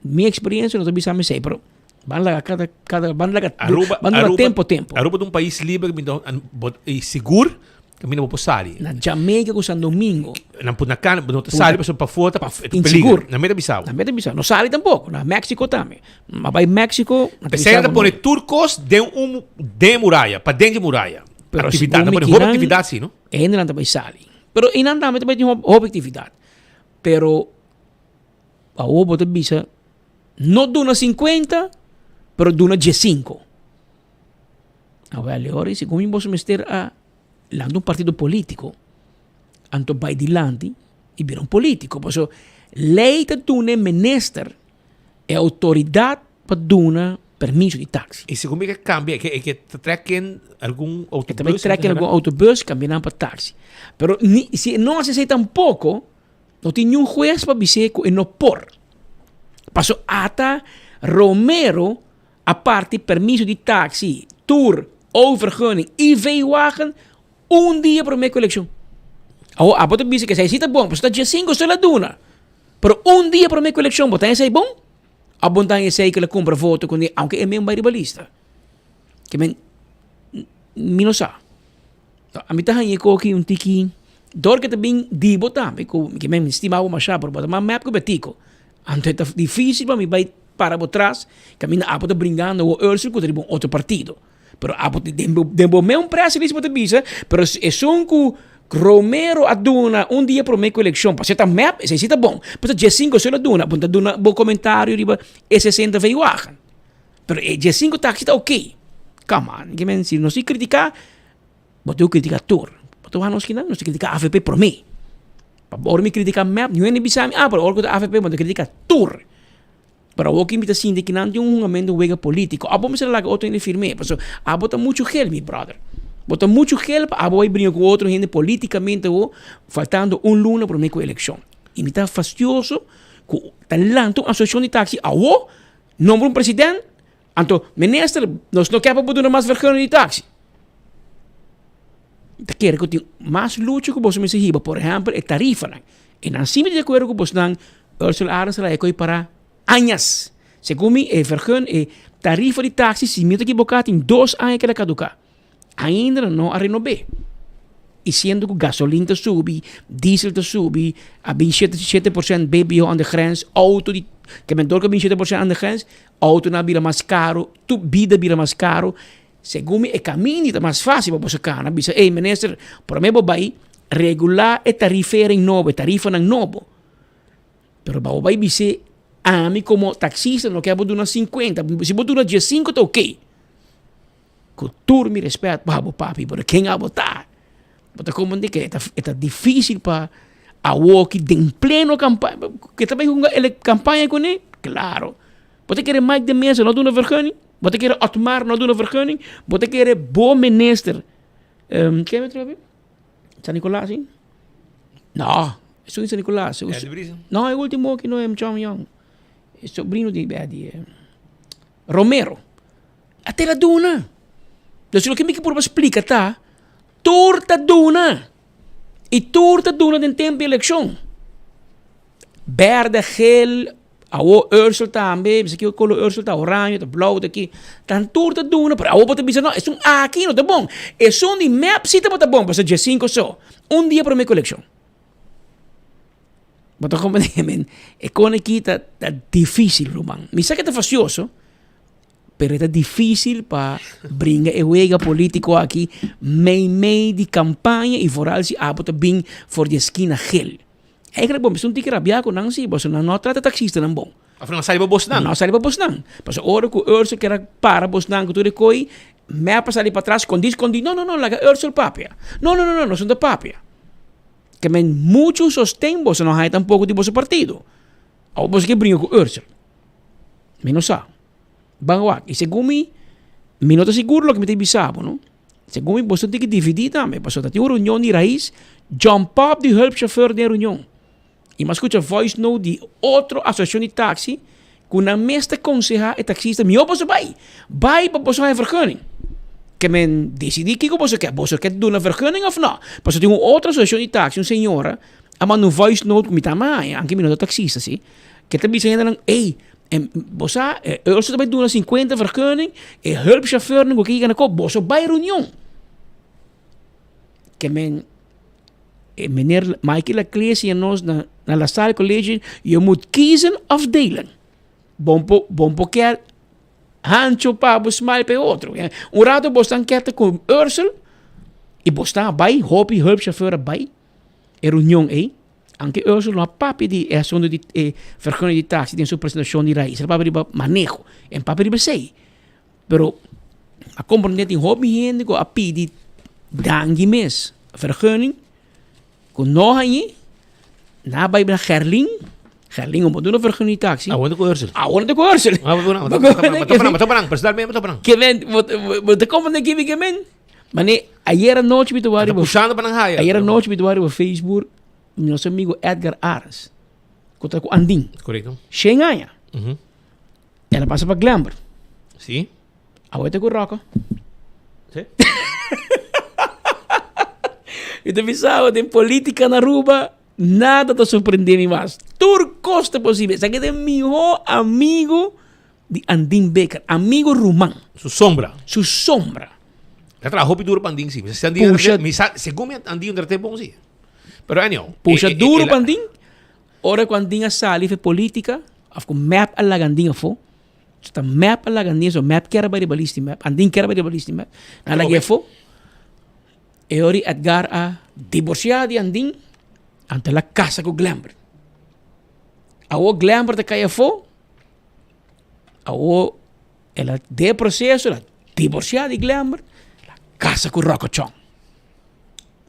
[SPEAKER 17] Mi experiencia no ta bisa mi esey, pero ban laga kada, kada, ban laga,
[SPEAKER 15] Aruba,
[SPEAKER 17] ban duna
[SPEAKER 15] Aruba,
[SPEAKER 17] tempo tempo.
[SPEAKER 15] Aruba ta un pais liber mi no, an, bo, y sigur kaminda bo por sali.
[SPEAKER 17] Na Jamaica ku San Domingo.
[SPEAKER 15] Na Punta Cana bo no ta sali pasobra pafó ta,
[SPEAKER 17] Paf,
[SPEAKER 15] e ta
[SPEAKER 17] insigur.
[SPEAKER 15] peliger. Na meta bisa bo.
[SPEAKER 17] Na meta bisa. No sali tampoco. Na Mexico tambe. Ma bai Mexico, na ta
[SPEAKER 15] P'esei
[SPEAKER 17] bisa
[SPEAKER 15] nan ta
[SPEAKER 17] bo
[SPEAKER 15] pone
[SPEAKER 17] no.
[SPEAKER 15] tur kos den un, den e muraya, paden dje muraya.
[SPEAKER 17] Pero
[SPEAKER 15] Aktividat,
[SPEAKER 17] segun
[SPEAKER 15] nan
[SPEAKER 17] mi
[SPEAKER 15] pone hopi
[SPEAKER 17] kinan,
[SPEAKER 15] aktividat si no.
[SPEAKER 17] E hendenan ta bai sali. Pero einan tambe ta bai tin hopi aktividat. Pero awor bo ta bisa no duna sinkuenta pero duna diesinko. Awel e ora segun mi boso mester a lanta un partido politico anto bai dilanti y bira un politico. Pasobra ley ta duna e minister e autoridad pa duna permiso di taxi.
[SPEAKER 15] Y segun mi ke cambia, e ke trek in algun
[SPEAKER 17] E ta bai
[SPEAKER 15] autobus.
[SPEAKER 17] trek in algun autobus, cambia nan pa taxi. Pero ni, si e no haci esey tampoco, no tin niun huez pa bis'é cu e no por. Paso ata Romero a parti permiso di taxi, tour, overgunning y V-wagen un dia prome cu eleccion. Awor abo ta bisa cu esey si ta bon, pasobra ta diesinco so el a duna. Pero un dia prome cu eleccion bo ta esey bon? A bon ta esey cu el a cumpra voto cu aunke e men bay riba lista. Ke men mi no sa. Ami ta haña e koki un tiki dor ke ta bin di bo tambe ku ke men mi stima bo masha pero bo ta mas mep ku Betico. Anto e ta dificil pa mi bay para bo tras caminda abo ta bringando ku Ursel ku ta riba un otro partido. Pero abo den bo den bo meun press release bo ta bisa pero esun ku Romero a duna un dia prome ku elekshon pasobra ta mep esei si ta bon. Pero ta diesinko esei lo duna bo ta duna bo komentario riba e sesenta veiwagen. Pero e diesinko taxi ta oke. Come on ke men si nos tin kritika bo tin ku kritika tur. Bo ta wak nos kinan nos ta kritika avp prome. Pa ora mi critica mep, niun hende bisa mi, ah, pero ora cu ta avp bo ta critica tur. Pero awor ki mi ta sinti ki nan tin un hungamento wega politico. Abo mester laga otro hende firm'é, pasobra abo ta muchu gel, mi brother. Bo ta muchu gel pa abo bai bringa cu otro hende politicamente awor, faltando un luna prome cu eleccion. Y mi ta fastioso cu ta lanta un asociacion di taxi awor, nombra un president, anto minister nos no ke pa bo duna mas vergunning di taxi. Mi ta kere cu tin mas lucha cu boso mester hiba, por ehempel e tarifanan. E nan si mi ta di acuerdo cu bosnan, Ursula Arends a laga e para añas. Segun mi e vergun, e tarifa di taxi, si mi no ta ekiboká, tin dos aña keda kaduká. Ainda nan no a renob'é. I siendo ku gasolin ta subi, diesel ta subi, a bin shete 7% BBO aan de grens, auto di, ke men dor ku a bin 7% aan de grens, autonan a bira mas karo, tur bida a bira mas karo. Segun mi e kaminda ta mas fásil pa boso kana, bisa, ey minister, promé bo bai regulá e tarifering nobo, e tarifanan nobo. Pero pa bo bai bis'é, ami komo taksista no ke bo duna sinkuenta, si bo duna diesinku ta oke. Ku tur mi rèspèt pa bo papi, pero ken abo ta? Bo ta komprendé ke e ta difísil pa awoki den pleno kampaña, ke ta bai hunga kampaña kuné? Klaro. Bo ta kere Mike de Meza no duna vergunning? Bo ta kere Otmar no duna vergunning? Bo ta kere bo minister, um, ken mi trobe? San Nicolas, sí? No, esun di San Nicolas.
[SPEAKER 15] Eddie Briesen?
[SPEAKER 17] No, e ultimo ki no e muchacho yong. E sobrino di Eddie. Eh. Romero. A te la duna. Dus loke mi ke purba splika ta, tur ta duna. I tur ta duna den tempo di elekshon. Berde, geel, Awo Ursel tambe, bisa ki kolo Ursel ta, oranje, ta blauw, ta ki. Tan tur ta duna, pero awo bo ta bisa no, esun aki no ta bon. Esun di mep si tabata bon, pasobra diesinco so. Un dia prome ku elekshon. Bo ta komprende, men e kon aki ta ta difisil ruman. Mi sa ke ta fasioso, pero e ta difisil pa bringa e wega politiko aki mei mei di kampaña i vooral si abo ta bin for di eskina gel. Eigenlijk bo mester un tiki rabia ku nan si, pasobra nan no a trata taksistanan bon.
[SPEAKER 15] Of nan a sali pa bosnan.
[SPEAKER 17] Nan a sali pa bosnan. Pasobra ora ku Ursel ker a para bosnan ku tur e koi, mep a sali patras skondí skondí, no no no laga Ursel papia. No no no no nos no ta papia. Ke men muchu sosten boso no haña tampoko di boso partido. Awor boso ke bringa ku Ursel. Mi no sa. Ban wak. I segun mi, mi no ta sigur loke mi ta bisa bo no. Segun mi boso tin ki dividí tambe, pasobra ta tin un reunion di rais, jump up di hulpchauffeur den reunion. I mi a skucha voice note di otro asosiashon di taxi ku nan mes ta konsehá e taksista, mihó boso bai, bai pa boso haña vergunning. Ke men disidí kiko boso ke, boso ke duna vergunning òf nò? Pasobra tin un otro asosiashon di taxi, un señora a manda un voice note ku mi ta haña, anke mi no ta taksista si, ke ta bisa hendenan, ey, bo sa, e Ursel ta bai duna sinkuenta vergunning, e hulpchauffeurnan ku ke yega na kop, boso bai reunion. Ke men, e meneer Michael Laclé siña nos na na La Salle College, je moet kiezen of delen. Bon por, bon por ke hancho pa bo smile pa e otro. Un rato bo stan kete ku Ursel, i bo stan a bai, hopi hulpchauffeur a bai e reunion ey. Anke Ursel no a papia di e asuntu di e vergunning di taxi den su presentashon di rais. El a papia riba maneho. En papia riba esei. Pero a komprendé tin hopi hende ku a pidi danki mes vergunning ku no hañ'é. Nan a bai na Gerlin. Gerlin no por duna vergunning di taxi.
[SPEAKER 15] Awor ta ku Ursel.
[SPEAKER 17] Awor ta ku Ursel.
[SPEAKER 15] Personalmente bo ta panan.
[SPEAKER 17] Ke men, bo ta komprendé kibi ke men? Mane ayer anochi mi ta wak riba.
[SPEAKER 15] Pushando pa nan haya.
[SPEAKER 17] Ayer anochi mi ta wak riba Facebook nos amigo Edgar Ares ku ta ku Andin.
[SPEAKER 15] Korekto.
[SPEAKER 17] Shen aña. El a pasa pa Glenbrook.
[SPEAKER 15] Si.
[SPEAKER 17] Awor e ta ku Rocco.
[SPEAKER 15] Si.
[SPEAKER 17] Mi ta bisa bo den politica na Aruba nada ta sorprende mi mas. Tur kos ta posibel. Esaki ta e miho amigo Di Andin Baker, amigo ruman.
[SPEAKER 15] Su sombra.
[SPEAKER 17] Su sombra.
[SPEAKER 15] Ta traha hopi duro pa Andin si. Mi sa Andin
[SPEAKER 17] Pusha-
[SPEAKER 15] mi sa segun mi Andin un trate bon si. Pero anyhow.
[SPEAKER 17] Pusha
[SPEAKER 15] e- e-
[SPEAKER 17] duro
[SPEAKER 15] e-
[SPEAKER 17] pa Andin. Ora ku Andin a sali fe politica, of ku mep a laga Andin afo. So ta mep a laga Andin, so mep kier a bai riba list di mep. Andin kier a bai riba list di mep. Nan a lag'e afo. E ora Edgar a divorcia di Andin, anto el a casa ku Glenbert. Awor Glenbert a kai afo. Awor el a den e proseso el a divorsiá di Glenbert, el a kasa ku Rocco Chong.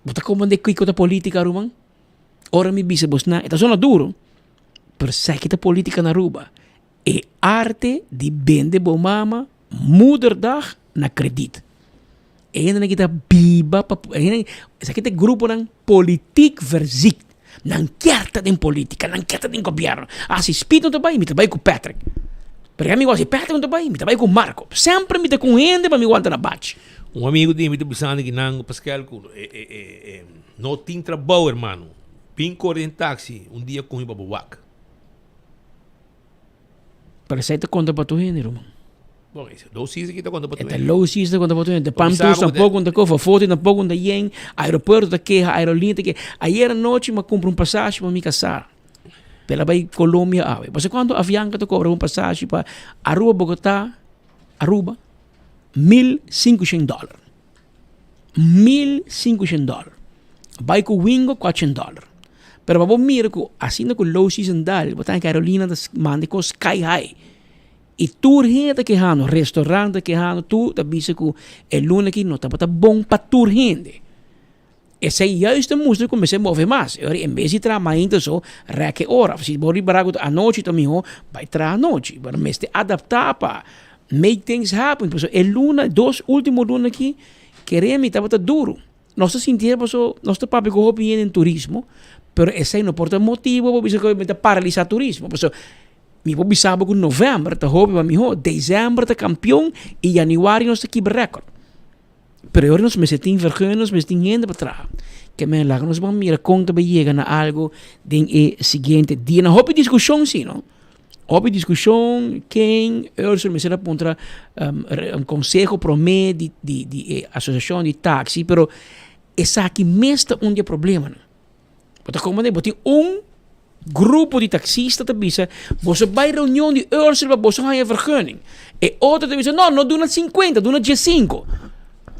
[SPEAKER 17] Bo ta komprendé kiko ta polítika ruman? Ora mi bisa bosnan, e ta sona duro, pero esaki ta politica na Aruba. E arte di bende bo mama moederdag na krediet. E hendenan ki ta biba pa, e hende, esaki ta e gruponan politiek verziekt. Nan kier ta den politica, nan kier ta den gobierno. Ah, si Speed no ta bai, mi ta bai ku Patrick. Pero e amigo a si Patrick no ta bai, mi ta bai ku Marco. Semper mi ta ku un hende pa mi wanta na bachi.
[SPEAKER 15] Un amigo di mi ta bisando ki nan Pascal ku e e e e no tin trabou hermano. Bin kore den taxi un dia ku mi pa bo wak.
[SPEAKER 17] Pero esei ta konta pa tur hende ruman.
[SPEAKER 15] Bon, e low season ki ta konta pa tur
[SPEAKER 17] E ta
[SPEAKER 15] hende.
[SPEAKER 17] low season ta konta pa tur hende.
[SPEAKER 15] Bo
[SPEAKER 17] Pan
[SPEAKER 15] bisa
[SPEAKER 17] tours
[SPEAKER 15] bo ku
[SPEAKER 17] tampoco ta kofa, Forti tampoco ta yen, aeropuerto ta keha, aerolinea ta keha. Ayer anochi mi a kumpra un pasashi pa mi kasá. P'el a bai Colombia awe. Bo sa kuantu Avianca ta kobra un pasashi pa Aruba, Bogotá, Aruba? 1500 dòler. 1500 dòler. Bai ku Wingo 400 dòler. Pero pa bo mira ku asina ku low season dal, bo ta haña ku aerolinea ta manda e kos sky high. I tur hende ta kehando, restaurant ta kehando, tur ta bisa ku e luna aki no tabata bon pa tur hende. Esei juist ta mustra ku mester move mas. E ora en bes di traha mainta so, rèk e ora. Si bo ripará ku ta anochi ta mihó, bai traha anochi. Pero mester adaptá pa make things happen. Pasobra e luna, dos último luna aki, kere mi tabata duru. Nos ta sinti pasobra nos ta papia ku hopi hende den turismo, pero esei no por ta motibu pa bisa ku mi ta paralisá turismo. Pasobra mi por bisa bo ku novèmber ta hopi mas mihó, desèmber ta kampion i yanüari nos ta kibra rèkòrt. Pero e ora nos mester tin vergunning, nos mester tin hende pa traha. Ke men laga nos ban mira kon ta bai yega na algo den e siguiente dianan. Hopi diskushon si no. Hopi diskushon ken Ursel mester a puntra un konseho promé di di di e asosiashon di taksi pero esaki mes ta un di e problemanan. Bo ta komprende? Bo tin un grupo di taksista ta bisa boso bai reunion di Ursel pa boso haña vergunning. E otro ta bisa no, no duna sinkuenta, duna diesinku.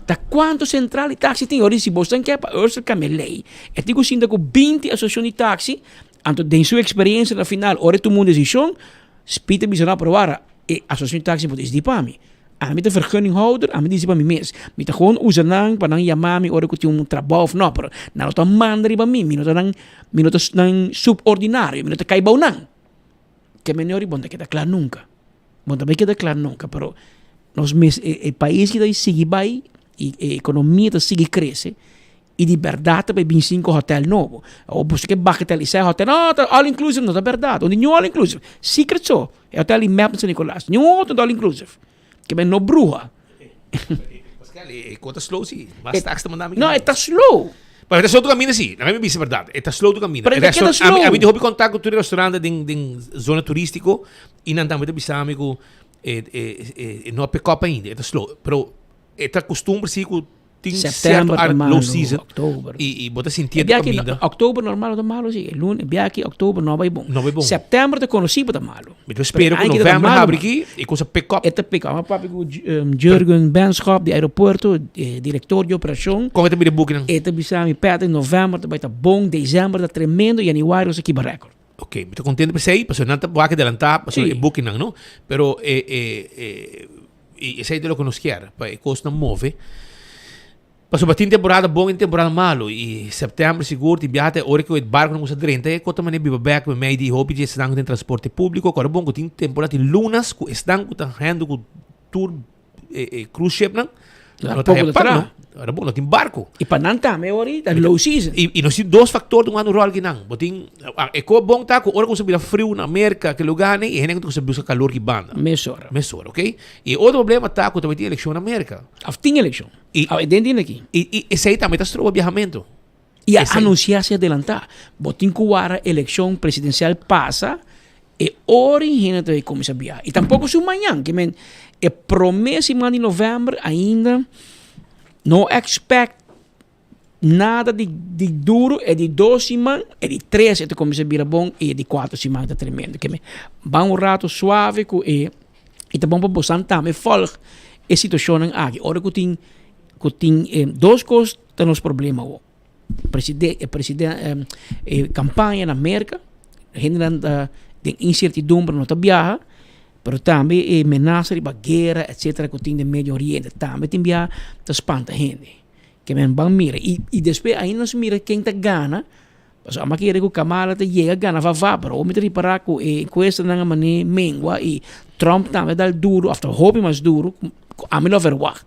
[SPEAKER 17] Ta kuantu sentral di taksi tin? Ora si boso ke pa Ursel kambia lei, e tin ku sinta ku binti asosiashon di taksi, anto den su eksperensia na final ora e tuma un desishon, Speed ta bisa no, pero wara, e asosiashon di taksi por disidí pa mi. Ami ta vergunninghouder, ami ta disi pa mi mes. Mi ta gewoon usa nan pa nan yama mi ora ku tin un trabou of no, pero nan no ta manda riba mi, mi no ta nan, mi no ta nan subordinario, mi no ta kai bou nan. Ke menior bo no ta keda kla nunka. Bo no ta bai keda kla nunka, pero nos mes, e pais ki ta sigui bai i e ekonomia ta sigui krese i di bèrdat ta bai bin sinku hotèl nobo. Awor bo ke bagatelisá e hotèl, no ta all inclusive, no ta bèrdat, no tin niun all inclusive, secret so. E hotel di Mep na San Nicolas. Niun otro ta all inclusive. Ke men no bruha.
[SPEAKER 15] Pascal, e kos ta slow si. Mas taxi ta manda mi.
[SPEAKER 17] No, e ta slow.
[SPEAKER 15] Pero e ta slow tu kaminda si. Laga mi bisa berdad. E ta slow tu kaminda.
[SPEAKER 17] Pero e ta keda slow.
[SPEAKER 15] Ami tin hopi kontak ku tur e restaurante den den zona turistiko i nan tambe ta bisa mi ku e e no a pick up ainda. E ta slow. Pero e ta kustumber si ku Tin
[SPEAKER 17] September
[SPEAKER 15] cierto
[SPEAKER 17] ta
[SPEAKER 15] ar
[SPEAKER 17] malo,
[SPEAKER 15] low season
[SPEAKER 17] oktober.
[SPEAKER 15] y, y bo ta sintié
[SPEAKER 17] E
[SPEAKER 15] ta
[SPEAKER 17] biaha aki,
[SPEAKER 15] caminda.
[SPEAKER 17] oktober normal no ta malo si. E luna, e biaha aki oktober no a bai bon.
[SPEAKER 15] No bai bon.
[SPEAKER 17] September ta conoci pa ta malo.
[SPEAKER 15] Mi ta spera
[SPEAKER 17] Pero
[SPEAKER 15] cu
[SPEAKER 17] aña ki ta
[SPEAKER 15] november
[SPEAKER 17] malo,
[SPEAKER 15] habri
[SPEAKER 17] man.
[SPEAKER 15] aki y cosa pick up.
[SPEAKER 17] E ta pick up. Mi a papia cu Jurgen Benschop di aeropuerto, e director di operacion.
[SPEAKER 15] Con e ta mira e boeknan?
[SPEAKER 17] E ta bisa mi, Patrick, november ta bai ta bon, december ta tremendo, januari nos ta kiba record.
[SPEAKER 15] Ok, mi ta contento p'esey, pasobra nan ta wak adelanta, pasobra
[SPEAKER 17] Sí.
[SPEAKER 15] e boeknan, no? Pero e, e, e, I esei ta loke nos kier, pa e kosnan move. Pasobra tin temporada bon i temporada malu. I sèptèmber sigur tin biaha ta e ora ku e barkunan kuminsá drenta e kos ta manera biba bèk meimei di hopi di esnan ku den transporte públiko. Kòrda bon ku tin temporada, tin lunas ku esnan ku ta hèndel ku tur e cruise shipnan
[SPEAKER 17] No
[SPEAKER 15] no ta
[SPEAKER 17] poko
[SPEAKER 15] haya
[SPEAKER 17] ta
[SPEAKER 15] pan,
[SPEAKER 17] traha.
[SPEAKER 15] no. Ora bon, no tin barko.
[SPEAKER 17] I pa nan tambe ahorita, low season.
[SPEAKER 15] I nos tin dos factor ta un rol kinan. Bo tin, e ko bon ta ku ora ku bira friu na Merka, ke lugar nei, e hende ku ta buska kalor ki banda.
[SPEAKER 17] Mesora.
[SPEAKER 15] Mesora, ok? I e otro problema ta ku tambe tin elekshon na Merka.
[SPEAKER 17] Of tin elekshon.
[SPEAKER 15] I,
[SPEAKER 17] Awe den tin aki.
[SPEAKER 15] I esei tambe ta stroba biahamento.
[SPEAKER 17] I a anunsiá si adelantá. Bo tin ku wara elekshon presidensial pasa e ora i hende ta bai kuminsá biaha. I tampoko su mañan, ke men e promé siman di novèmber ainda no expect nada di di duru. E di dos siman, e di tres e ta kuminsá bira bon i e di kuater siman ta tremendo. Ke men ban un rato suave ku e i ta bon pa bosan tambe vòlg e situashonnan aki. Ora ku tin ku tin dos kos. Ta nos problema awo. Preside e presiden e campaña na Merca, hendenan ta den incertidumbre no ta biaha, pero tambe e menasa riba guera etcetera cu tin den Medio Oriente tambe tin biaha ta spanta hende. Ke men ban mira y y despues ainda nos mira ken ta gana. Pasobra ami a kere ku Kamala ta yega gana vavá, pero mi ta ripará ku e enkuestanan a manera mengua i Trump tambe a dal duru òf ta hopi mas duru ku ami lo a verwagt.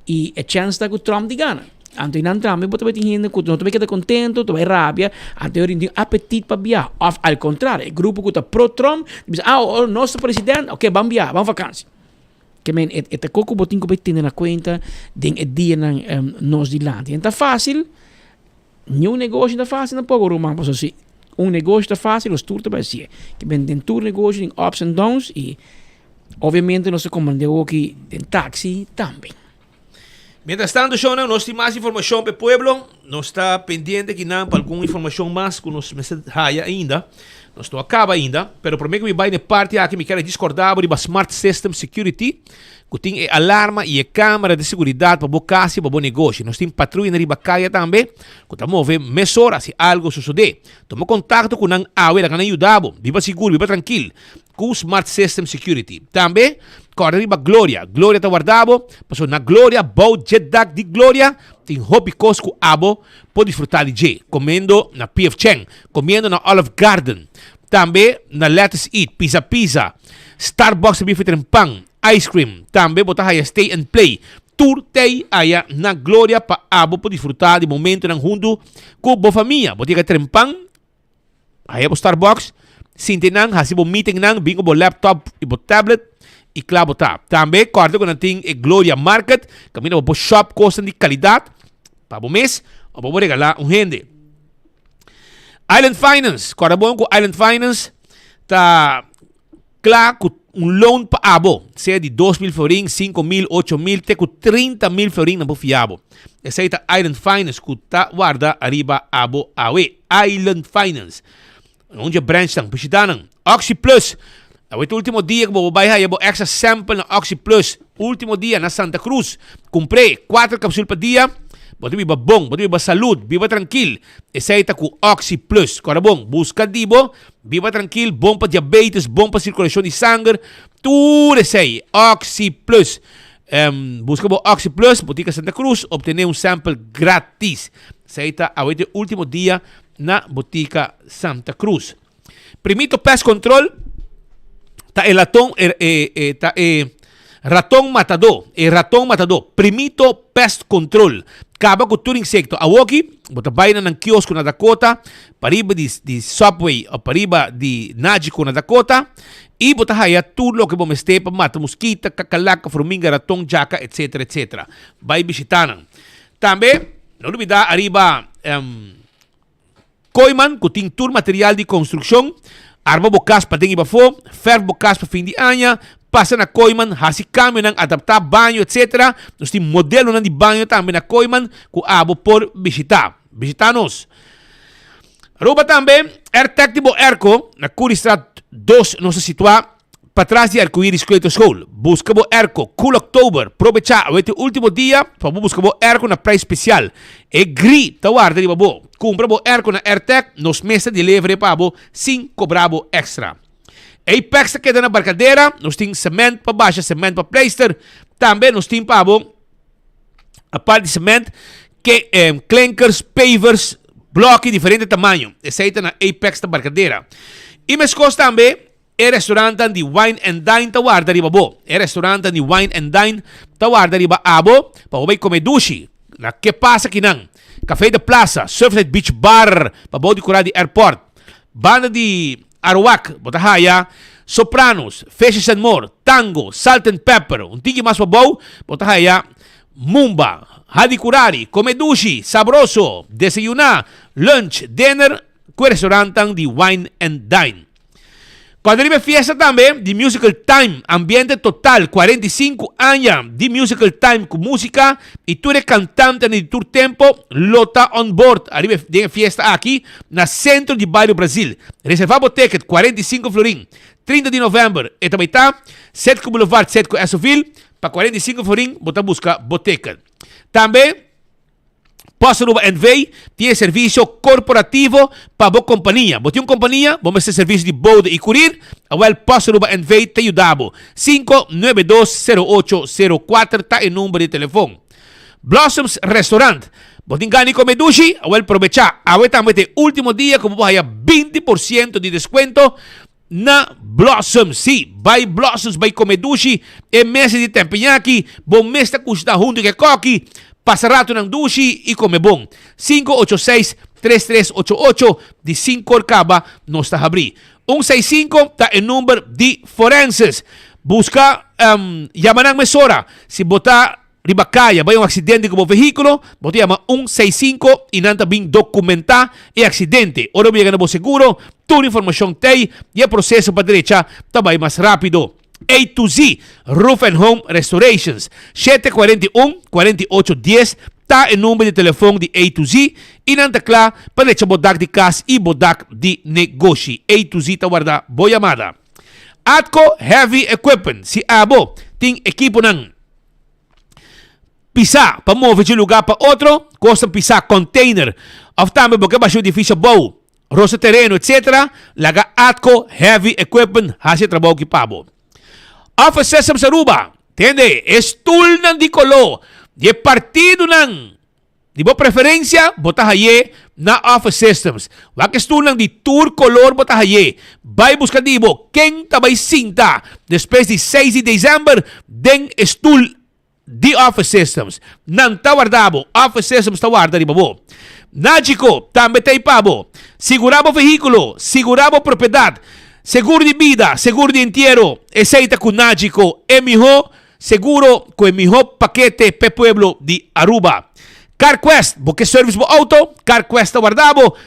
[SPEAKER 17] I e chèns ta ku Trump di gana. Anto einan tambe bo ta bai tin hende ku no ta bai keda kontentu, ta bai rabia, anto e tin apetit pa biaha. Òf al kontrario, e grupo ku ta pro Trump ta bisa, ah, ora nos ta president, oke, ban biaha, ban vakansi. Ke men, e ta kos ku bo tin ku bai tene na kuenta den e dianan nos dilanti. E no ta fásil, niun negoshi no ta fásil tampoco ruman, pasobra si un negoshi ta fásil nos tur ta bai hasié. Ke men, den tur negoshi tin ups and downs i obviamente nos ta komprende hoki den taxi tambe.
[SPEAKER 15] Mientras tanto, shownan, nos tin mas informacion pa e pueblo. Nos ta pendiente kinan pa algun informacion mas cu nos mester haya ainda. Nos no a caba ainda, pero prome cu mi bay na e parti aki mi kier a discorda bo riba Smart System Security cu tin e alarma y e camera di seguridad pa bo cas y pa bo negoshi. Nos tin patruyanan riba caya tambe cu ta move mesora si algo sosode. Tuma contacto cu nan awe laga nan yuda bo. Biba sigur, biba trankil. Ku Smart System Security. Tambe, kòrda riba Gloria. Gloria ta warda bo, pasobra na Gloria, bou dje dak di Gloria, tin hopi kos ku abo por disfrutá di dje. Komendo na PF Chang, komiendo na Olive Garden, tambe na Lettuce Eat, Pizza Pizza, Starbucks ta bifi tren pan, ice cream. Tambe bo ta haya Stay and Play. Tur tei aya na Gloria pa abo por disfrutá di momentonan huntu ku bo famia. Bo ta yega tren pan. Haya bo Starbucks, sinti nan, hasi bo meetingnan, bin ku bo laptop i bo tablet i kla bo ta. Tambe kòrda ku nan tin e Gloria Market, kaminda bo por shop kosnan di kalidat pa bo mes òf pa bo regalá un hende. Island Finance, kòrda bon ku Island Finance ta Kla ku un loan pa abo, sea di 2000 florin, 5000, 8000 te ku 30000 florin nan por fia bo. Esei ta Island Finance ku ta warda ariba abo awe. Island Finance. Un dje branchnan, bishita nan. Oxi Plus. Awe ta ultimo dia ku bo por bai haya bo extra sample na Oxi Plus. Ultimo dia na Santa Cruz. Kumpr'é kuater kapsul pa dia. Bo ta biba bon, bo ta biba salud, biba trankil. Esei ta ku Oxi Plus. Kòrda bon, buska di bo. Biba trankil, bon pa diabetes, bon pa sirkulashon di sanger, tur esei. Oxi Plus. Um, buska bo Oxi Plus, Botica Santa Cruz, obtené un sample gratis. Esei ta awe te último dia na Botica Santa Cruz. Primito Pest Control ta e laton, e, e, e, ta e Raton matadó, e raton matadó, Primito Pest Control, kaba ku tur insekto. Awoki, bo ta bai na nan kiosko na Dakota, pariba di di Subway òf pariba di Nagico na Dakota, i bo ta haya tur loke bo mester pa mata muskita, kakalaka, furminga, raton, djaka, etsetera, etsetera. Bai bishitá nan. Tambe, no lubidá ariba Kooiman ku tin tur material di konstrukshon, arma bo kas paden i bafó, fèrf bo kas pa fin di aña, pasa na Kooiman, hasi kambionan, adaptá baño etc. Nos tin modelonan di baño tambe na Kooiman ku abo por bishitá. Bishitá nos. Aruba tambe, Airtec di bo airco na Curiestraat dos nos ta situá. Patras di Arcoiris Kleuterschool. Buska bo airco Cool October. Probecha, awe ta e ultimo dia pa bo buska bo airco na prijs special. E gri ta warda riba bo. Cumpra bo airco na Airtec, nos mes ta deliver e pa bo sin cobra bo extra. Apex ta keda na Barcadera, nos tin cement pa basha, cement pa pleister. Tambe nos tin pa bo apart di cement, ke, eh, klinkers, pavers, bloki diferente tamaño. Esey ta na Apex ta Barcadera. Y mescos tambe E restaurantnan di Wine and Dine ta warda riba bo. E restaurantnan di Wine and Dine ta warda riba abo pa bo bai come dushi. Na ke pasa kinan? Café de Plaza, Surfside Beach Bar, pa bou di kura di airport. Banda di Aruac bo ta haya Sopranos, Fishes and More, Tango, Salt and Pepper. Un tiki mas pa bou bo ta haya Mumba, Hadi Curari, come dushi, sabroso, desayuna, lunch, dinner ku e restaurantnan di Wine and Dine. Cuando riba e fiesta tambe di Musical Time, ambiente total, 45 aña di Musical Time cu musica y tur e cantantenan di tur tempo lo ta on board ariba e den e fiesta aki na centro di Bario Brazil. Reserva bo ticket, 45 florin. 30 di november e ta bay ta, Setco Boulevard, Setco Essoville, pa 45 florin bo ta busca bo ticket. Tambe. Post Aruba NV tin e servisio korporativo pa bo kompania. Bo tin un kompania, bo mester servisio di bode i kurir? Awel Post Aruba NV ta yuda bo. 592 0804 ta e number di telefon. Blossoms Restaurant. Bo tin gana di come dushi? Awel probecha, awe tambe ta e ultimo dia cu bo por haya 20% di descuento na Blossoms. Sí, bai Blossoms bai come dushi e mesa di tempiñaki, bo mes ta cushna hunto cu e koki, pasa ratonan dushi y come bon. 586 3388 di sinkor caba nos ta habri. Un seis sinku ta e number di Forenses. Buska yama nan mesora si bo ta riba kaya bai un aksidente ku bo vehíkulo, bo ta yama un seis sinku i nan ta bin dokumentá e aksidente. Ora bo yega na bo seguro, tur informashon t'ei i e proseso pa drecha ta bai mas rápido. A to Z Roof and Home Restorations, 741 48 10 ta e number di telefon di A to Z i nan ta kla pa drecha bo dak di kas i bo dak di negoshi. A to Z ta warda bo yamada. Atco Heavy Equipment, si abo tin ekiponan pisá pa move dje lugá pa otro, kosnan pisá, container, òf tambe bo ke basha un edifisio abou, rosa tereno, etc. Laga Atco Heavy Equipment hasi e trabou aki pa bo. Office Systems Aruba, tende, e stulnan di koló di e partidonan di bo preferencia bo ta haye na Office Systems. Wak e stulnan di tur kolor bo ta haye. Bai buska di bo ken ta bai sinta despues di seis di december den e stul Di Office Systems. Nan ta warda bo. Office Systems ta warda riba bo. Nagico tambe ta ei pa bo. Sigurá bo vehíkulo, sigurá bo propiedat. Seguro di bida, seguro di entiero, esei ta ku Nagico, e mihó seguro ku e mihó pakete p'e pueblo di Aruba. CarQuest, bo ke service bo auto? CarQuest ta warda bo.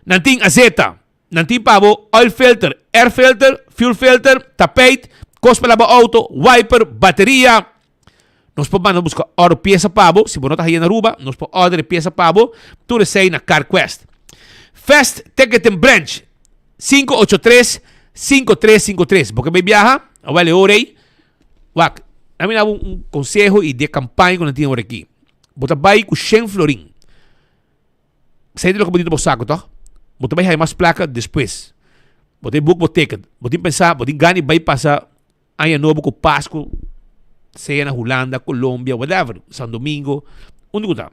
[SPEAKER 15] Nan tin azeta. Nan tin pa bo oil filter, air filter, fuel filter, tapijt, kos pa laba auto, wiper, bateria. Nos por manda buska order pieza pa bo, si bo no ta haya na Aruba, nos por order e pieza pa bo, tur esei na CarQuest. Fast Ticketing Branch, 583 5353. Bo ke bai biaha? Awel e ora ei. Wak, ami daba un conseho y di e campaña cu nan tin awor aki. Bo ta bai cu shen florin. Esei ta loke bo tin ta bo saku tòg? Bo ta bai haña mas plaka despues. Bo ta book bo ticket. Bo tin pensa, bo tin gana di bai pasa aña nobo ku Pasku, sea na Hulanda, Colombia, whatever, San Domingo, unda ku ta.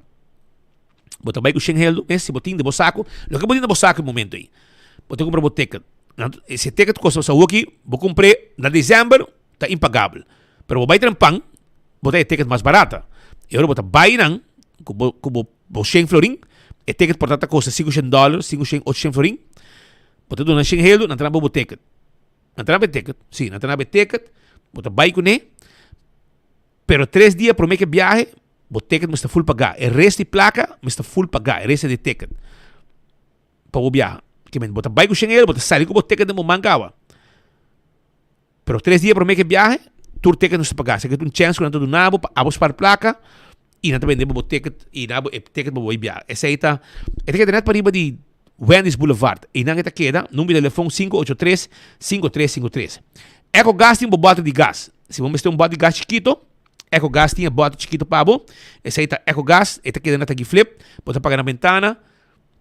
[SPEAKER 15] Bo ta bai ku shen heldu mes si bo tin den bo saku, loke bo tin den bo saku e momento ei. Bo ta kumpra bo ticket. Si e ticket kosta bo awoki, bo kumpr'é na december, ta impagabel. Pero bo bai trempan, bo ta e ticket mas barata. E ora bo ta bai nan ku bo ku bo bo shen florin, e ticket por ta ta kosta sinku shen dòler, sinku shen, ocho shen florin. Bo ta duna shen heldu, nan ta daba bo ticket. Nan ta daba e ticket, si, nan ta daba e ticket, bo ta bai kuné, pero tres dia promé ke biahe, bo ticket mester full pagá. E rest di plaka mester full pagá, e rest di ticket. Pa bo biaha. Ke men, bo ta bai ku shen heldu, bo ta sali ku bo ticket den bo man kawa. Pero tres dia prome ke biahe, tur ticket nos ta paga. Esaki ta un chance ku nan ta duna bo pa abo spar plaka i nan ta bende bo bo ticket i nan bo e ticket pa bo bai biaha. Esei ta, e ta keda net pariba di Wendy's Boulevard. Einan e ta keda, number di telefon 583 5353. Ecogas tin bo bòter di gas. Si bo mester un bòter di gas chikito, Ecogas tin e bòter chikito pa bo. Esei ta Ecogas, e ta keda na Tagiflip. Bo ta paga na bentana.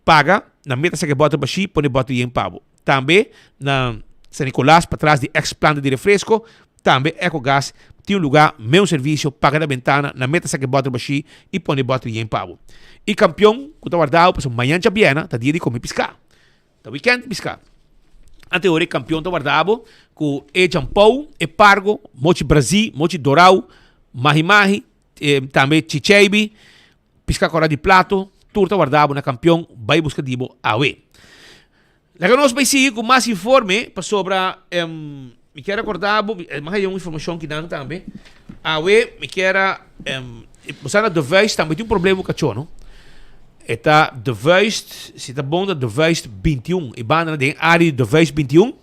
[SPEAKER 15] Paga, nan meta saka e bòter bashí, pone bòter yen pa bo. Tambe na San Nicolas, patras di ex planta di refresco, tambe Ecogas tin un lugá meun servisio, paga na bentana, nan meta saka e bòter bashí i pone bòter yen pa bo. I kampion ku ta warda bo pasobra mañan djabièrnè ta dia di kome piská. Ta wikènt di piská. Ante ora e kampion ta warda bo ku e djampou, e pargo, mochi brazí, mochi dorau, mahi-mahi, tambe chicheibi, Pisca cora di plato, tur ta warda bo na campeon, bay busca di bo awe. Laga nos bay sigui cu mas informe, pasobra mi kier recorda bo, mi haya un informacion kinan tambe. Awe mi kier a, bo sa na De Vuist tambe tin un problema cu cacho no. E ta De Vuist, si ta bon ta De Vuist 21, e banda den area di De Vuist 21,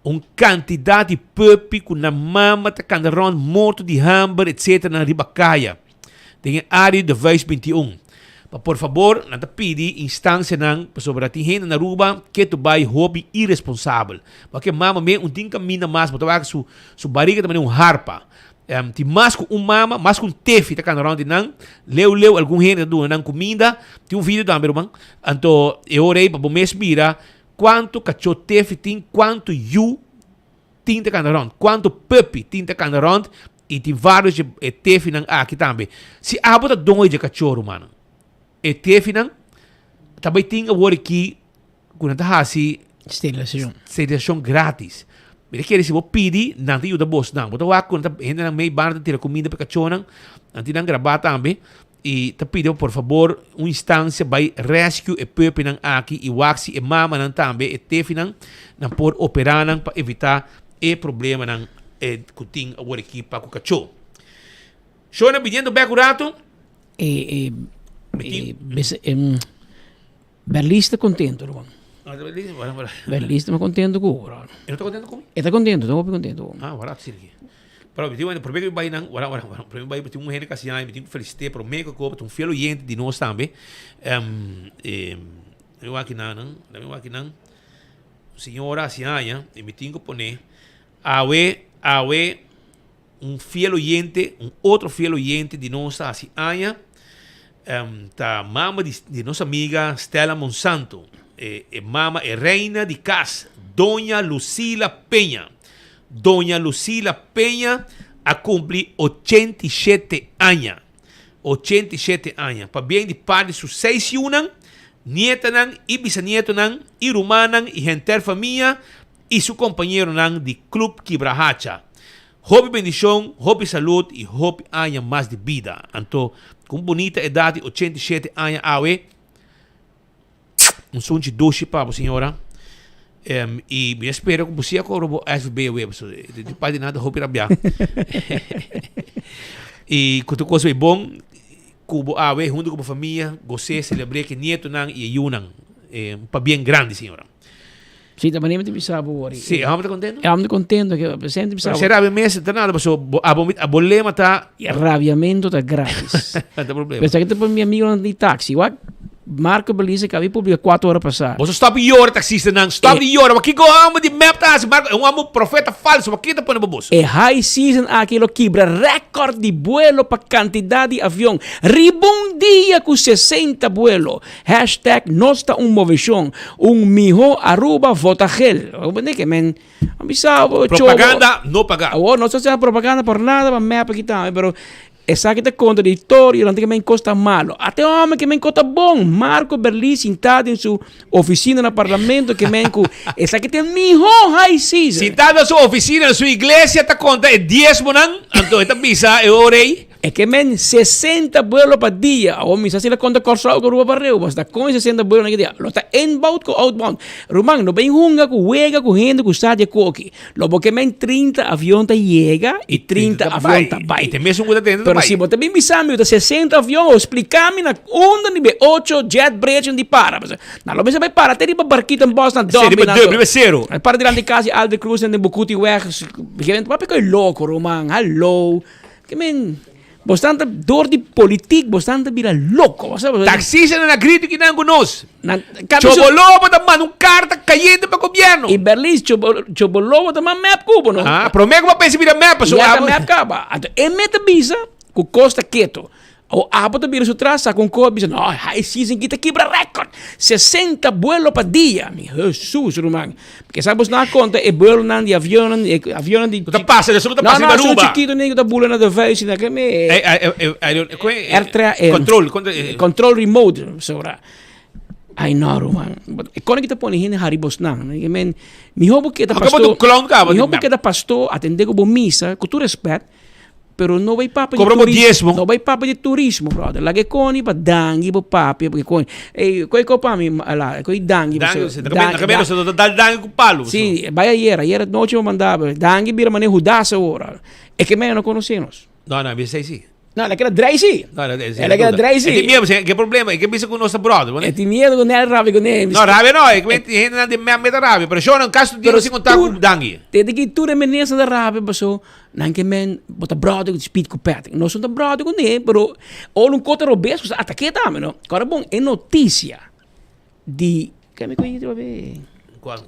[SPEAKER 15] un cantidad di puppy cu nan mama ta canda rond morto di hamber etc. Nan riba caya. Den e área di De Vuist 21. Pa por fabor nan ta pidi instancianan pasobra tin hende na Aruba ke to bai hopi iresponsabel. Bo ke mama me un tin caminda mas bo ta wak su su bariga ta manera un harpa. Tin mas cu un mama, mas cu un tefi ta cana rond di nan. Leu leu algun hende ta duna nan cuminda. Tin un video tambe ruman. Anto e ora ei pa bo mes mira cuanto cacho tefi tin, cuanto yu tin ta cana rond, cuanto puppy tin ta cana rond y tin varios dje e tefinan aki tambe. Si abo ta doño dje cachorro, rumannan, E tefinan ta bai tin awor aki ku nan ta hasi
[SPEAKER 17] Sterilisacion.
[SPEAKER 15] Sterilisacion gratis. Mi ta kere si bo pidi, nan ta yuda bosnan. Bo ta wak ku nan ta hendenan mei banda ta tira kuminda pa e kachónan, nan tin nan grabá tambe i ta pidi bo por fabor un instancia bai rescue e puppynan aki i wak si e mamanan tambe, e tefinan, nan por operá nan pa evitá e problemanan ku tin awor aki pa ku kachó. Shona biniendo bek un rato.
[SPEAKER 17] E e e Berlis ta contento ruman. Berlis ta contento cu bo.
[SPEAKER 15] E no ta contento cu mi?
[SPEAKER 17] E ta contento, ta hopi contento cu bo.
[SPEAKER 15] Ah, wara sirki. Pero mi tin un prome cu mi bay nan, wara wara wara, prome mi bay tin un hende casi aña, mi tin cu felicite prome cu koop, ta un fiel oyente di nos tambe. Um, eh, mi wak nan, nan, mi wak nan. Señora hasi aña, y mi tin cu pone awe, awe Un fiel oyente, un otro fiel oyente di nos ta hasi aña, um, ta mama di, di nos amiga Stella Monsanto. E, e mama, e reina di cas, Doña Lucila Peña. Doña Lucila Peña a cumpli 87 aña. 87 aña. Pabien di par di su seis yunan, nietanan y bisanietonan y rumannan y henter famia y su compañeronan di Club Kibrahacha. Hopi bendicion, hopi salud y hopi aña mas di bida. Anto, cu un bunita edad di 87 aña awe, un sunchi dushi pa bo señora. Um, y mi espera cu bo si a cobra bo SVB awe, paso di parti nan ta hopi rabia. y cu tur cos bay bon, cu bo awe hunto cu bo famia, gos'é, celebr'é cu e nietonan y e yunan. Eh, un pabien grandi señora.
[SPEAKER 17] Sí, ta manera mi ta bisa bo wori.
[SPEAKER 15] Sí, e homber ta contento?
[SPEAKER 17] E homber ta contento, ke presente bisa bo.
[SPEAKER 15] Pero si rabia mes, ta nada, paso bo abo abo lema ta.
[SPEAKER 17] E rabiamento ta gratis.
[SPEAKER 15] Ta problema.
[SPEAKER 17] Pero esaki ta pa mi amigonan di taxi. Wak Marco Belize kabi publica cuatro ora pasa.
[SPEAKER 15] Boso stop di yora taxistanan, stop di yora. Wakiko homber di mep ta hasi? Marco e un homber profeta falso, waki ta pone pa boso?
[SPEAKER 17] E high season aki lo kibra record di buelo pa cantidad di avion. Riba un dia cu 60 buelo. Hashtag nos ta un moveshon, un miho Aruba vota gel. Ke men a bisa bo chobo.
[SPEAKER 15] Propaganda no paga.
[SPEAKER 17] Awor no ta haciendo propaganda por nada pa mep aki tambe, pero esaki ta contradictorio, nan ta ke men cos ta malo. Ata e homber ke men cos ta bon, Marco Berlis sinta den su oficina na parlamento ke men cu esaki ta e miho high season.
[SPEAKER 15] Sinta den su oficina, den su iglesia ta conta e diesmonan, anto e ta bisa e ora ey.
[SPEAKER 17] E ke men 60 buelo pa dia. Awor mi sa si la konta Kòrsou ku Aruba pa riu, mas ta kon 60 buelo na ki dia. Lo ta inbound ku outbound. Ruman, no bin hunga ku wega ku hende ku sa di e koki. Lo bo ke men 30 avion ta yega i 30 avion ta bai.
[SPEAKER 15] I te mesun ku ta drenta ta
[SPEAKER 17] Pero
[SPEAKER 15] bai.
[SPEAKER 17] si bo ta bin bisa mi ku ta 60 avion, o splika mi na unda ni be ocho jet bridge di para. Pasobra nan lo mester bai para te riba Barkita en Bos na
[SPEAKER 15] Sí,
[SPEAKER 17] Dòmbi
[SPEAKER 15] riba
[SPEAKER 17] nan
[SPEAKER 15] Dòmbi,
[SPEAKER 17] to.
[SPEAKER 15] riba Seru.
[SPEAKER 17] Para dilanti kas di Albert Cruz den Bucuti weg. Papia ku e loko, ruman. Hallo. Ke men, bosnan ta dor di politiek, bosnan ta bira loko. Bo sa, bo sa.
[SPEAKER 15] Taxistanan a grito kinan ku nos.
[SPEAKER 17] Nan, kabi su-
[SPEAKER 15] Chobolobo ta manda un karta kayente pa gobièrnu.
[SPEAKER 17] I Berlis, Chobo, Chobolobo ta man mep kubo, no?
[SPEAKER 15] Ah, promé ku bo pensa bira mep, pasobra
[SPEAKER 17] Ya ta
[SPEAKER 15] abo-
[SPEAKER 17] mep kaba. Anto e me ta bisa ku kos ta keto. O abo ta bira su tras, saka un kos, bisa, no, high season kita kibra record. 60 buelo pa dia. Mi Jesus, ruman. Ke sa bos na konta e buelonan di avionnan, e avionnan di...
[SPEAKER 15] Ku ta pasa, esun ku ta
[SPEAKER 17] No,
[SPEAKER 15] pasa
[SPEAKER 17] no,
[SPEAKER 15] riba
[SPEAKER 17] esun
[SPEAKER 15] Aruba.
[SPEAKER 17] chikito ni ku ta bula na de vuist na ke me.
[SPEAKER 15] Eh, eh, eh, eh, eh, eh,
[SPEAKER 17] Air tra- eh,
[SPEAKER 15] control, contra- eh.
[SPEAKER 17] Control remote, sobra. Ai no, ruman. E kone kita pone hende hari bosnan. I men, miho bo keda
[SPEAKER 15] Aunke bo
[SPEAKER 17] pastor.
[SPEAKER 15] ta un clown kaba,
[SPEAKER 17] Miho bo
[SPEAKER 15] di-
[SPEAKER 17] keda pastor, atende ku bo misa, ku tur respet. Pero no bay papia di
[SPEAKER 15] Cobra bo
[SPEAKER 17] turismo.
[SPEAKER 15] diesmo.
[SPEAKER 17] No bay papia di turismo, brother. Laga e koni pa dangi bo papia, porque koni. Ey, koi ko pa mi, ala, koi dangi.
[SPEAKER 15] Dangi,
[SPEAKER 17] so,
[SPEAKER 15] se, na kabelo, se, dal dangi ku palo.
[SPEAKER 17] Sí, bay ayer, ayer noche mo mandaba. Dangi bira mane Judas ahora. E ke men no conocemos.
[SPEAKER 15] No, no, bisa sí.
[SPEAKER 17] No, la keda drai sí.
[SPEAKER 15] No, no, es,
[SPEAKER 17] La keda drai sí.
[SPEAKER 15] E tin miedo, ke problema? E ke bisa ku nos ta brother,
[SPEAKER 17] E tin miedo ku nel rabia ku ne.
[SPEAKER 15] No, rabia no, e ke hende nan di me meta rabia, pero yo no caso di sin contar ku dangi.
[SPEAKER 17] Te di ki tur e menesa da rabia, paso Nan ke men bo ta brother ku Speed ku Patrick. Nos no ta brother ku ne, pero ora un kos ta robes ku sa atake tambe no. Kora bon e notisia di ke mi koi trobe?
[SPEAKER 15] Kual?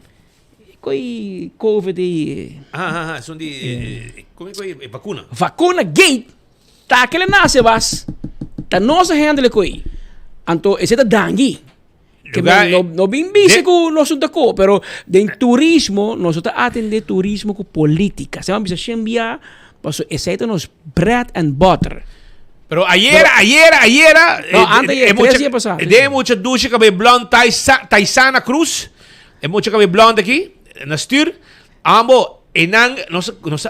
[SPEAKER 17] Koi covid ei.
[SPEAKER 15] Aha aha aha esun di kome koi e vakuna.
[SPEAKER 17] Vakuna gate ta kele nase bas ta nos a handle koi. Anto esei ta dangi. Ke men no, no bin bisa ku nos ta ko, pero den turismo nos ta atende turismo ku politica. Se bisa shen bia, paso esei ta nos bread and butter.
[SPEAKER 15] Pero ayera, ayera, ayera.
[SPEAKER 17] No, anteayer, tres dia pasá.
[SPEAKER 15] Den mucha dushi kabei blond Taisa, Taisana Cruz. E mucha kabei blond aki, na stuur. Ambo, e nan, nos, nos,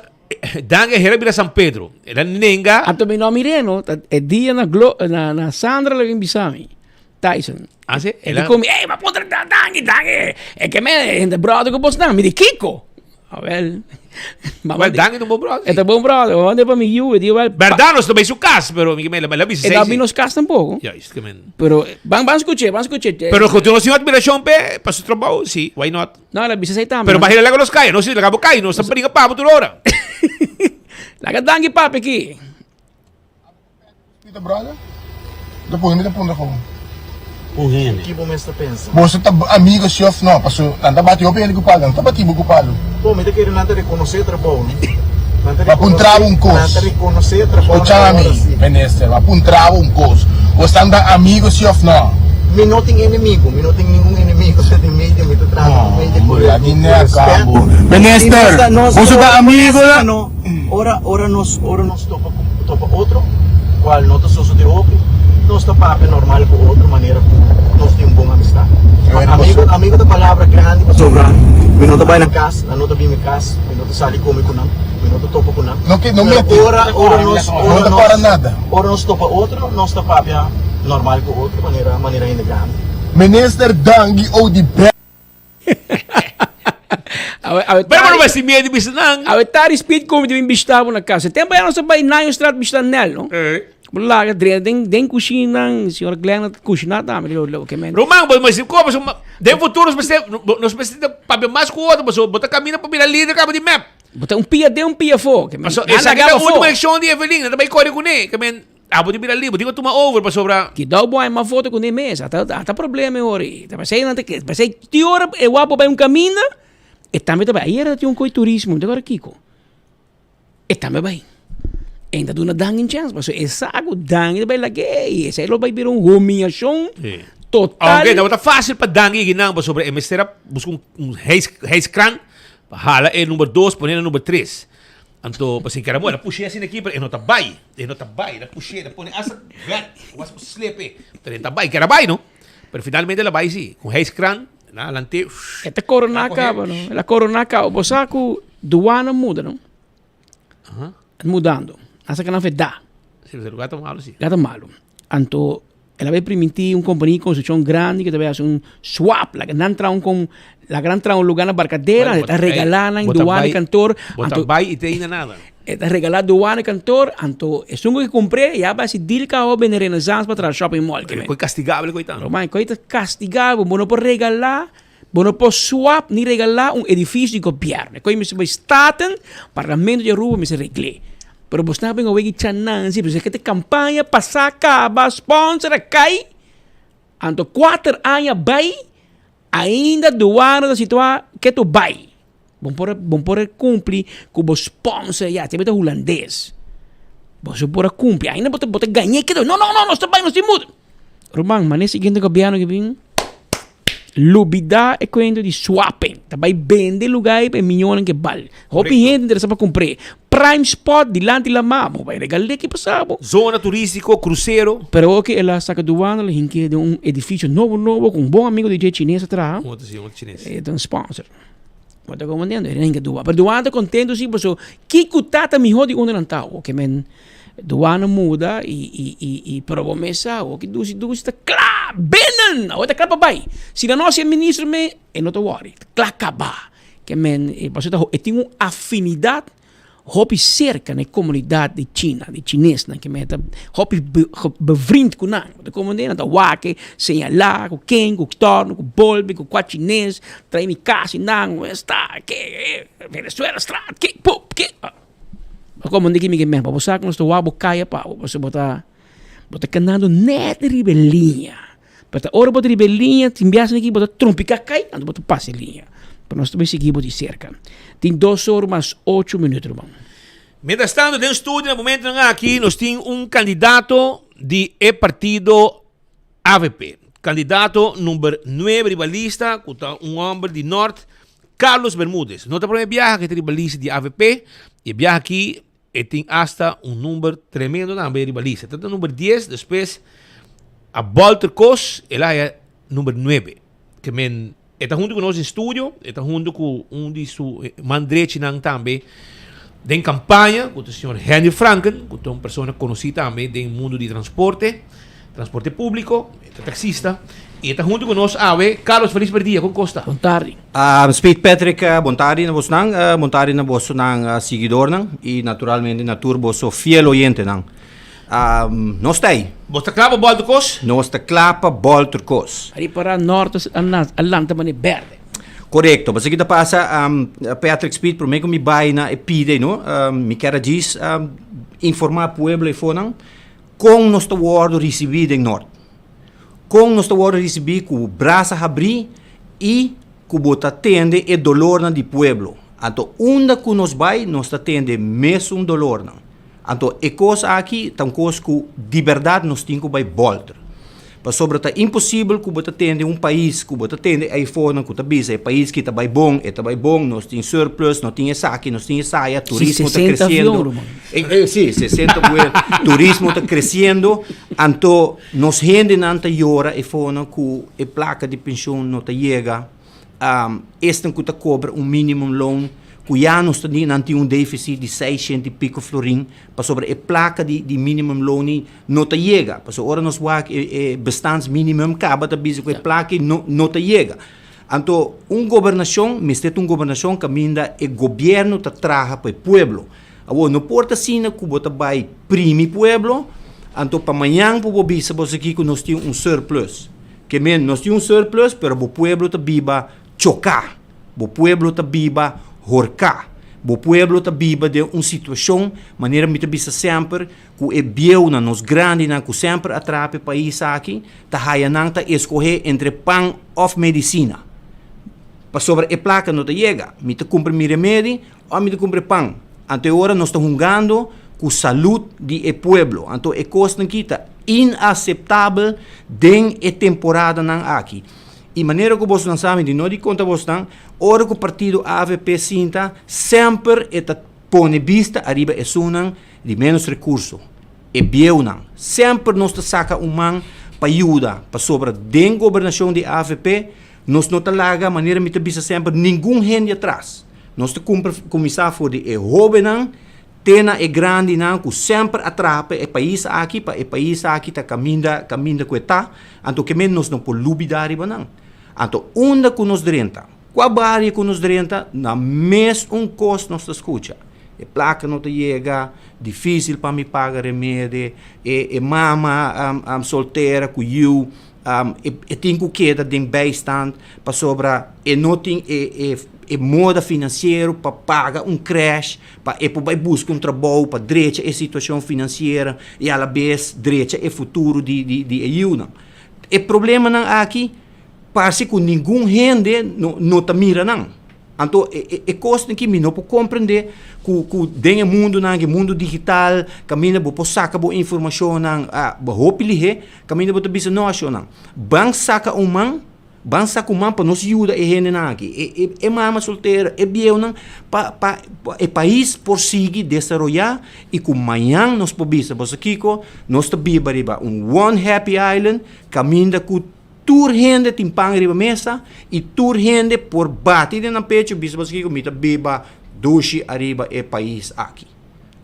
[SPEAKER 15] dan e hera bira San Pedro. E nan nenga.
[SPEAKER 17] Anto mi no mir'é no, ta e dia na Glo, na, na Sandra lo bin bisa mi. Tyson.
[SPEAKER 15] Ah, si?
[SPEAKER 17] E di ku mi, ey, ma puntra danki, danki. E ke me, hende brother ku bos nan. Mi di, Kiko? Awel.
[SPEAKER 15] Wel, danki ta un bon brother.
[SPEAKER 17] E ta bon brother. Ma manda pa mi yu, e di wel.
[SPEAKER 15] Berdad nos ta bay su cas, pero mi me la bisa
[SPEAKER 17] E ta bin nos cas tampoco.
[SPEAKER 15] Juist, ke men.
[SPEAKER 17] Pero ban ban scuché, ban scuché.
[SPEAKER 15] Pero ku nos tin admiracion p'e, pa su trabou, si, why not?
[SPEAKER 17] No, la bisa esei tambe.
[SPEAKER 15] Pero bahira laga nos caya, no si laga bo cay, nos ta bringa pa bo tur ora.
[SPEAKER 17] Laga danki papi aki.
[SPEAKER 5] Peter brother, ta pone mi ta puntra kon.
[SPEAKER 3] Un hende. Ki bo mes ta pensa?
[SPEAKER 5] Boso ta amigo si of no? Paso nan ta bati hopi hende ku palu, nan ta bati bo ku palu.
[SPEAKER 3] Bo, mi ta kere nan ta rekonosé trabou, no? Nan ta
[SPEAKER 5] Ma puntra bo un kos.
[SPEAKER 3] Nan ta rekonosé trabou.
[SPEAKER 5] Skucha mi, minister, ma puntra bo un kos. Boso ta amigo si of no?
[SPEAKER 3] Mi no tin enemigo, mi no tin ningun enemigo den media, mi ta trata ku media ku respet.
[SPEAKER 5] Minister, boso ta amigo na?
[SPEAKER 3] Ora ora nos ora nos topa ku topa otro, kual no ta sosode hopi, nos ta papia normal ku otro manera ku nos tin un bon amistat. Amigo amigo ta palabra grandi pasobra mi no ta bai nan kas, nan no ta bin mi kas, mi no ta sali kome ku nan, mi no ta topa ku nan.
[SPEAKER 5] No ke no
[SPEAKER 3] Pero
[SPEAKER 5] mete.
[SPEAKER 3] ora ora nos
[SPEAKER 5] No
[SPEAKER 3] ora
[SPEAKER 5] ta
[SPEAKER 3] nos
[SPEAKER 5] kòrda nada.
[SPEAKER 3] ora nos topa otro, nos ta papia normal ku otro manera manera hende grandi.
[SPEAKER 5] Minister Dangui Oduber.
[SPEAKER 15] Pero bo no mester miedu bisa nan.
[SPEAKER 17] Awe tari speed komi di bin bishita bo na casa. Tempo ya nos a bai Nayostraat bishita Nel, no? Bo laga drenta den den kushina, señora Glenna ta kushina tambe, lo lo ke men.
[SPEAKER 15] Ruman, bo mester koba pasobra den futuro nos mester nos mester ta papia mas ku otro pasobra bo ta kaminda pa bira lider kaba di mep.
[SPEAKER 17] Bo ta un pia den un pia afó.
[SPEAKER 15] Pasobra esaki ta ultimo elekshon di Evelyn, nan ta bai kore kuné. Ke men Abo di bira liber, tin ku tuma over pasobra.
[SPEAKER 17] Kidau bo hay mas voto ku ne mes, ata ata problema e ora ei. Ta pasei nan ta ke, pasei ti ora e wak bo bai un kaminda, e tambe ta bai. Ayera tin un koi turismo, mi ta kòrda kiko. E tambe bai. E ta duna Dan un chèns, pasobra e sa ku Dan ta bai lag'é i esei lo bai bira un humiashon total.
[SPEAKER 15] Oke, tabata fásil pa Dan yega einan pasobra e mester a buska un hijskran pa hala e number dos pone na number tres. Anto pasin kera bo, el a push'é asina aki, pero e no ta bai. E no ta bai, el a push'é, el a pone asta vet, was por slepe, pero e no ta bai, kera bai no. Pero finalmente el a bai si, ku hijskran, na alant'é,
[SPEAKER 17] E ta koroná kaba no, el a koroná kaba. Bo sa ku duana muda no? Mudando. Nan sa ke nan fe da.
[SPEAKER 15] Si, pasobra lugar ta malo si.
[SPEAKER 17] Lugar ta malo. Anto El a bay primintí un compañía di construcción grandi que ta bay haci un swap, laga nan traha un con, laga nan traha un lugar na Barcadera, e ta regalá nan douane kantoor.
[SPEAKER 15] Bo ta bay y te ainda nada.
[SPEAKER 17] E ta regalá douane kantoor, anto esun cu cumpr'é ya bay haci deal caba bende Renaissance pa traha shopping mall.
[SPEAKER 15] Pero e castigabel cu ta.
[SPEAKER 17] Roman, e ta castigabel, bo no por regalá, bo no por swap ni regalá un edificio di gobierno. E coy mester bay Staten, Parlamento di Aruba mester regl'é. Pero bo sta bin awegi chanan si, pero ta campaña pasa caba, sponsor a cay, anto cuater aña bay, ainda douane ta situa keto bay. Bo por bo por a cumpli cu bo sponsor ya, esei ta hulandes. Bo so por a cumpli, ainda bo ta bo ta gañ'e keto, no no no nos ta bay nos tin muda. Ruman, mane siguiente gobierno ke bin, Lubida e cuento di swapping. Ta bay bende lugar ahí pa e miñonan ke bal. Hopi hende interesa pa cumpr'é. Prime spot dilanti lamá. Bo bay regal'é ki pasa bo.
[SPEAKER 15] Zona turístico, crucero.
[SPEAKER 17] Pero oke el a saca douane el a hink'é den un edificio nobo nobo cu un bon amigo di dje chines a traha.
[SPEAKER 15] Un otro si, un otro chines.
[SPEAKER 17] E ta un sponsor. Bo ta comprendiendo? El a hinka douane. Pero douane ta contento si paso kico ta ta miho di unda nan ta awo. Ke men Douane muda y y y y pero bo mes sa awo ki dushi dushi ta kla binnen awo ta kla pa bai si nan no haci e ministro me e no ta worry ta kla kaba ke men e pasobra ta e tin un afinidad hopi cerca na e comunidad di china di chinesnan ke men ta hopi bevriend ku nan bo ta comprende nan ta wak e señala ku ken ku torno ku bolbe ku kua chines trae mi kas nan esta ke Venezuela straat ke pup ke. Bo komo di kimi ke men, pa bo sa ku nos ta wak bo kaya pa bo, pasobra bo ta bo ta kanando nèt riba e liña. Pero ta ora bo ta riba e liña, tin biaha aki bo ta trompiká kai, anto bo ta pasa e liña. Pero nos ta bai sigui bo di serka. Tin dos or mas ocho minüt, ruman.
[SPEAKER 15] Mientras tanto den studio na momentonan aki nos tin un kandidato di e partido avp. Kandidato number nuebe riba lista ku ta un hòmber di Nort, Carlos Bermudez. No ta prome biaha ku e ta riba lista di avp y e biaha aki. E tin hasta un number tremendo tambe riba lista. E ta number 10, despues a bolter kos, el a haya number 9. Ke men e ta hunto ku nos den studio, e ta hunto ku un di su man drechinan tambe den kampaña, ku ta señor Henry Franken, ku ta un persona konosí tambe den mundu di transporte, transporte públiko, e ta taksista, i e ta hunto ku nos awe. Carlos, felis berdia, kon kos ta?
[SPEAKER 17] Bon tardi.
[SPEAKER 6] Speed Patrick, bon tardi na bosnan, bon tardi na bosonan siguidornan i naturalmente na tur boso fiel oyentenan. Nos ta ei.
[SPEAKER 15] Bos ta kla pa bòlter kos?
[SPEAKER 6] Nos ta kla pa bòlter kos.
[SPEAKER 17] Ari para nort a lanta manera berde.
[SPEAKER 6] Korekto. Pasobra ki ta pasa, Patrick Speed, promé ku mi bai na e pide, no, mi kier a djis informá pueblo efonan kon nos ta wòrdu risibí den nort. Kon nos ta wòrdu risibí ku brasa habrí i ku bo ta tende e dolornan di pueblo. Anto unda ku nos bai nos ta tende mesun dolornan. Anto e kos aki ta un kos ku di bèrdat nos tin ku bai bòlter. Pasobra ta imposibel ku bo ta tende un pais ku bo ta tende eifonan ku ta bisa e pais ki ta bai bon, e ta bai bon, nos tin surplus, no tin esaki, nos tin esaya, turismo ta kresiendo. Si, sesenta avion, turismo ta kresiendo, anto nos hendenan ta yora eifonan ku e plaka di penshun no ta yega. Esnan ku ta kobra un minimum loon ku ya nos ta nan tin un deficit di seishent i piko florin pasobra e plaka di di minimum loon ei no ta yega. Pasobra ora nos wak e e bestaansminimum kaba ta bisa ku e plaka ei no no ta yega. Anto un gobernashon mester ta un gobernashon kaminda e gobièrnu ta traha pa e pueblo. Awor no por ta asina ku bo ta bai primi pueblo anto pa mañan por bo bisa bo aki ku nos tin un surplus. Ke men, nos tin un surplus, pero bo pueblo ta biba choká, bo pueblo ta biba horká, bo pueblo ta biba den un situashon, manera mi ta bisa semper, ku e bieunan, nos grandinan ku semper a traha pa e pais aki, ta haya nan ta eskohé entre pan òf medisina. Pasobra e plaka no ta yega. Mi ta kumpra mi remedi òf mi ta kumpra e pan. Anto e ora nos ta hungando ku salud di e pueblo. Anto e kosnan ki ta inaseptabel den e temporadanan aki. I manera ku bosonan sa, mi di no di konta bosnan, ora ku partido avp sinta, semper e ta pone bista ariba esunnan di ménos rekurso, e bieunan. Semper nos ta saka un man pa yuda, pasobra den gobernashon di avp nos no ta laga, manera mi ta bisa semper, ningun hende atras. Nos ta kumpra kuminsá for di e hóbennan te na e grandinan ku semper a traha pa e pais aki, pa e pais aki ta kaminda kaminda ku e ta, anto ke men nos no por lubidá riba nan. Anto unda ku nos drenta, kua bario ku nos drenta, na mes un kos nos ta skucha. E plaka no ta yega, difísil pa mi paga remede, e e mama soltera ku yu E tin ku keda den bijstand pasobra e no tin e e moda finansiero pa paga un krèsh, pa e por bai buska un trabou pa drecha e situashon finansiera i alabes drecha e futuro di di di e yiunan. E problemanan aki parse ku ningun hende no no ta mira nan. Anto e e kosnan ki mi no por komprendé ku ku den e mundunan, e mundu digital, kaminda bo por saka bo informashonnan bo hopi lihé, kaminda bo ta bisa no ashonnan, ban saka un man, ban saka un man pa nos yuda e hendenan aki, e e e mama soltero, e bieunan, pa pa e pais por sigui desaroyá i ku mañan nos por bisa boso kiko, nos ta biba riba un one happy island kaminda ku. Tur hende tin pan riba mesa i tur hende por bati den nan pecho bisa pasobra kiko mi ta biba dushi ariba e pais aki.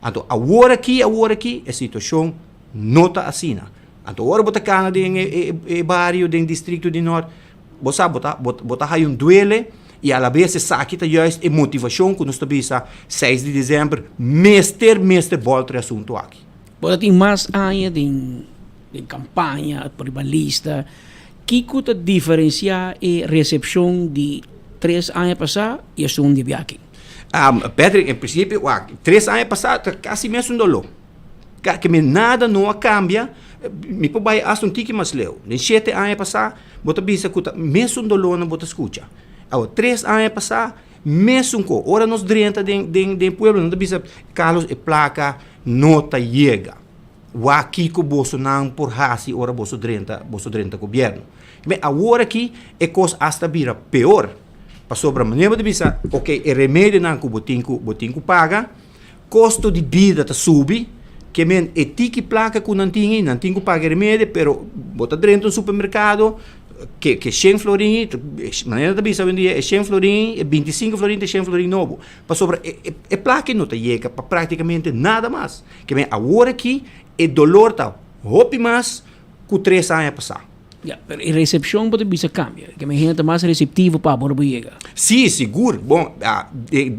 [SPEAKER 6] Anto awor aki awor aki e situashon no ta asina. Anto ora bo ta kana den e e bario den distrikto di nort bo sa bo ta bo ta haya un duele i alabes esaki ta juist e motivashon ku nos ta bisa seis di desèmber mester mester bòlter e asuntu aki.
[SPEAKER 17] Bo ta tin mas aña den Den kampaña, por riba lista. Kiko ta diferensiá e resepshon di tres aña pasá i esun di biaha aki?
[SPEAKER 6] Patrick, en prinsipio, wak, tres aña pasá ta kasi mesun doló. Ka ke mi nada no a kambia, mi por bai asta un tiki mas leu. Den shete aña pasá bo ta bisa ku ta mesun dolónan bo ta skucha. Awor, tres aña pasá mesun ko. Ora nos drenta den den den pueblo nan ta bisa, Carlos e plaka no ta yega. Wak kiko bosonan por hasi ora boso drenta boso drenta gobièrnu. Me awor aki e kos asta bira peor. Pasobra manera bo ta bisa, ok, e remedionan ku bo tin ku bo tin ku paga, Kosto di bida ta subi, ke men e tiki plaka ku nan tin ei, nan tin ku paga e remedi, pero bo ta drenta un supermerkado, ke ke shen florin ei, manera ta bisa awendia e shen florin ei, e bintisinko florin ta e shen florin nobo. Pasobra e e e plaka ei no ta yega pa praktikamente nada mas. Ke men awor aki e dolor ta hopi mas ku tres aña pasá.
[SPEAKER 17] Ya, pero e recepcion bo ta bisa cambia. Ke men hende ta mas receptivo pa ora bo yega.
[SPEAKER 6] Sí, sigur. Bon,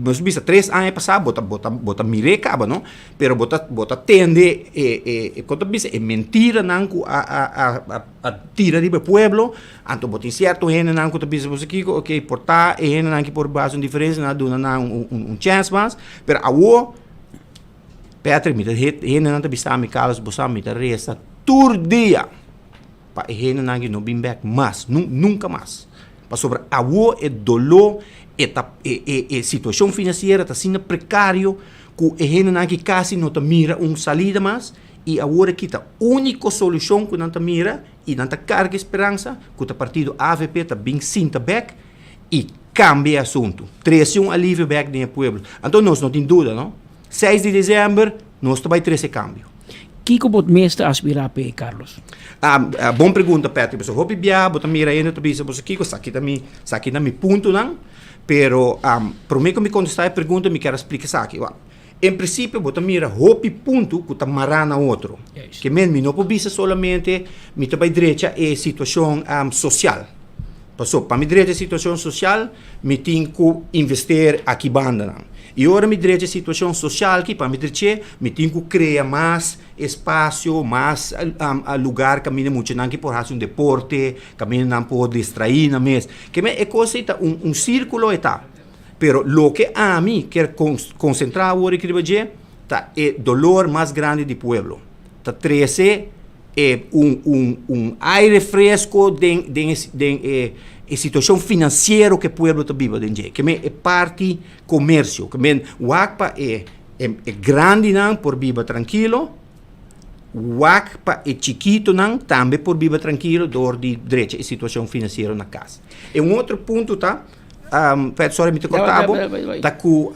[SPEAKER 6] nos bisa tres aña pasá bo ta, bo ta, bo ta mir'é kaba, no? Pero bo ta, bo ta tende e, e, e, kon ta bisa, e mentiranan ku a, a, a, a, a tira riba e pueblo. Anto bo tin sierto hendenan ku ta bisa bo kiko, oké, por ta e hendenan ki por hasi un diferensia, nan a duna nan un, un, un chèns mas. Pero awor, Patrick, mi ta, hendenan ta bisa mi, Carlos, bo sa mi ta resa tur dia. Pa e hendenan aki no bin bek mas, nunka mas. Pasobra awo e doló, e ta e e e situashon finansiero ta asina prekario ku e hendenan aki kasi no ta mira un salida mas i awor aki ta úniko solushon ku nan ta mira i nan ta karga e speransa ku ta partido avp ta bin sinta bek i kambia e asuntu, trese un alivio bek den e pueblo. Anto nos no tin duda no, seis di desèmber nos ta bai trese kambio.
[SPEAKER 17] Kiko bo mes ta aspirá p'e, Carlos?
[SPEAKER 6] Ah, bon pregunta, Patrick. Pasobra hopi biaha bo ta mira hende ta bisa boso kiko, esaki ta mi, esaki ta mi puntonan. Pero, promé ku mi kontestá e pregunta mi kier a splika esaki. Wak, en prinsipio bo ta mira hopi punto ku ta mará na otro. Ke men mi no por bisa solamente mi ta bai drecha e situashon sosial. Pasobra pa mi drecha e situashon sosial mi tin ku invester aki bandanan. I ora mi drecha e situashon sosial aki pa mi drech'é mi tin ku krea mas espasio, mas lugar kaminda muchanan ki por hasi un deporte, kaminda nan por distraí nan mes. Ke men e kos ei ta un sirkulo e ta. Pero loke ami kier konsentrá awor aki riba dje ta e dolor mas grandi di pueblo. Ta trese e un un un aire fresco den den e den e e situacion financiero cu e pueblo ta biba den dje. Ke men e parti comercio, ke men wak pa e e e grandinan por biba trankilo, wak pa e chikitonan tambe por biba trankilo door di drecha e situacion financiero na cas. E un otro punto ta, Fred sorry mi ta corta bo, ta cu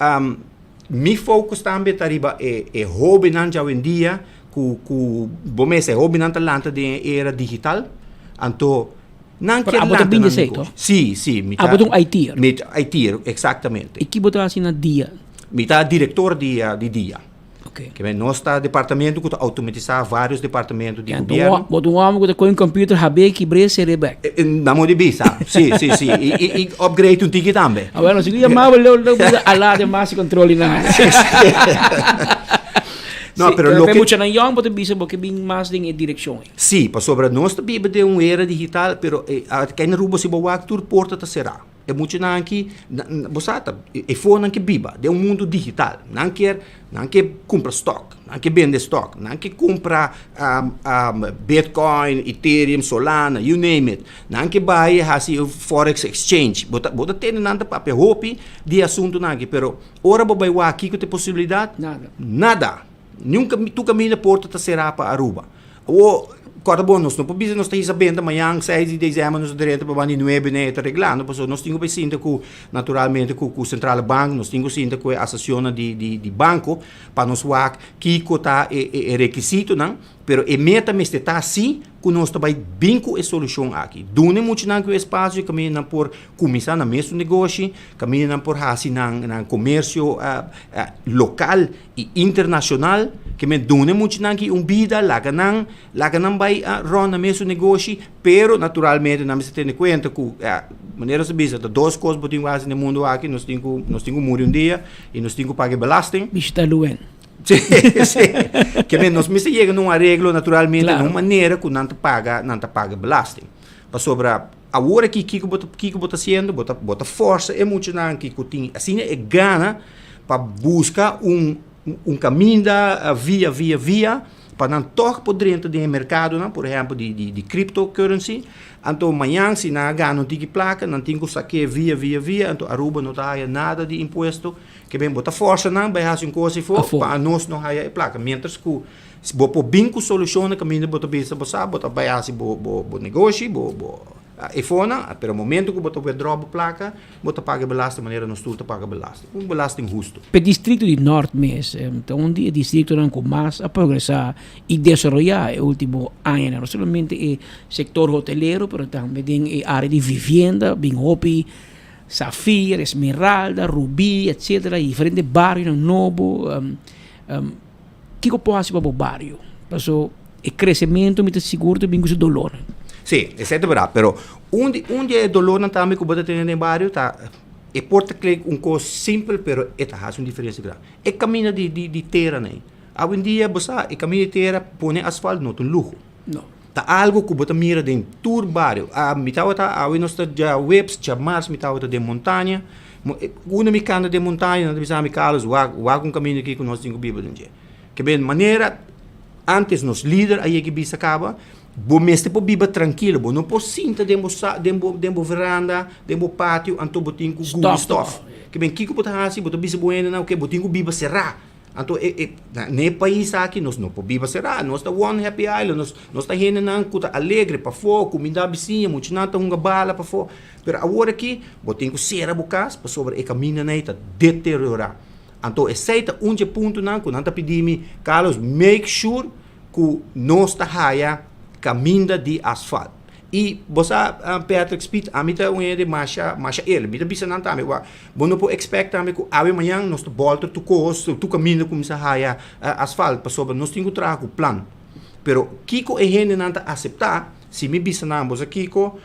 [SPEAKER 6] Mi focus tambe ta riba e e hobennan djawendia ku ku bo mes e hobennan ta lanta den e era digital anto nan
[SPEAKER 17] Pero
[SPEAKER 6] kier
[SPEAKER 17] abo ta
[SPEAKER 6] lanta
[SPEAKER 17] bin
[SPEAKER 6] nan
[SPEAKER 17] esei
[SPEAKER 6] negoshi.
[SPEAKER 17] toh?
[SPEAKER 6] Si si mi ta
[SPEAKER 17] Abo ta un IT'er?
[SPEAKER 6] Mi ta IT'er exactamente.
[SPEAKER 17] I ki bo ta hasi na dia?
[SPEAKER 6] Mi ta director di di dia.
[SPEAKER 17] Ok.
[SPEAKER 6] Ke men nos ta departamento ku ta automatisa varios departamento di
[SPEAKER 17] Anto
[SPEAKER 6] gobierno.
[SPEAKER 17] bo ta un hòmber ku ta kohe un computer hab'é kibr'é ser'é bèk.
[SPEAKER 6] Na modo di bisa, si, si, si. I, i, i upgrade un tiki tambe.
[SPEAKER 17] Ah, bueno, si ku yamá bo leu leu bo alá den mas control i nan.
[SPEAKER 6] No,
[SPEAKER 17] Sí,
[SPEAKER 6] pero
[SPEAKER 17] pero
[SPEAKER 6] loke
[SPEAKER 17] muchanan yòn bo ta bisa bo ke bin mas den e direkshon ei.
[SPEAKER 6] Sí, pasobra nos ta biba den un era digital, pero eh, aki na Aruba si bo wak tur porta ta será. E muchanan aki, bo sa ta, e fonan ke biba den un mundu digital. Nan kier, nan ke kumpra stock, nan ke bende stock, nan ke kumpra bitcoin, ethereum, solana, you name it. Nan ke bai hasi forex exchange. Bo ta, bo ta tende nan ta papia hopi di e asuntunan aki, pero ora bo bai wak kiko ta e posibilidat?
[SPEAKER 17] Nada.
[SPEAKER 6] Nada. Niun tur kaminda porta ta será pa Aruba. Awor, kòrda bon, nos no por bisa nos ta hisa benta mañan seis di desèmber nos ta drenta pa banda di nuebe ne e ta reglando, pasobra nos tin ku bai sinta ku naturalmente ku ku Centrale Bank, nos tin ku sinta ku e asosiacionnan di di di banko pa nos wak kiko ta e e rekisitonan, pero e meta mester ta si ku nos ta bai bin ku e solushon aki. Duna e muchanan ku e espasio kaminda nan por kuminsá nan mesun negoshi, kaminda nan por hasi nan nan komersio lokal I internacional, ke men duna e muchanan ki un bida, laga nan, laga nan bai rond nan mesun negoshi, pero naturalmente nan mester tene kuenta ku, manera nos ta bisa, ta dos kos bo tin ku hasi na e mundu aki, nos tin ku, nos tin ku muri un dia i nos tin ku paga e belasting.
[SPEAKER 17] Bishita Luen.
[SPEAKER 6] Sí, sí. Ke men nos mester yega na un areglo naturalmente, na un manera ku nan ta paga, nan ta paga belasting. Pasobra awor aki kiko bo ta, kiko bo ta hasiendo? Bo ta, bo ta forsa e muchanan ki ku tin asina e gana pa buska un un kaminda via via via pa nan tòg por drenta den e merkadonan, por ehèmpel di di di cryptocurrency. Anto mañan si nan a gana un tiki plaka nan tin ku sak'é via via via, anto Aruba no ta haya nada di impuesto. Ke ben bo ta forsa nan bai hasi un kos afó pa anos no haya e plaka. Miéntras ku Si bo por bin ku solushon na kaminda bo ta bisa bo sa bo ta bai hasi bo bo bo negoshi bo bo. Efona, pero momento ku bo ta withdraw bo plaka, bo ta paga e belasting manera nos tur ta paga belasting. Un belasting husto.
[SPEAKER 17] P'e distrito di Nort mes ta un di e distritonan ku mas a progresá i desaroyá e último añanan. No solamente e sektor hotelero, pero tambe den e área di vivienda bin hopi Safir, Esmeralda, Rubí, etcétera, diferente barionan nobo. Kiko por hasi pa bo bario? Paso e kresementu mi ta sigur ta bin ku su dolornan.
[SPEAKER 6] Sí, esei ta berdad. Pero un di un di e dolornan tambe ku bo ta tene den e bario ta e por ta klink un kos simpel pero e ta hasi un diferensia gran. E kaminda di di di tera nei. Awendia bo sa e kaminda di tera pone asfalt no ta un luho.
[SPEAKER 17] No.
[SPEAKER 6] Ta algo ku bo ta mira den tur bario. Mi tabata awe nos ta djaweps, djamars mi tabata den Montaña. Unda mi kanta den Montaña nan ta bisa mi, Carlos, wak wak un kaminda aki ku nos tin ku biba den dje. Ke ben manera antes nos lider a yega bisa kaba, bo mester por biba trankilo, bo no por sinta den bo sa den bo den bo veranda, den bo patio anto bo tin ku guli stof. Ke ben kiko bo ta hasi? Bo ta bisa bo hendenan oke bo tin ku biba será. Anto e e na e pais aki nos no por biba será, nos ta one happy island, nos nos ta hendenan ku ta alegre pafó, kumindá bisiña, muchanan ta hunga bala pafó, pero awor aki bo tin ku sera bo kas pasobra e kamindanan ei ta deteriorá. Anto esei ta un dje puntonan ku nan ta pidi mi, Carlos, make sure ku nos ta haya kaminda di asfalt. I bo sa, Patrick Speed, ami ta un hende masha, masha eerlijk. Mi ta bisa nan tambe, wak, bo no por expect tambe ku awe mañan nos ta bolter tur kos, tur kaminda kuminsá haya asfalt, pasobra nos tin ku traha ku plan. Pero kiko e hendenan ta aseptá, si mi bisa nan, bo sa kiko,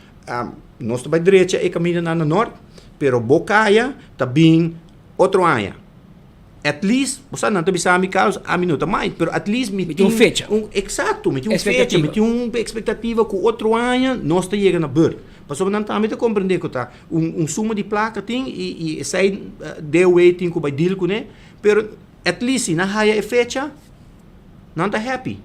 [SPEAKER 6] nos ta bai drecha e kamindanan na nort, pero bo kaya ta bin otro aña. At least, bo sa, nan ta bisa mi, Carlos, ami no ta mind, pero at least mi
[SPEAKER 17] Mi tin un fecha.
[SPEAKER 6] Un, exacto, mi tin un fecha, mi tin un expectativa cu otro aña nos ta yega na beurt. Pasobra nan tambe ta comprende cu ta un, un suma di placa tin y, y esey DOW tin cu bay deal cune, pero at least si nan haya e fecha, nan ta happy.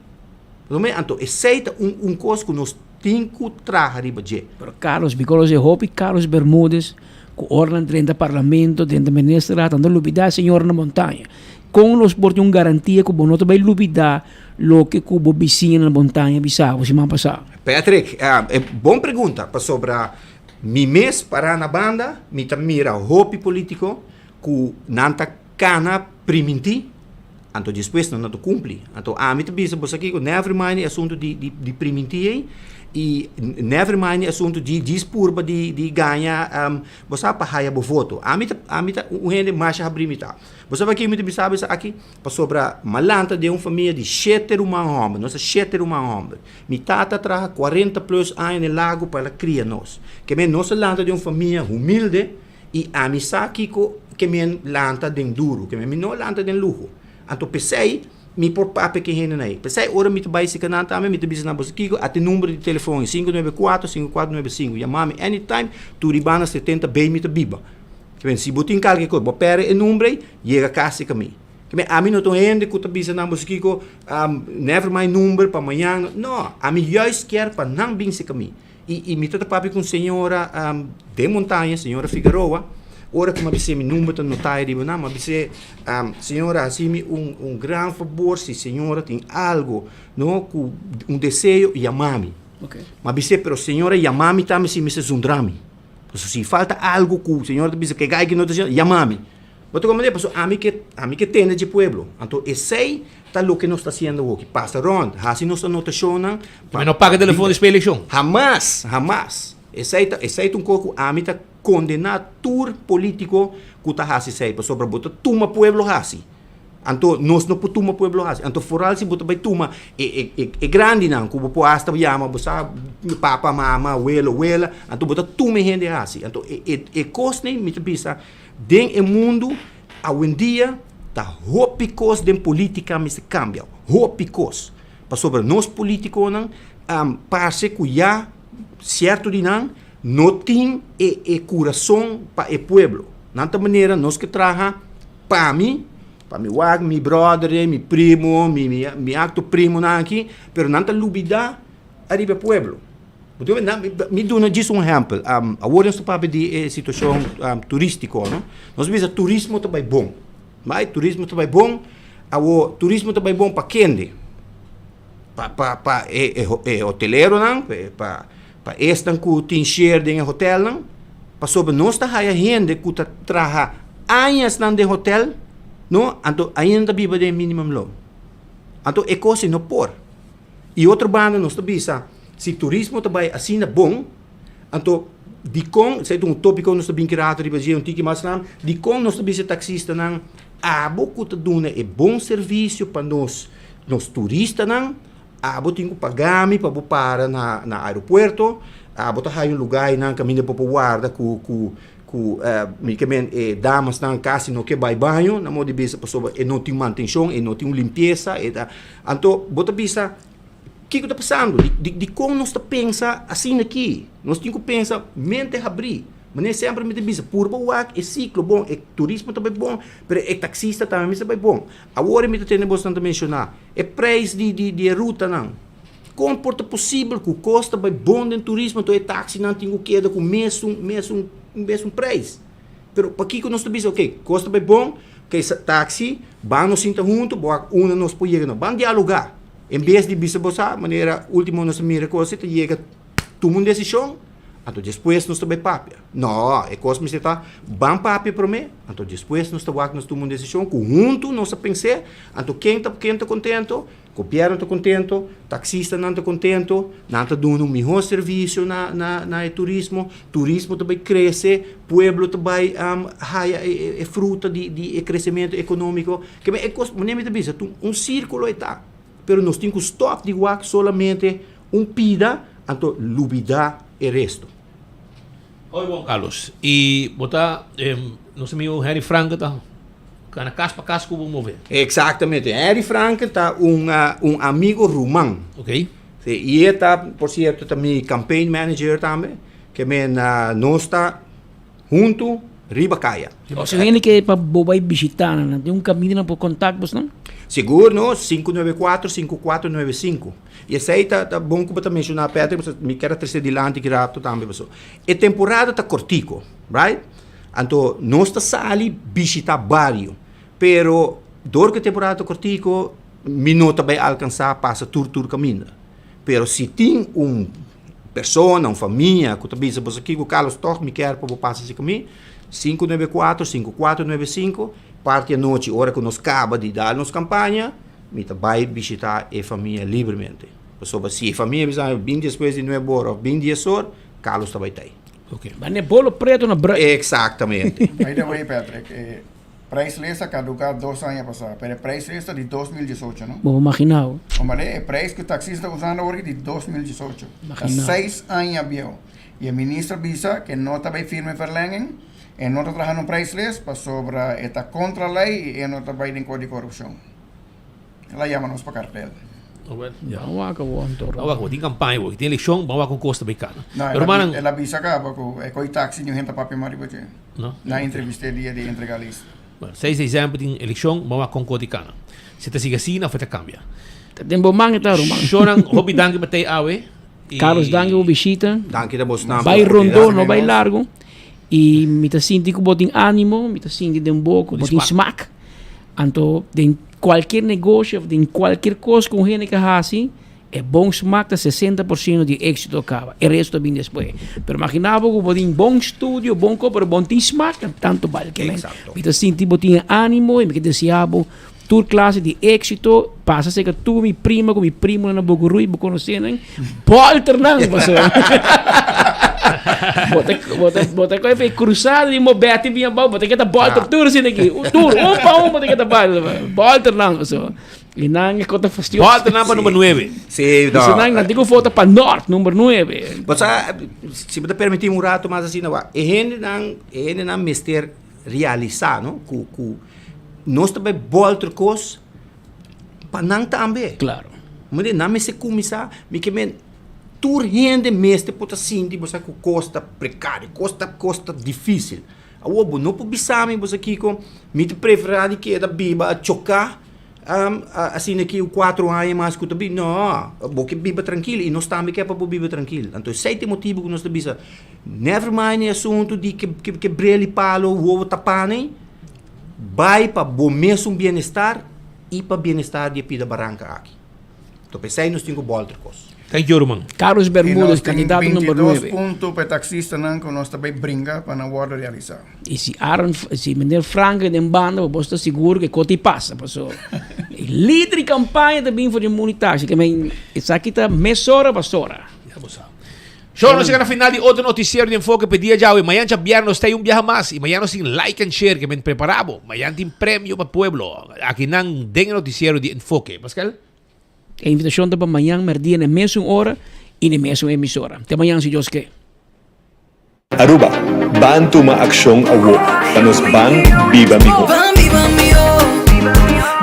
[SPEAKER 6] Anto esey ta un, un cos cu nos tin cu traha riba dje.
[SPEAKER 17] Pero Carlos, mi conoce hopi Carlos Bermudez cu ora nan drenta parlamento, drenta ministerraad, nan ta lubida e señora na montaña. Con nos por tin un garantia cu bo no ta bay lubida loke cu bo bisiña na montaña bisa bo siman pasa?
[SPEAKER 6] Patrick, e bon pregunta, pasobra mi mes para na banda, mi ta mira hopi politico cu nan ta cana priminti, Anto despues nan no ta cumpli. Anto ami ta bisa boso aki cu never mind e asunto di di di priminti ey y never mind e asunto di djis purba di di gaña bo sa pa haya bo voto. Ami ta ami ta un hende masha habri mi ta. Bo sa paki mi ta bisa bo esaki? Pasobra mi a lanta den un famia di shete ruman homber. Nos ta shete ruman homber. Mi tata a traha cuarenta plus aña den lago pa el a cria nos. Keme nos a lanta den un famia humilde. I ami sa kiko ke mi lanta den duru, ke mi no lanta den luho. Anto p'esei mi por papia ku e hendenan ei. P'esei ora mi ta bai sika nan tambe mi ta bisa nan, boso kiko, ate number di telefon ei, 594 5495, yama mi anytime, tur di banda 70 bei mi ta biba. Ke men si bo tin kalke kos, bo pèrdè e number ei, yega kas sika mi. Ke men ami no ta un hende ku ta bisa nan, boso kiko, never mind number pa mañan, no, ami juist kier pa nan bin sika mi. I i mi ta ta papia ku un señora den montaña, señora Figueroa, ora ku mi a bis'é mi number ta notá ei riba nan, mi a bis'é, señora hasi mi un un gran fabor si señora tin algo no ku un deseo yama mi. Mi a bis'é pero señora yama mi tambe si mester zundra mi, pasobra si falta algo ku señora ta bisa ke gai ki no ta haciendo yama mi. Bo ta komprendé? Pasobra ami ke ami ke tende dje pueblo. Anto esei ta loke nos ta hasiendo awoki, pasa rònt, hasi nos anotashonnan
[SPEAKER 15] pa. Mi no paga telefon despues elekshon.
[SPEAKER 6] Hamas! Hamas! Esei ta esei ta un kos ku ami ta kondená tur polítiko ku ta hasi esei, pasobra bo ta tuma pueblo hasi. Anto nos no por tuma pueblo hasi. Anto foral si bo ta bai tuma e e e e grandinan ku bo por hasta yama bo sa papa, mama, welo, wela, anto bo ta tuma e hende hasi. Anto e e e kosnan mi ta bisa Den e mundu awendia ta hopi kos den politica mester cambia, hopi kos. Pasobra nos politiconan parce cu ya cierto di nan no tin e e curason pa e pueblo. Nan ta manera nos ke traha pa mi, pa mi wak mi brother, mi primo, mi mi acto primonan aki, pero nan ta lubida ariba e pueblo. Mi duna djis un ehèmpel. Awor nos ta papia di e situashon turístiko, no? Nos bisa turismo ta bai bon. Bai, turismo ta bai bon. Awor, turismo ta bai bon pa kende? Pa, pa, pa e, e, e hoteleronan, pa, pa, Pa esnan ku tin share den e hotelnan, pasobra nos ta haya hende ku ta traha añasnan den hotel, no, anto ainda ta biba den e minimum loon. Anto e kos ei no por. I otro banda nos ta bisa, si turismo ta bai asina bon, anto dikon, esei ta un topiko nos ta bin ki rato riba dje un tiki mas lam, dikon nos ta bisa e taksistanan, abo ku ta duna e bon servisio pa nos nos turistanan, Abo tin ku paga mi pa bo para na na aeropuerto, abo ta haya un lugá einan kaminda bo por warda ku ku ku mi ke men e damasnan kasi no ke bai baño na modo di bisa pasobra e no tin mantenshon, e no tin un limpiesa, e ta anto bo ta bisa kiko ta pasando? Di dikon nos ta pensa asina aki? Nos tin ku pensa mente habrí. Manera semper mi ta bisa purba wak e siklo bon, e turismo ta bai bon, pero e taksista tambe mester bai bon. Awor mi ta tende bosnan ta menshoná e preis di di di e rutanan. Kon por ta posibel ku kos ta bai bon den turismo anto e taksinan tin ku keda ku mesun mesun mesun preis? Pero pakiko nos ta bisa oke kos ta bai bon, oke taksi ban nos sinta huntu bo wak unda nos por yega no. Ban dialogá en bes di bisa bo sa manera ultimo nos a mira kos ta yega tuma un desishon anto despues nos ta bai papia. No, e kos mester ta ban papia promé, anto despues nos ta wak nos tuma un desishon ku huntu nos a pens'é, anto ken ta ken ta kontento? Gobièrnu ta kontento, taksistanan ta kontento, nan ta duna un mihó servisio na na na e turismo, turismo ta bai krese, pueblo ta bai haya e e fruta di di e kresementu ekonómiko. Ke men e kos, manera mi ta bisa, ta un sírkulo e ta. Pero nos tin ku stòp di wak solamente un pida, anto lubidá e resto.
[SPEAKER 15] Hoi bon Carlos, y bo ta nos amigo Henry Franken ta cana cas pa cas cu bo move.
[SPEAKER 6] Exactamente, Henry Franken ta un un amigo ruman.
[SPEAKER 15] Ok.
[SPEAKER 6] Si, y e ta, por cierto, ta mi campaign manager tambe, ke men nos ta huntu riba kaya.
[SPEAKER 17] Si un hende ke pa bo bai bishita nan, nan tin un kaminda nan por kontak bosnan?
[SPEAKER 6] Sigur no, 594 5495. I esei ta ta bon ku bo ta menshoná Patrick, pasobra mi kier a trese dilanti ki rato tambe pasobra e temporada ta kortiko, right? Anto nos ta sali bishita bario, pero dor ku e temporada ta kortiko mi no ta bai alkansá pasa tur tur kaminda. Pero si tin un persona, un famia ku ta bisa boso kiko Carlos tòg mi kier pa bo pasa esei ku mi, 594 5495, parti anochi ora ku nos kaba di dal nos kampaña, Mi ta bai bishita e famia libremente. Pasobra si e famia bisa mi bin despues di nuebe ora of bin dies or, Carlos ta bai ta ei.
[SPEAKER 17] Ok. Ba ne bolo preto na brui.
[SPEAKER 6] Exactamente.
[SPEAKER 7] By the way Patrick, e prijslist a caduca dos aña pasa, pero e prijslist ta di 2018 no?
[SPEAKER 17] Bo imagina bo.
[SPEAKER 7] Omale e prijs cu taxista ta usando awor di 2018. Ta
[SPEAKER 17] Imagina.
[SPEAKER 7] seis aña bieu. Y e minister bisa cu e no ta bay firma e verlenging, e no ta traha un prijslist pasobra e ta contra ley y e no ta bay den cor di corupcion. El a yama nos pa kartel.
[SPEAKER 17] Ya wak awor anto.
[SPEAKER 15] Ban wak awor tin kampaña awor, tin elekshon, ban wak kon kos ta bay kana.
[SPEAKER 7] No,
[SPEAKER 15] Pero manan.
[SPEAKER 7] El a bisa kaba ku e koi taksi niun hende ta papia mas riba dje.
[SPEAKER 15] No.
[SPEAKER 7] Nan entrevist'é dia di entrega lista.
[SPEAKER 15] Bueno, seis desèmber tin elekshon, ban wak kon kos di kana. Si ta sigui asina of e ta kambia.
[SPEAKER 17] Ta den bo man e ta ruman.
[SPEAKER 15] Shownan, hopi danki pa tei awe.
[SPEAKER 17] Carlos danki pa bo bishita.
[SPEAKER 6] Danki ta bosnan.
[SPEAKER 17] Bai rondó, no bai largo. I mi ta sinti ku bo tin ánimo, mi ta sinti den bo ku bo tin smak. Anto den cualkier negoshi of den cualkier cos cu un hende ke haci, e bon smaak ta sesenta por ciento di e exito caba, e resto ta bin despues. Pero imagina bo cu bo tin bon studio, bon cos, pero bo no tin smaak, ta tanto bal ke men. Mi ta sinti bo tin e animo y mi ke desea bo tur clase di exito, pasa cerca tur mi prima cu mi primonan na Bogoruy, bo conoce nan, bolter nan pasobra bo ta bo ta bo ta koe cruzado di mobeti bien abou bo ta keda bolter tur asina aki tur un pa un bo ta keda bolter nan pasobra y nan e kota fastioso
[SPEAKER 15] Bolter nan pa number nuebe.
[SPEAKER 6] Sí, no.
[SPEAKER 17] Dice nan nan tin ku vota pa Noord number nuebe.
[SPEAKER 6] Bo sa si bo ta permiti un rato mas asina wak e hendenan e hendenan mester realisa no ku ku nos ta bai bolter kos pa nan tambe.
[SPEAKER 17] Claro.
[SPEAKER 6] Mende nan mester cuminsa, mi ke men tur hende mester por ta sinti bo sa cu cos ta precario, cos ta cos ta dificil. Awor bo no por bisa mi bo sa kico, mi ta prefera di keda biba a choca asina aki un cuatro aña mas cu ta biba, no, bo ke biba trankil y nos tambe ke pa bo biba trankil. Anto esey ta e motibo cu nos ta bisa never mind e asunto di ke ke brel y palo wowo ta pane, Bai pa bo mesun bienestar i pa bienestar di e pida baranka aki. Enton p'esei nos tin ku bòlter kos.
[SPEAKER 15] Thank you, ruman.
[SPEAKER 17] Carlos Bermudez, kandidato number 9.
[SPEAKER 7] 22 punto pa e taksistanan ku nos ta bai bringa pa nan wòrdu realisá.
[SPEAKER 17] I si Aaron, si meneer Franklin den banda, bo ta sigur ku e kos ta pasa. Paso e lider di kampaña ta bin for di Muni Taxi. Ke men esaki ta mesora basora.
[SPEAKER 15] Ya bo sa. Shor, nos yega na final di otro noticiero di Enfoke pa e dia djawe. Mañan djabièrnè nos ta ei un biaha mas i mañan nos tin like and share ke men prepara bo. Mañan tin premio pa pueblo akinan den e noticiero di Enfoke. Pascal?
[SPEAKER 17] E invitashon ta pa mañan mèrdia na e mesun ora i na e mesun emisora. Te mañan si Dios ke.
[SPEAKER 9] Aruba, ban tuma accion awo pa nos ban biba miho.
[SPEAKER 22] Ban biba miho,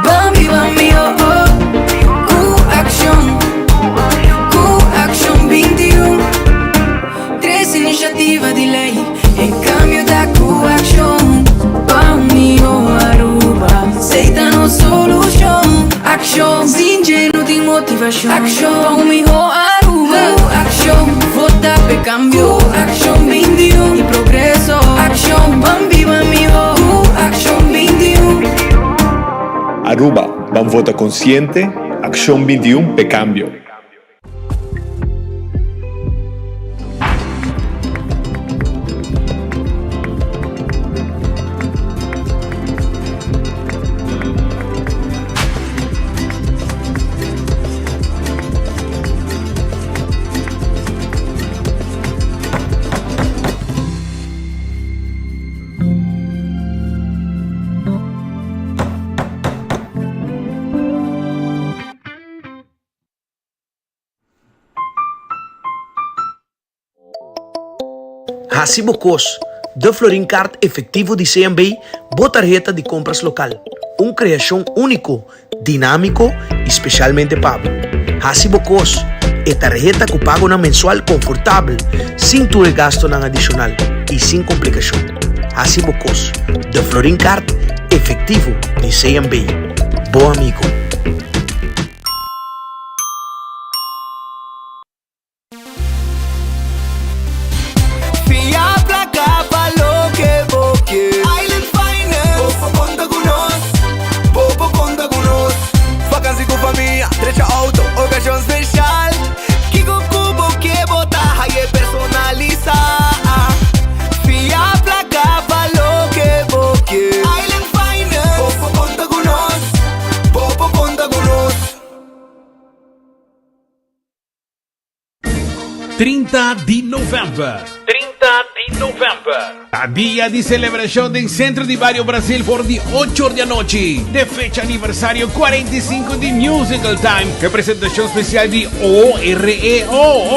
[SPEAKER 22] ban biba miho, oh. Cu accion, cu accion 21. Tres iniciativa di ley, e cambio ta cu accion. Pa un miho Aruba, esey ta nos solucion. Accion, sin dje no tin motivacion. Accion, pa un miho Aruba. Cu accion, vota p'e cambio. Cu accion 21 y progreso. Accion, ban biba miho. Cu accion 21.
[SPEAKER 9] Aruba, ban vota consciente, Accion 21 p'e cambio.
[SPEAKER 23] Hasi bo kos, De Florin Card Efectivo di CMB, bo tarheta di compras local. Un creacion unico, dinamico y specialmente pa bo. Hasi bo kos, e tarheta cu pagonan mensual confortabel, sin tur e gastonan adicional y sin complicacion. Hasi bo kos, De Florin Card Efectivo di CMB, bo amigo.
[SPEAKER 1] Fia placa pa loke bo ke. Island Finance. Bo por conta cu nos. Bo por conta cu nos. Vakantie cu famia, drecha auto, ocasion special. Kico cu bo ke bo ta haye personalisa. Fia placa pa loke bo ke. Island Finance. Bo por conta cu nos. Bo por conta cu nos.
[SPEAKER 15] 30 di november. 30 di november. Ta dia di celebracion den Centro di Bario Brasil for di 8 or di anochi. De fecha aniversario 45 di Musical Time. E presentacion special di OREO,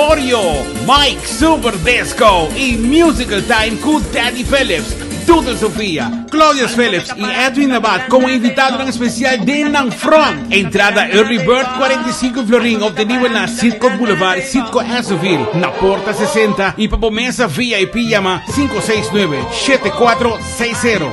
[SPEAKER 15] Oreo, Mike Super Disco y Musical Time cu Daddy Phillips, Doodle Sofia, Claudius Phillips y Edwin Abad como invitadonan especial den nan front. Entrada Early Bird 45 florin obtenibel na Citgo Boulevard, Citgo Essoville, na Porta 60 y pa bo mesa VIP yama 569 7460.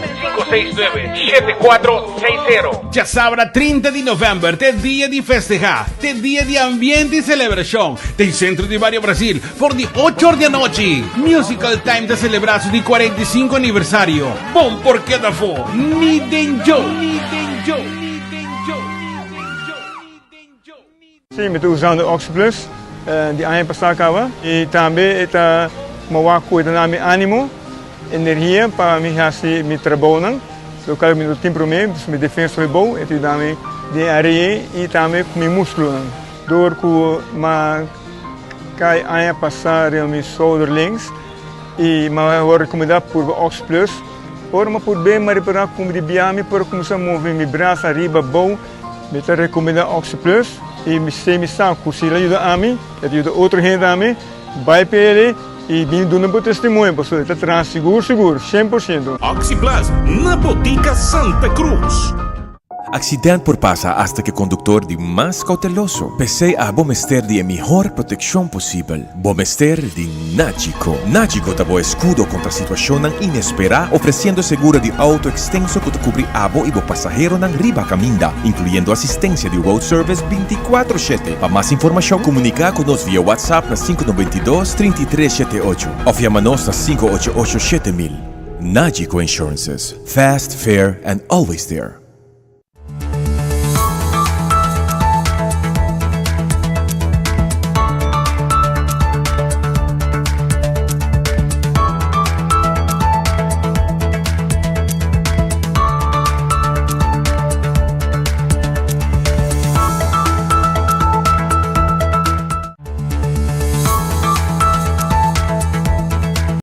[SPEAKER 15] 569 7460. Djasabra 30 di november t'e dia di festeha, t'e dia di ambiente y celebracion den Centro di Bario Brasil for di ocho or di anochi. Musical Time ta celebra su di 45 aniversario. Bon por keda afo, ni den djo! Ni den djo! Ni den djo!
[SPEAKER 24] Sí, mi ta usando OxyPlus di aña pasá kaba i tambe e ta mawá kuida na mi ánimo, energia pa mi hasi mi trabounan, lokal mi no tin promé, dus mi defensa hopi bou, e ta yuda mi den e área ei i tambe ku mi múskulonan. Dor ku m'a kai aña pasá riba mi shouder links i m'a wòrdu rekomendá purba OxyPlus, ora m'a purb'é m'a repará ku mi di bia mi por kuminsá move mi brasa ariba abou. Mi ta recomenda OxyPlus y mi sé mi sa cu si el a yuda ami, el ta yuda otro hende tambe. Bay pa el y bin duna bo testimonio pasobra el ta traha sigur sigur, 100%.
[SPEAKER 25] OxyPlus na Botica Santa Cruz.
[SPEAKER 26] Accident por pasa hasta cu e conductor di mas cauteloso. P'esey abo mester di e mihor proteccion posibel. Bo mester di Nagico. Nagico ta bo escudo contra situacionnan inespera, ofreciendo seguro di auto extenso cu ta cubri abo y bo pasaheronan riba caminda, incluyendo asistencia di road service binticuatro shete. Pa mas informacion, comunica cu nos via WhatsApp na sinku noventa i dos, trinta i tres shete ocho of yama nos na sinku ocho ocho 7000. Nagico Insurances, fast, fair and always there.